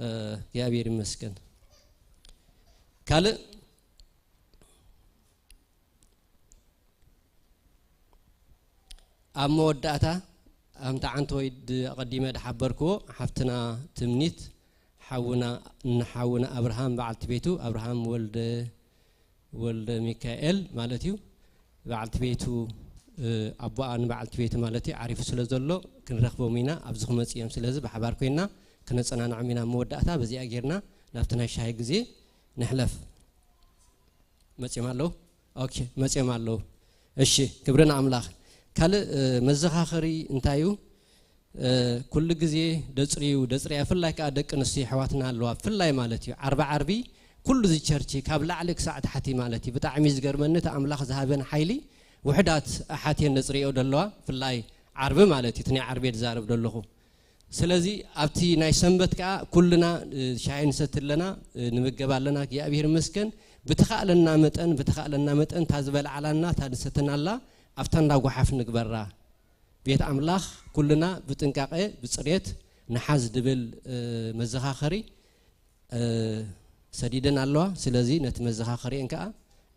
እ፣ እግዚኣብሔር ይመስገን። ካልእ ኣብ መወዳእታ፣ ኣምታ ዓንተወይ ድ-፣ ኣቐዲመ ድሓበርክዎ፣ ሓፍትና ትምኒት፣ ሓውና፣ ንሓውና ኣብርሃም በዓልቲ ቤቱ፣ ኣብርሃም ወልደ፣ ወልደ ሚካኤል ማለት እዩ። በዓልቲ ቤቱ፣ እ፣ ኣቦኣ ንበዓልቲ ቤቱ ማለት እዩ፣ ዓሪፉ ስለ ዘሎ ክንረኽቦም ኢና፣ ኣብዚ ክመጽእ እዮም። ስለዚ ብሓባር ኮይና ክነጸናንዖም ኢና። መወዳእታ በዚኣ ጌርና ናብቲ ናይ ሻሂ ግዜ ንሕለፍ። መጺኦም ኣለዉ? ኦኬ፣ መጺኦም ኣለዉ። እሺ፣ ክብሪ ንኣምላኽ። ካልእ፣ እ፣ መዘኻኸሪ እንታይ እዩ? እ፣ ኩሉ ግዜ ደጽርዩ፣ ደጽርያ፣ ብፍላይ ከኣ ደቂ ኣንስትዮ ኣሕዋትና ኣለዋ፣ ብፍላይ ማለት እዩ። ዓርቢ ዓርቢ ኩሉ እዚ ቸርች ካብ ላዕሊ ክሳዕ ታሕቲ ማለት እዩ። ብጣዕሚ ዝገርመኒ እቲ ኣምላኽ ዝሃበን ሓይሊ ውሑዳት ኣሓት እየን ደጽርዮ ዘለዋ፣ ብፍላይ ዓርቢ ማለት እዩ። እቲ ናይ ዓርቢ እየ ዝዛረብ ዘለኹ። ስለዚ ኣብቲ ናይ ሰንበት ከኣ ኩልና፣ እ፣ ሻሂ ንሰቲ ኣለና፣ እ፣ ንምገብ ኣለና። እግዚኣብሔር ይመስገን። ብተኻእለና መጠን፣ ብተኻእለና መጠን እታ ዝበልዓላና፣ እታ ንሰተናላ ኣብታ እንዳ ጓሓፍ ንግበራ። ቤት ኣምላኽ ኩልና ብጥንቃቐ፣ ብጽሬት ንሓዝ ድብል፣ እ፣ መዘኻኸሪ፣ እ፣ ሰዲደን ኣለዋ። ስለዚ ነቲ መዘኻኸሪአን ከኣ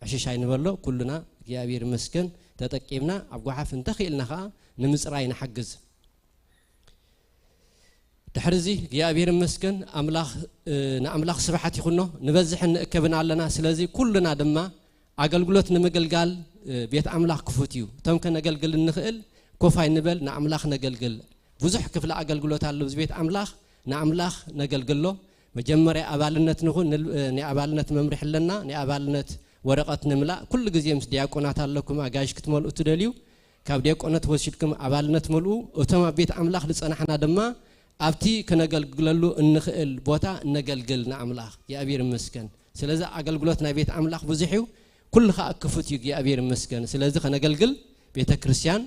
ዕሽሽ ኣይንበሎ። ኩልና እግዚኣብሔር ይመስገን ተጠቂምና ኣብ ጓሓፍ እንተኽኢልና ከኣ ንምጽራይ ንሓግዝ። ድሕሪ እዚ እግዚኣብሔር ይመስገን፣ ኣምላኽ፣ እ፣ ንኣምላኽ ስብሓት ይኹኖ። ንበዝሕን ንእከብን ኣለና። ስለዚ ኩልና ድማ ኣገልግሎት ንምግልጋል፣ እ፣ ቤት ኣምላኽ ክፉት እዩ። እቶም ከነገልግል እንኽእል ኮፍ ኣይንበል፣ ንኣምላኽ ነገልግል። ብዙሕ ክፍሊ ኣገልግሎት ኣሎ ኣብዚ ቤት ኣምላኽ፣ ንኣምላኽ ነገልግሎ። መጀመርያ ኣባልነት ንኹን፣ ንል-፣ እ፣ ናይ ኣባልነት መምርሒ ኣለና፣ ናይ ኣባልነት ወረቐት ንምላእ። ኩሉ ግዜ ምስ ዲያቆናት ኣለኩም ኣጋይሽ ክትመልኡ ትደልዩ፣ ካብ ዲያቆነት ወሲድኩም ኣባልነት መልኡ። እቶም ኣብ ቤት ኣምላኽ ዝጸናሕና ድማ ኣብቲ ከነገልግለሉ እንኽእል ቦታ ነገልግል ንኣምላኽ። እግዚኣብሔር ይመስገን። ስለዚ ኣገልግሎት ናይ ቤት ኣምላኽ ብዙሕ እዩ፣ ኩሉ ኸኣ ክፉት እዩ። እግዚኣብሔር ይመስገን። ስለዚ ከነገልግል ቤተ ክርስቲያን፣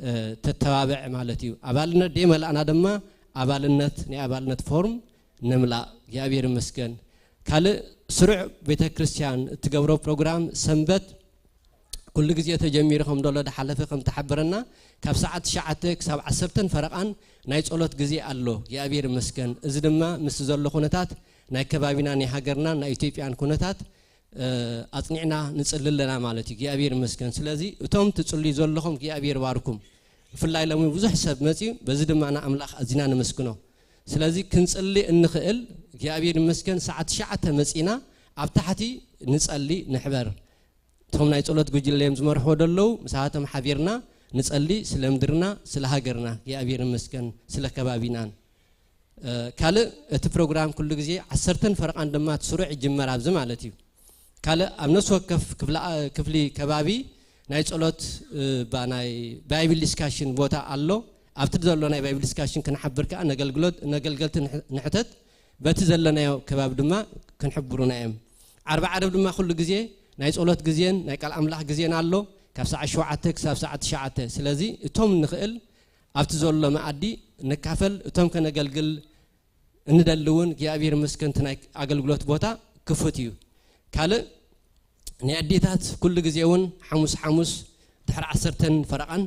እ፣ ተተባብዕ ማለት እዩ። ኣባልነት ደይመላእና ድማ ኣባልነት፣ ናይ ኣባልነት ፎርም ንምላእ። እግዚኣብሔር ይመስገን። ካልእ ስሩዕ ቤተ ክርስቲያን እትገብሮ ፕሮግራም ሰንበት ኩሉ ግዜ ተጀሚሩ ከም ዘሎ ድሓለፈ ከም ተሓበረና፣ ካብ ሰዓት ትሽዓተ ክሳብ ዓሰርተን ፈረቓን ናይ ጸሎት ግዜ ኣሎ። እግዚኣብሔር ይመስገን። እዚ ድማ ምስ ዘሎ ኩነታት ናይ ከባቢና፣ ናይ ሃገርናን ናይ ኢትዮጵያን ኩነታት፣ እ፣ ኣጽኒዕና ንጽሊ ኣለና ማለት እዩ። እግዚኣብሔር ይመስገን። ስለዚ እቶም ትጽልዩ ዘለኹም እግዚኣብሔር ባርኩም። ብፍላይ ሎሚ ብዙሕ ሰብ መጺኡ፣ በዚ ድማ ንኣምላኽ ኣዚና ነመስግኖ። ስለዚ ክንጽሊ እንኽእል እግዚኣብሔር ይመስገን፣ ሰዓት ትሽዓተ መጺና ኣብ ታሕቲ ንጸሊ ንሕበር። እቶም ናይ ጸሎት ጉጅለ እዮም ዝመርሕዎ ዘለዉ፣ ምሳቶም ሓቢርና ንጸሊ ስለ ምድርና፣ ስለ ሃገርና፣ እግዚኣብሔር ይመስገን፣ ስለ ከባቢናን። እ፣ ካልእ እቲ ፕሮግራም ኩሉ ግዜ ዓሰርተን ፈረቓን ድማ እቲ ስሩዕ ይጅመር ኣብዚ ማለት እዩ። ካልእ ኣብ ነፍሲ ወከፍ ክፍላ-፣ ክፍሊ ከባቢ ናይ ጸሎት፣ እ፣ ባ-፣ ናይ ባይብል ዲስካሽን ቦታ ኣሎ። ኣብቲ ዘሎ ናይ ባይብል ዲስካሽን ክንሓብር ከኣ ነገልግሎት-፣ ነገልገልቲ ንሕ-፣ ንሕተት። በቲ ዘለናዮ ከባቢ ድማ ክንሕብሩና እዮም። ዓርቢ ዓርብ ድማ ኩሉ ግዜ ናይ ጸሎት ግዜን ናይ ቃል ኣምላኽ ግዜን ኣሎ። ካብ ሰዓት ሸውዓተ ክሳብ ሰዓት ትሽዓተ። ስለዚ እቶም ንኽእል ኣብቲ ዘሎ መኣዲ ንካፈል። እቶም ከነገልግል እንደሊ እውን እግዚኣብሔር ይመስገን እቲ ናይ ኣገልግሎት ቦታ ክፉት እዩ። ካልእ ናይ ኣዴታት ኩሉ ግዜ እውን ሓሙስ ሓሙስ ድሕሪ ዓሰርተን ፈረቓን፣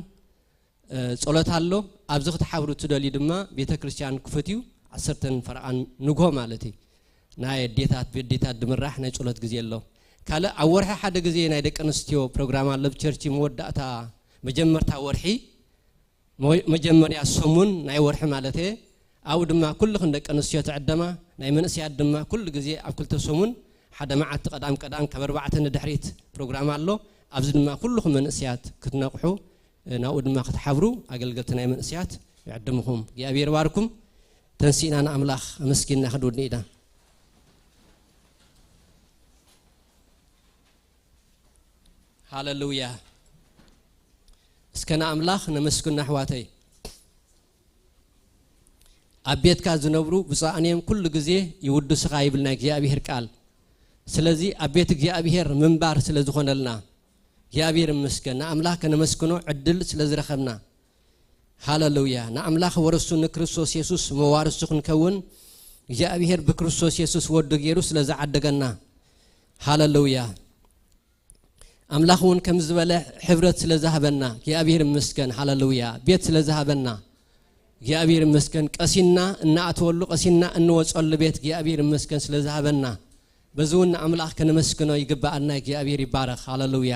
እ፣ ጸሎት ኣሎ። ኣብዚ ክትሓብሩ እትደልዩ ድማ ቤተ ክርስቲያን ክፉት እዩ። ዓሰርተን ፈረቓን ንግሆ ማለት እዩ። ናይ ኣዴታት፣ ብኣዴታት ድምራሕ ናይ ጸሎት ግዜ ኣሎ። ካልእ ኣብ ወርሒ ሓደ ግዜ ናይ ደቂ ኣንስትዮ ፕሮግራም ኣሎ። ብቸርች መወዳእታ መጀመርታ ወርሒ፣ መ-፣ መጀመርያ ሰሙን ናይ ወርሒ ማለት እየ። ኣብኡ ድማ ኩልኽን ደቂ ኣንስትዮ ትዕደማ፣ ናይ መንእሰያት ድማ ኩሉ ግዜ ኣብ ክልተ ሰሙን ሓደ መዓልቲ ቀዳም ቀዳም ካብ ኣርባዕተ ንድሕሪት ፕሮግራም ኣሎ። ኣብዚ ድማ ኩልኹም መንእሰያት ክትነቕሑ፣ ናብኡ ድማ ክትሓብሩ ኣገልገልቲ ናይ መንእሰያት ይዕድምኹም። እግዚኣብሔር ይባርኩም። ተንሲእና ንኣምላኽ ኣመስጊንና ክንውድእ ኢና። ሃለሉያ። እስከ ንኣምላኽ ነመስግኖ ኣሕዋተይ። ኣብ ቤትካ ዝነብሩ ብፁዓን እዮም ኩሉ ግዜ ይውድሱኻ ይብል ናይ እግዚኣብሔር ቃል። ስለዚ ኣብ ቤት እግዚኣብሔር ምንባር ስለ ዝኾነልና እግዚኣብሔር ይመስገን። ንኣምላኽ ከነመስግኖ ዕድል ስለ ዝረኸብና። ሃለሉያ። ንኣምላኽ ወረሱ ንክርስቶስ የሱስ መዋርሱ ክንከውን እግዚኣብሔር ብክርስቶስ የሱስ ወዱ ገይሩ ስለ ዝዓደገና። ሃለሉያ። ኣምላኽ እውን ከም ዝበለ ሕብረት ስለ ዝሃበና እግዚኣብሔር ይመስገን። ሃለሉያ። ቤት ስለ ዝሃበና እግዚኣብሔር ይመስገን። ቀሲና እናኣተወሉ ቀሲና እንወፀሉ ቤት እግዚኣብሔር ይመስገን ስለ ዝሃበና። በዚ እውን ንኣምላኽ ከነመስግኖ ይግብኣና። እግዚኣብሔር ይባረኽ። ሃለሉያ።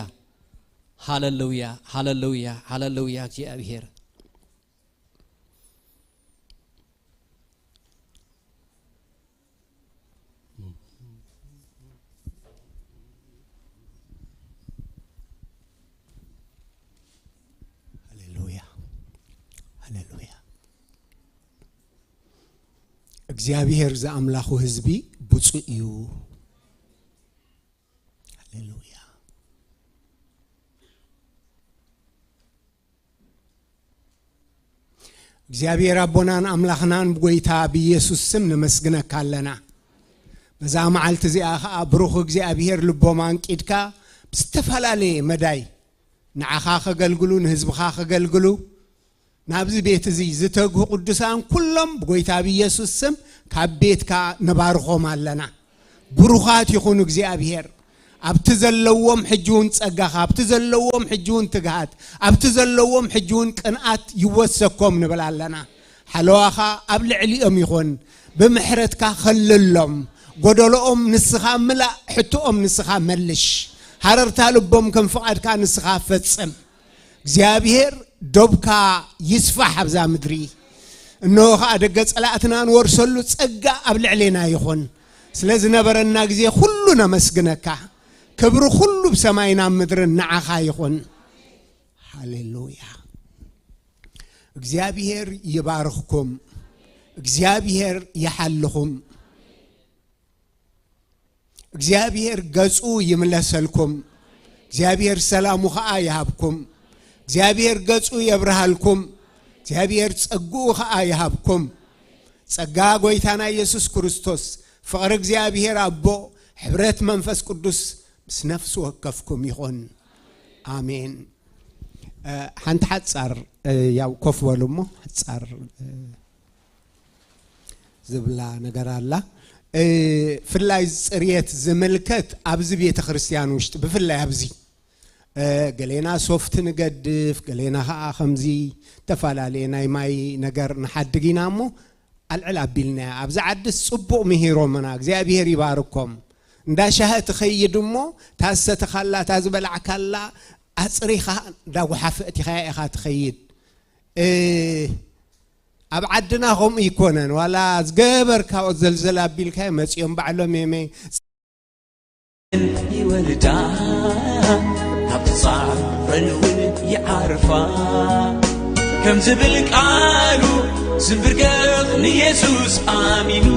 ሃለሉያ። ሃለሉያ። ሃለሉያ። እግዚኣብሔር ሃሌሉያ። ሃሌሉያ። እግዚኣብሔር ዝኣምላኹ ህዝቢ ብፁዕ እዩ። ሃሌሉያ። እግዚኣብሔር ኣቦናን ኣምላኽናን ብጎይታ ብኢየሱስ ስም ነመስግነካ ኣለና። በዛ መዓልቲ እዚኣ ኸኣ ብሩኽ እግዚኣብሔር ልቦም ኣንቂድካ ብዝተፈላለየ መዳይ ንዓኻ ከገልግሉ ንህዝብኻ ከገልግሉ ናብዚ ቤት እዚ ዝተግሁ ቅዱሳን ኩሎም ብጎይታ ብኢየሱስ ስም ካብ ቤትካ ነባርኾም ኣለና። ብሩኻት ይኹኑ እግዚኣብሔር። ኣብቲ ዘለዎም ሕጂ እውን ጸጋኻ፣ ኣብቲ ዘለዎም ሕጂ እውን ትግሃት፣ ኣብቲ ዘለዎም ሕጂ እውን ቅንኣት ይወሰኮም ንብል ኣለና። ሓለዋኻ ኣብ ልዕሊኦም ይኹን፣ ብምሕረትካ ኸልሎም። ጎደሎኦም ንስኻ ምላእ፣ ሕቶኦም ንስኻ መልሽ። ሃረርታ ልቦም ከም ፍቓድካ ንስኻ ፈጽም። እግዚኣብሔር ዶብካ ይስፋሕ ኣብዛ ምድሪ። እንሆ ኸኣ ደገ ጸላእትና ንወርሰሉ ጸጋ ኣብ ልዕሌና ይኹን። ስለ ዝነበረና ግዜ ኩሉ ነመስግነካ። ክብሪ ኩሉ ብሰማይን ኣብ ምድርን ንዓኻ ይኹን። ሃሌሉያ። እግዚኣብሔር ይባርኽኩም። እግዚኣብሔር ይሓልኹም። እግዚኣብሔር ገጹ ይምለሰልኩም። እግዚኣብሔር ሰላሙ ኸኣ ይሃብኩም። እግዚኣብሔር ገጹ የብርሃልኩም። እግዚኣብሔር ጸግኡ ኸኣ ይሃብኩም። ጸጋ ጐይታና ኢየሱስ ክርስቶስ፣ ፍቕሪ እግዚኣብሔር ኣቦ፣ ሕብረት መንፈስ ቅዱስ ምስ ነፍሲ ወከፍኩም ይኹን። ኣሜን። እ፣ ሓንቲ ሓጻር፣ እ፣ ያው ኮፍ በሉ እሞ ሓጻር፣ እ፣ ዝብላ ነገር ኣላ። እ፣ ፍላይ ጽርየት ዝምልከት ኣብዚ ቤተ ክርስቲያን ውሽጢ፣ ብፍላይ ኣብዚ፣ እ፣ ገሌና ሶፍት ንገድፍ፣ ገሌና ኸኣ ከምዚ ዝተፈላለየ ናይ ማይ ነገር ንሓድግ ኢና እሞ፣ ኣልዕል ኣቢልናያ። ኣብዚ ዓድስ ጽቡቕ ምሂሮምና፣ እግዚኣብሔር ይባርኮም። እንዳ ሻሂ ትኸይድ እሞ፣ እታ ዝሰተኻላ፣ እታ ዝበላዕካላ ኣጽሪኻ፣ እንዳ ጓሓፈ ኣእቲኻያ ኢኻ ትኸይድ። እ፣ ኣብ ዓድና ከምኡ ይኮነን። ዋላ ዝገበርካኦ ዘልዘል ኣቢልካዮ መጺኦም ባዕሎም የመይ ይወልዳ፣ ካብ ጻዕረን እውን ይዓርፋ። ከም ዝብል ቃሉ ዝንብርከኽ ንየሱስ ኣሚኑ።